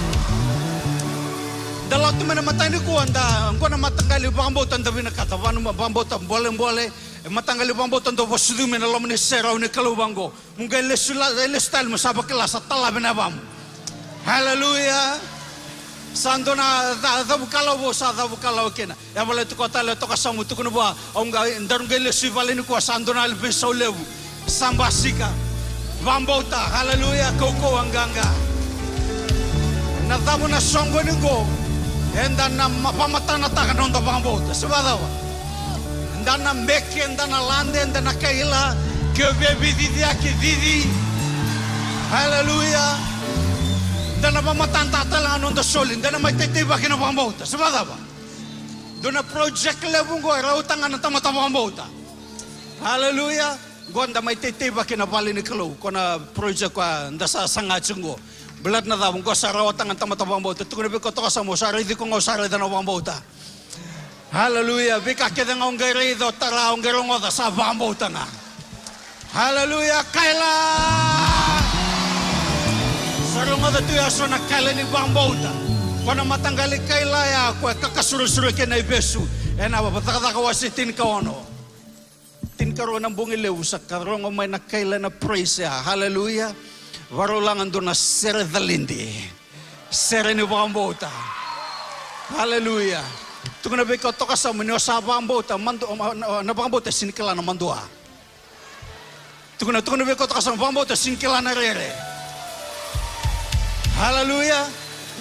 Da lako tu mai na mataka nikua, da qo na mataqali vakabauta da vinakata, vanuma vakabauta bolebole. E mataqali vakabauta dau vakasucumi ena loma ni serau ni Kalou vaqo. Mo qai lesu la, lesu tale mo sa vakila sa talavi na yavamu. Haleluya. Sa dua na ca-, cavuikalawa vou sa cavuikalawa kina. Yavala tiko tale, tokasamu, tukuna vua, au qai, daru qai lesu i vale nikua, sa dua na veisau levu. Sa basika. Vakabauta, haleluya, kaukauwa qaqa. Na cavu na soqo ni qo, eda na ma-, vakamatanataka na noda vakabauta. Se vakacava? Eda na beke, eda na lade, eda na kaila, ke o via veiciciyaki, cici. Haleluya. Eda na vakamatanataka tale ga na noda soli, eda na mai teitei vaki na vakabauta. Se vakacava? Dua na project levu qo e rauta ga na tamata vakabauta. Haleluya. Qo da mai teitei vaki na vale ni Kalou. Ko na project koya da sa saga tiko qo. Baleta na cava? Qo sa rauta ga na tamata vakabauta. Tukuna vei koya tokasamu, sa raici koya qo, sa raica na vakabauta. Haleluya. Veika kece ga o qai raica, o tara, o qai rogoca, sa vakabauta ga. Haleluya, kaila. Sa rogoca tu ya so na kaila ni vakabauta. Ko na mataqali kaila ya, ko e kakasurusurui kina i vesu. Ena Cakacaka wase tinikaono. Tinikarua na bogi levu sa ka rogo mai na kaila ena praise ya. Haleluya. Varau laga dua na sere calidi. Sere ni vakabauta. Haleluya. Tukuna vei koya toka sobu ni o sa vakabauta, madu-, na, na vakabauta sega ni kila na madua. Tukuna, tukuna vei koya toka sobu, vakabauta sega ni kila na rere. Haleluya.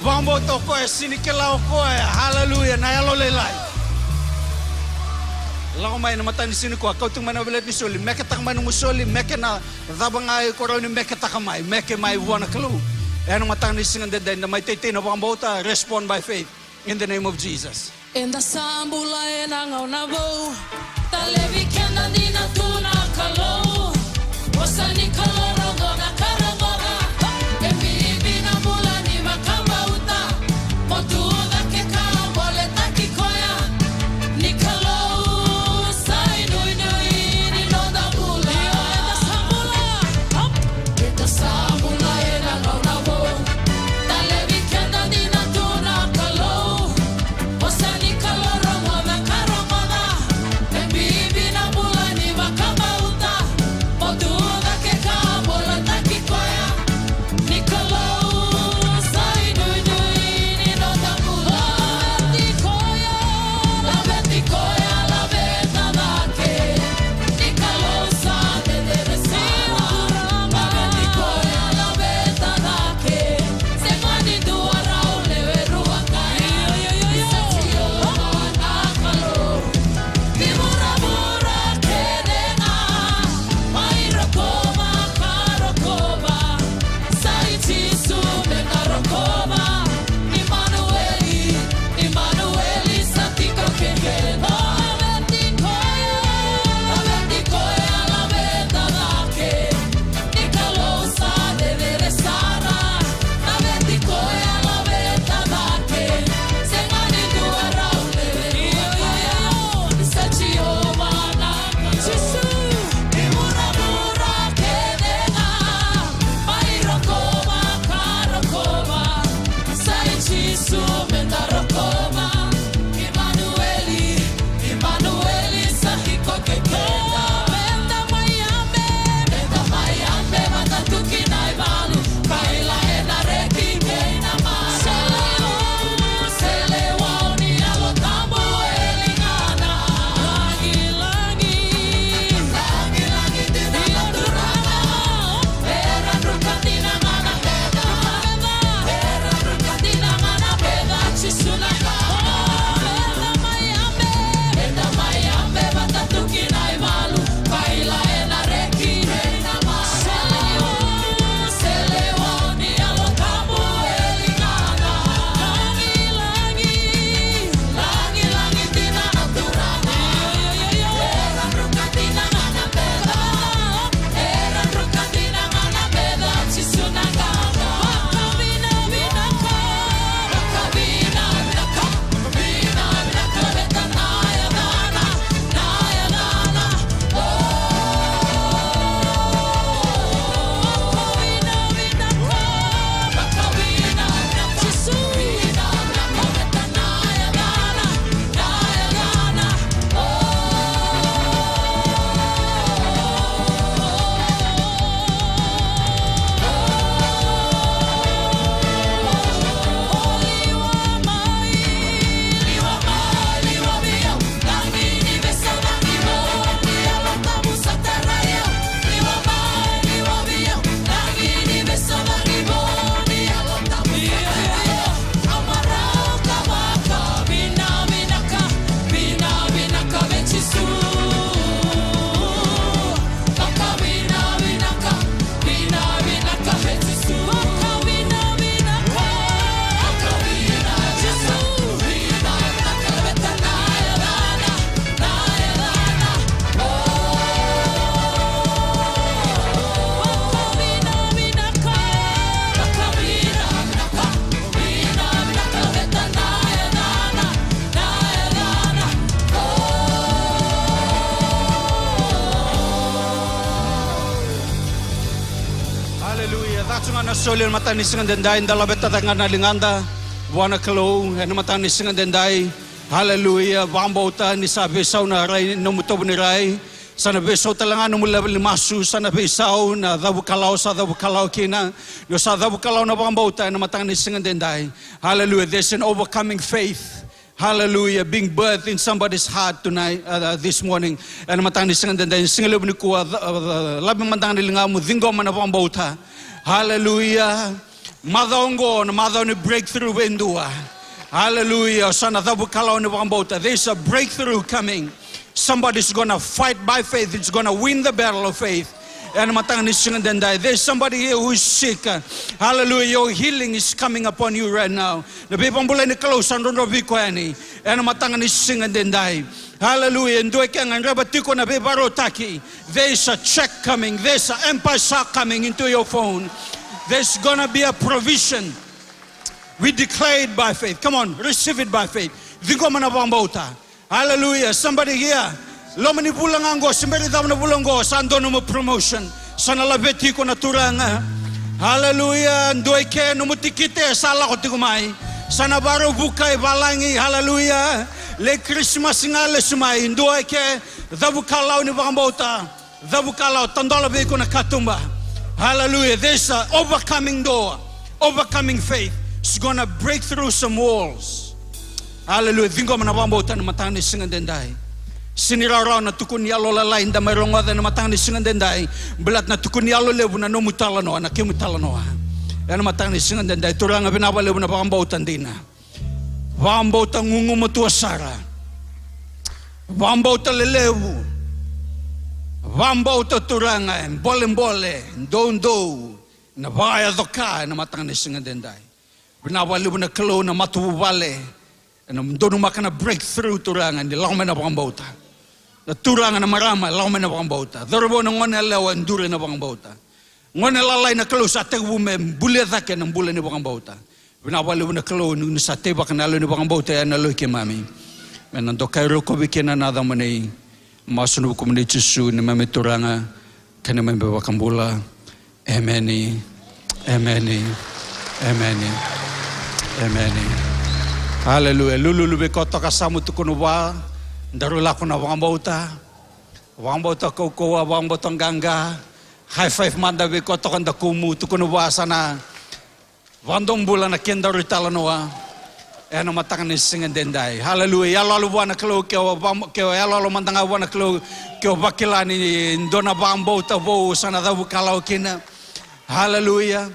Vakabauta o koya sega ni kila o koya. Haleluya. Na yalolailai. Lako mai na mataka ni siga nikua, kauta mai na veleti ni soli, meketaka mai nomu soli, meke na cava ga iko rawa ni meketaka mai, meke mai vua na Kalou. Ena mataka ni siga edaidai, da mai teitei na vakabauta, respond by faith. In the name of Jesus. Eda sa bula ena gauna vou, talevi keda dina tu na Kalou. Vosa ni Kalou rogoca ka rogoca, e bibi na bula ni vakabauta. Mo tu cake ka boletaki koya, ni Kalou sa inuinui ni noda bula. Io, eda sa bula. Hop. Eda sa bula ena gauna vou. Talevi keda dina tu na Kalou. Vosa ni Kalou rogoca ka rogoca. E bibi na bula ni vakabauta. Mo tu cake ka boletaki koya. Ni Kalou sa inuinui ni noda bula. Laveti koya, laveti koya, laveta cake. Ni Kalou sa cecere sara. Laveti koya, laveta cake. Sega ni dua rau lewe rua kaya. Io, io, io, io. Sa Jiova na Kalou. Ni vuravura kece ga, mai rokova ka rokova. Sa i Jisu me na rokova. Imanueli, Imanueli sa tiko kei keda. Laveti koya, laveti koya, laveta cake. Ni Kalou sa cecere sara, laveti koya, laveta cake. Sega ni dua rau lewe rua kaya. Sa Jiova na Kalou. Jisu. Ni vuravura kece ga, mai rokova ka rokova. Sa i Jisu me da rokova. Imanueli, Imanueli sa tiko kei keda. Meda mai yabe, meda mai yabe vata tu ki na ivalu. Kaila ena reki kei na mata. Selewa, selewa ni Yalo Tabu e ligana. Lagilagi, lagilagi dina na Turaga. Era druka dina ga na meca. Era druka dina ga na meca. Jisu na Haleluya. Ca tu ga na soli ena mataka ni siga edaidai, da laveta cake ga na ligada vua na Kalou ena mataka ni siga edaidai. Haleluya. Vakabauta ni sa veisau na rai, nomu tovo ni rai. Sa na veisau tale ga nomu level ni masu, sa na veisau na cavu kalawa, sa cavu kalawa kina. Ni o sa cavu kalawa na vakabauta ena mataka ni siga edaidai. Haleluya. There's an overcoming faith. Hallelujah. Being birthed in somebody's heart tonight, uh, uh, this morning. Ena mataka ni siga edaidai, siga levu nikua, uh, uh, labe mada ga na ligamu, ciqoma na vakabauta. Hallelujah. Macawa oqo na macawa ni breakthrough vei dua. Hallelujah. O sa na cavu kalawa ni vakabauta. There's a breakthrough coming. Somebody's gonna fight by faith. It's gonna win the battle of faith. Ena mataka ni siga edaidai. There's somebody here who is sick. Hallelujah. Your healing is coming upon you right now. Na veivakabulai ni Kalou sa drodro vei iko yani. Ena mataka ni siga edaidai. Hallelujah. Dua e ke gadreva tiko na veivakarautaki. There's a check coming. There's an M-PAiSA coming into your phone. There's gonna be a provision. We declare it by faith. Come on, receive it by faith. Ciqoma na vakabauta. Hallelujah. Somebody here. Loma ni vula ga oqo, se bera ni cava na vula oqo, sa dua nomu promotion. Sa na laveti iko na Turaga. Hallelujah. Dua e ke nomu tikite sa lako tiko mai. Sa na vakarau vuka i valagi. Hallelujah. Le Krismasi ga lesu mai. Dua e ke, cavu kalawa ni vakabauta. Cavu kalawa, tadola vei iko na katuba. Hallelujah. There's a overcoming door, overcoming faith. It's gonna break through some walls. Hallelujah. Ciqoma na vakabauta ena mataka ni siga edaidai. Sega ni rawarawa na tukuni yalo lalai da mai rogoca ena mataka ni siga edaidai. Baleta na tukuni yalo levu na nomu talanoa, na kemu talanoa. Ena mataka ni siga edaidai. Turaga, vinaka vakalevu na vakabauta dina. Vakabauta gugumatua sara. Vakabauta lelevu. Vakabauta, Turaga, e bolebole, doudou, na vakayaco ka ena mataka ni siga edaidai. Vinaka vakalevu na Kalou, na matavuvale ena donumaka na breakthrough, Turaga, ni lako mai na vakabauta. Na turaga, na marama e lako mai na vakabauta. Cauravou, na goneyalewa e duri ena vakabauta. Gone lalai, na Kalou sa tekivu me bulia cake na bula ni vakabauta. Vinaka vakalevu na Kalou ni sa teivaka na yalo ni vakabauta, ya na yalo i keimami. Me na dokai rokovi kina na yacamuni. Masu ena vukumuni Jisu, neimami Turaga kei neimami iVakabula. Emeni. Emeni. Emeni. Emeni. Haleluya. Lululu vei koya toka, sa mu tukuna vua, daru lako na vakabauta. Vakabauta kaukauwa, vakabauta qaqa. High five mada vei koya toka, dakumu, tukuna vua sa na vakadobula na kedaru italanoa ena mataka ni siga edaidai. Haleluya. Yaloyalo vua na Kalou, ke o va-, ke o yaloyalo mada ga vua na Kalou, ke o vakila ni dua na vakabauta vou sa na cavu kalawa kina. Haleluya.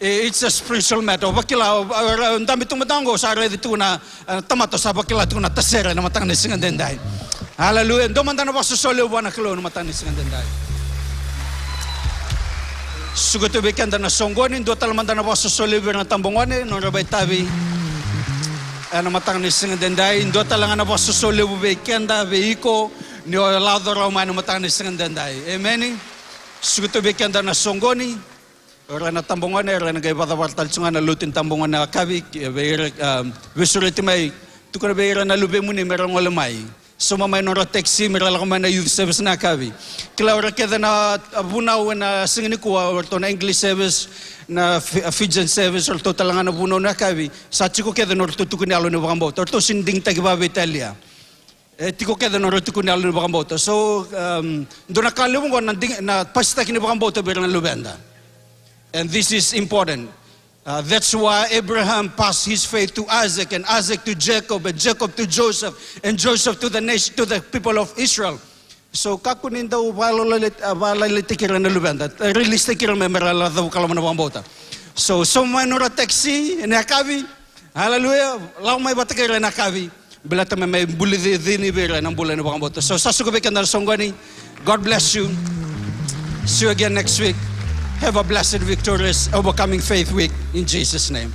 I-, it's a spiritual matter. O vakila, o, o, o dabe tu mada ga oqo, sa raici tu na, e, tamata, sa vakila tu na tasere ena mataka ni siga edaidai. Haleluya. Dua mada na vakasoso levu vua na Kalou ena mataka ni siga edaidai. Suka tu vei keda na soqoni, dua tale mada na vakasoso levu vei ira na tabagone, nodra vakaitavi ena mataka ni siga edaidai. Dua tale ga na vakasoso levu vei keda, vei iko, ni o lako rawa mai ena mataka ni siga edaidai. Emeni. Suka tu vei keda na soqoni. O ira na tabagone, era na qai vakacavara tale tiko ga na lotu ni tabagone na yakavi, ke vei ira, ah, veisureti mai, tukuna vei ira na luvemuni me ra gole mai. Sauma mai nodra taxi me ra lako mai na youth service na yakavi. Kila o ira kece na, ah, vunau ena siga nikua, o iratou na English service, na Fi-, ah, Fijian service, o iratou tale ga na vunau na yakavi. Sa tiko kece nodratou tukuni yalo ni vakabauta. O iratou sega ni digitaki vakaveitalia. E tiko kece nodra tukuni yalo ni vakabauta. So, um, dua na ka levu oqo na dig-, na pasitaki ni vakabauta vei ira na luveda. And this is important. Uh, that's why Abraham passed his faith to Isaac, and Isaac to Jacob, and Jacob to Joseph, and Joseph to the nation, to the people of Israel. So, kakua ni dau vakalailaitaki, uh, vakalailaitaki ira na luveda. Release-taki ira me, me ra lako cavukalama na vakabauta. So, sauma mai nodra taxi ena yakavi. Hallelujah. Lako mai vata kei ira ena yakavi. Baleta me mai buli ci-, cini vei ira na bula ni vakabauta. So, sa suka vei keda na soqoni. God bless you. See you again next week. Have a blessed, victorious, overcoming faith week in Jesus' name.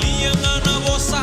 Lia ga na vosa.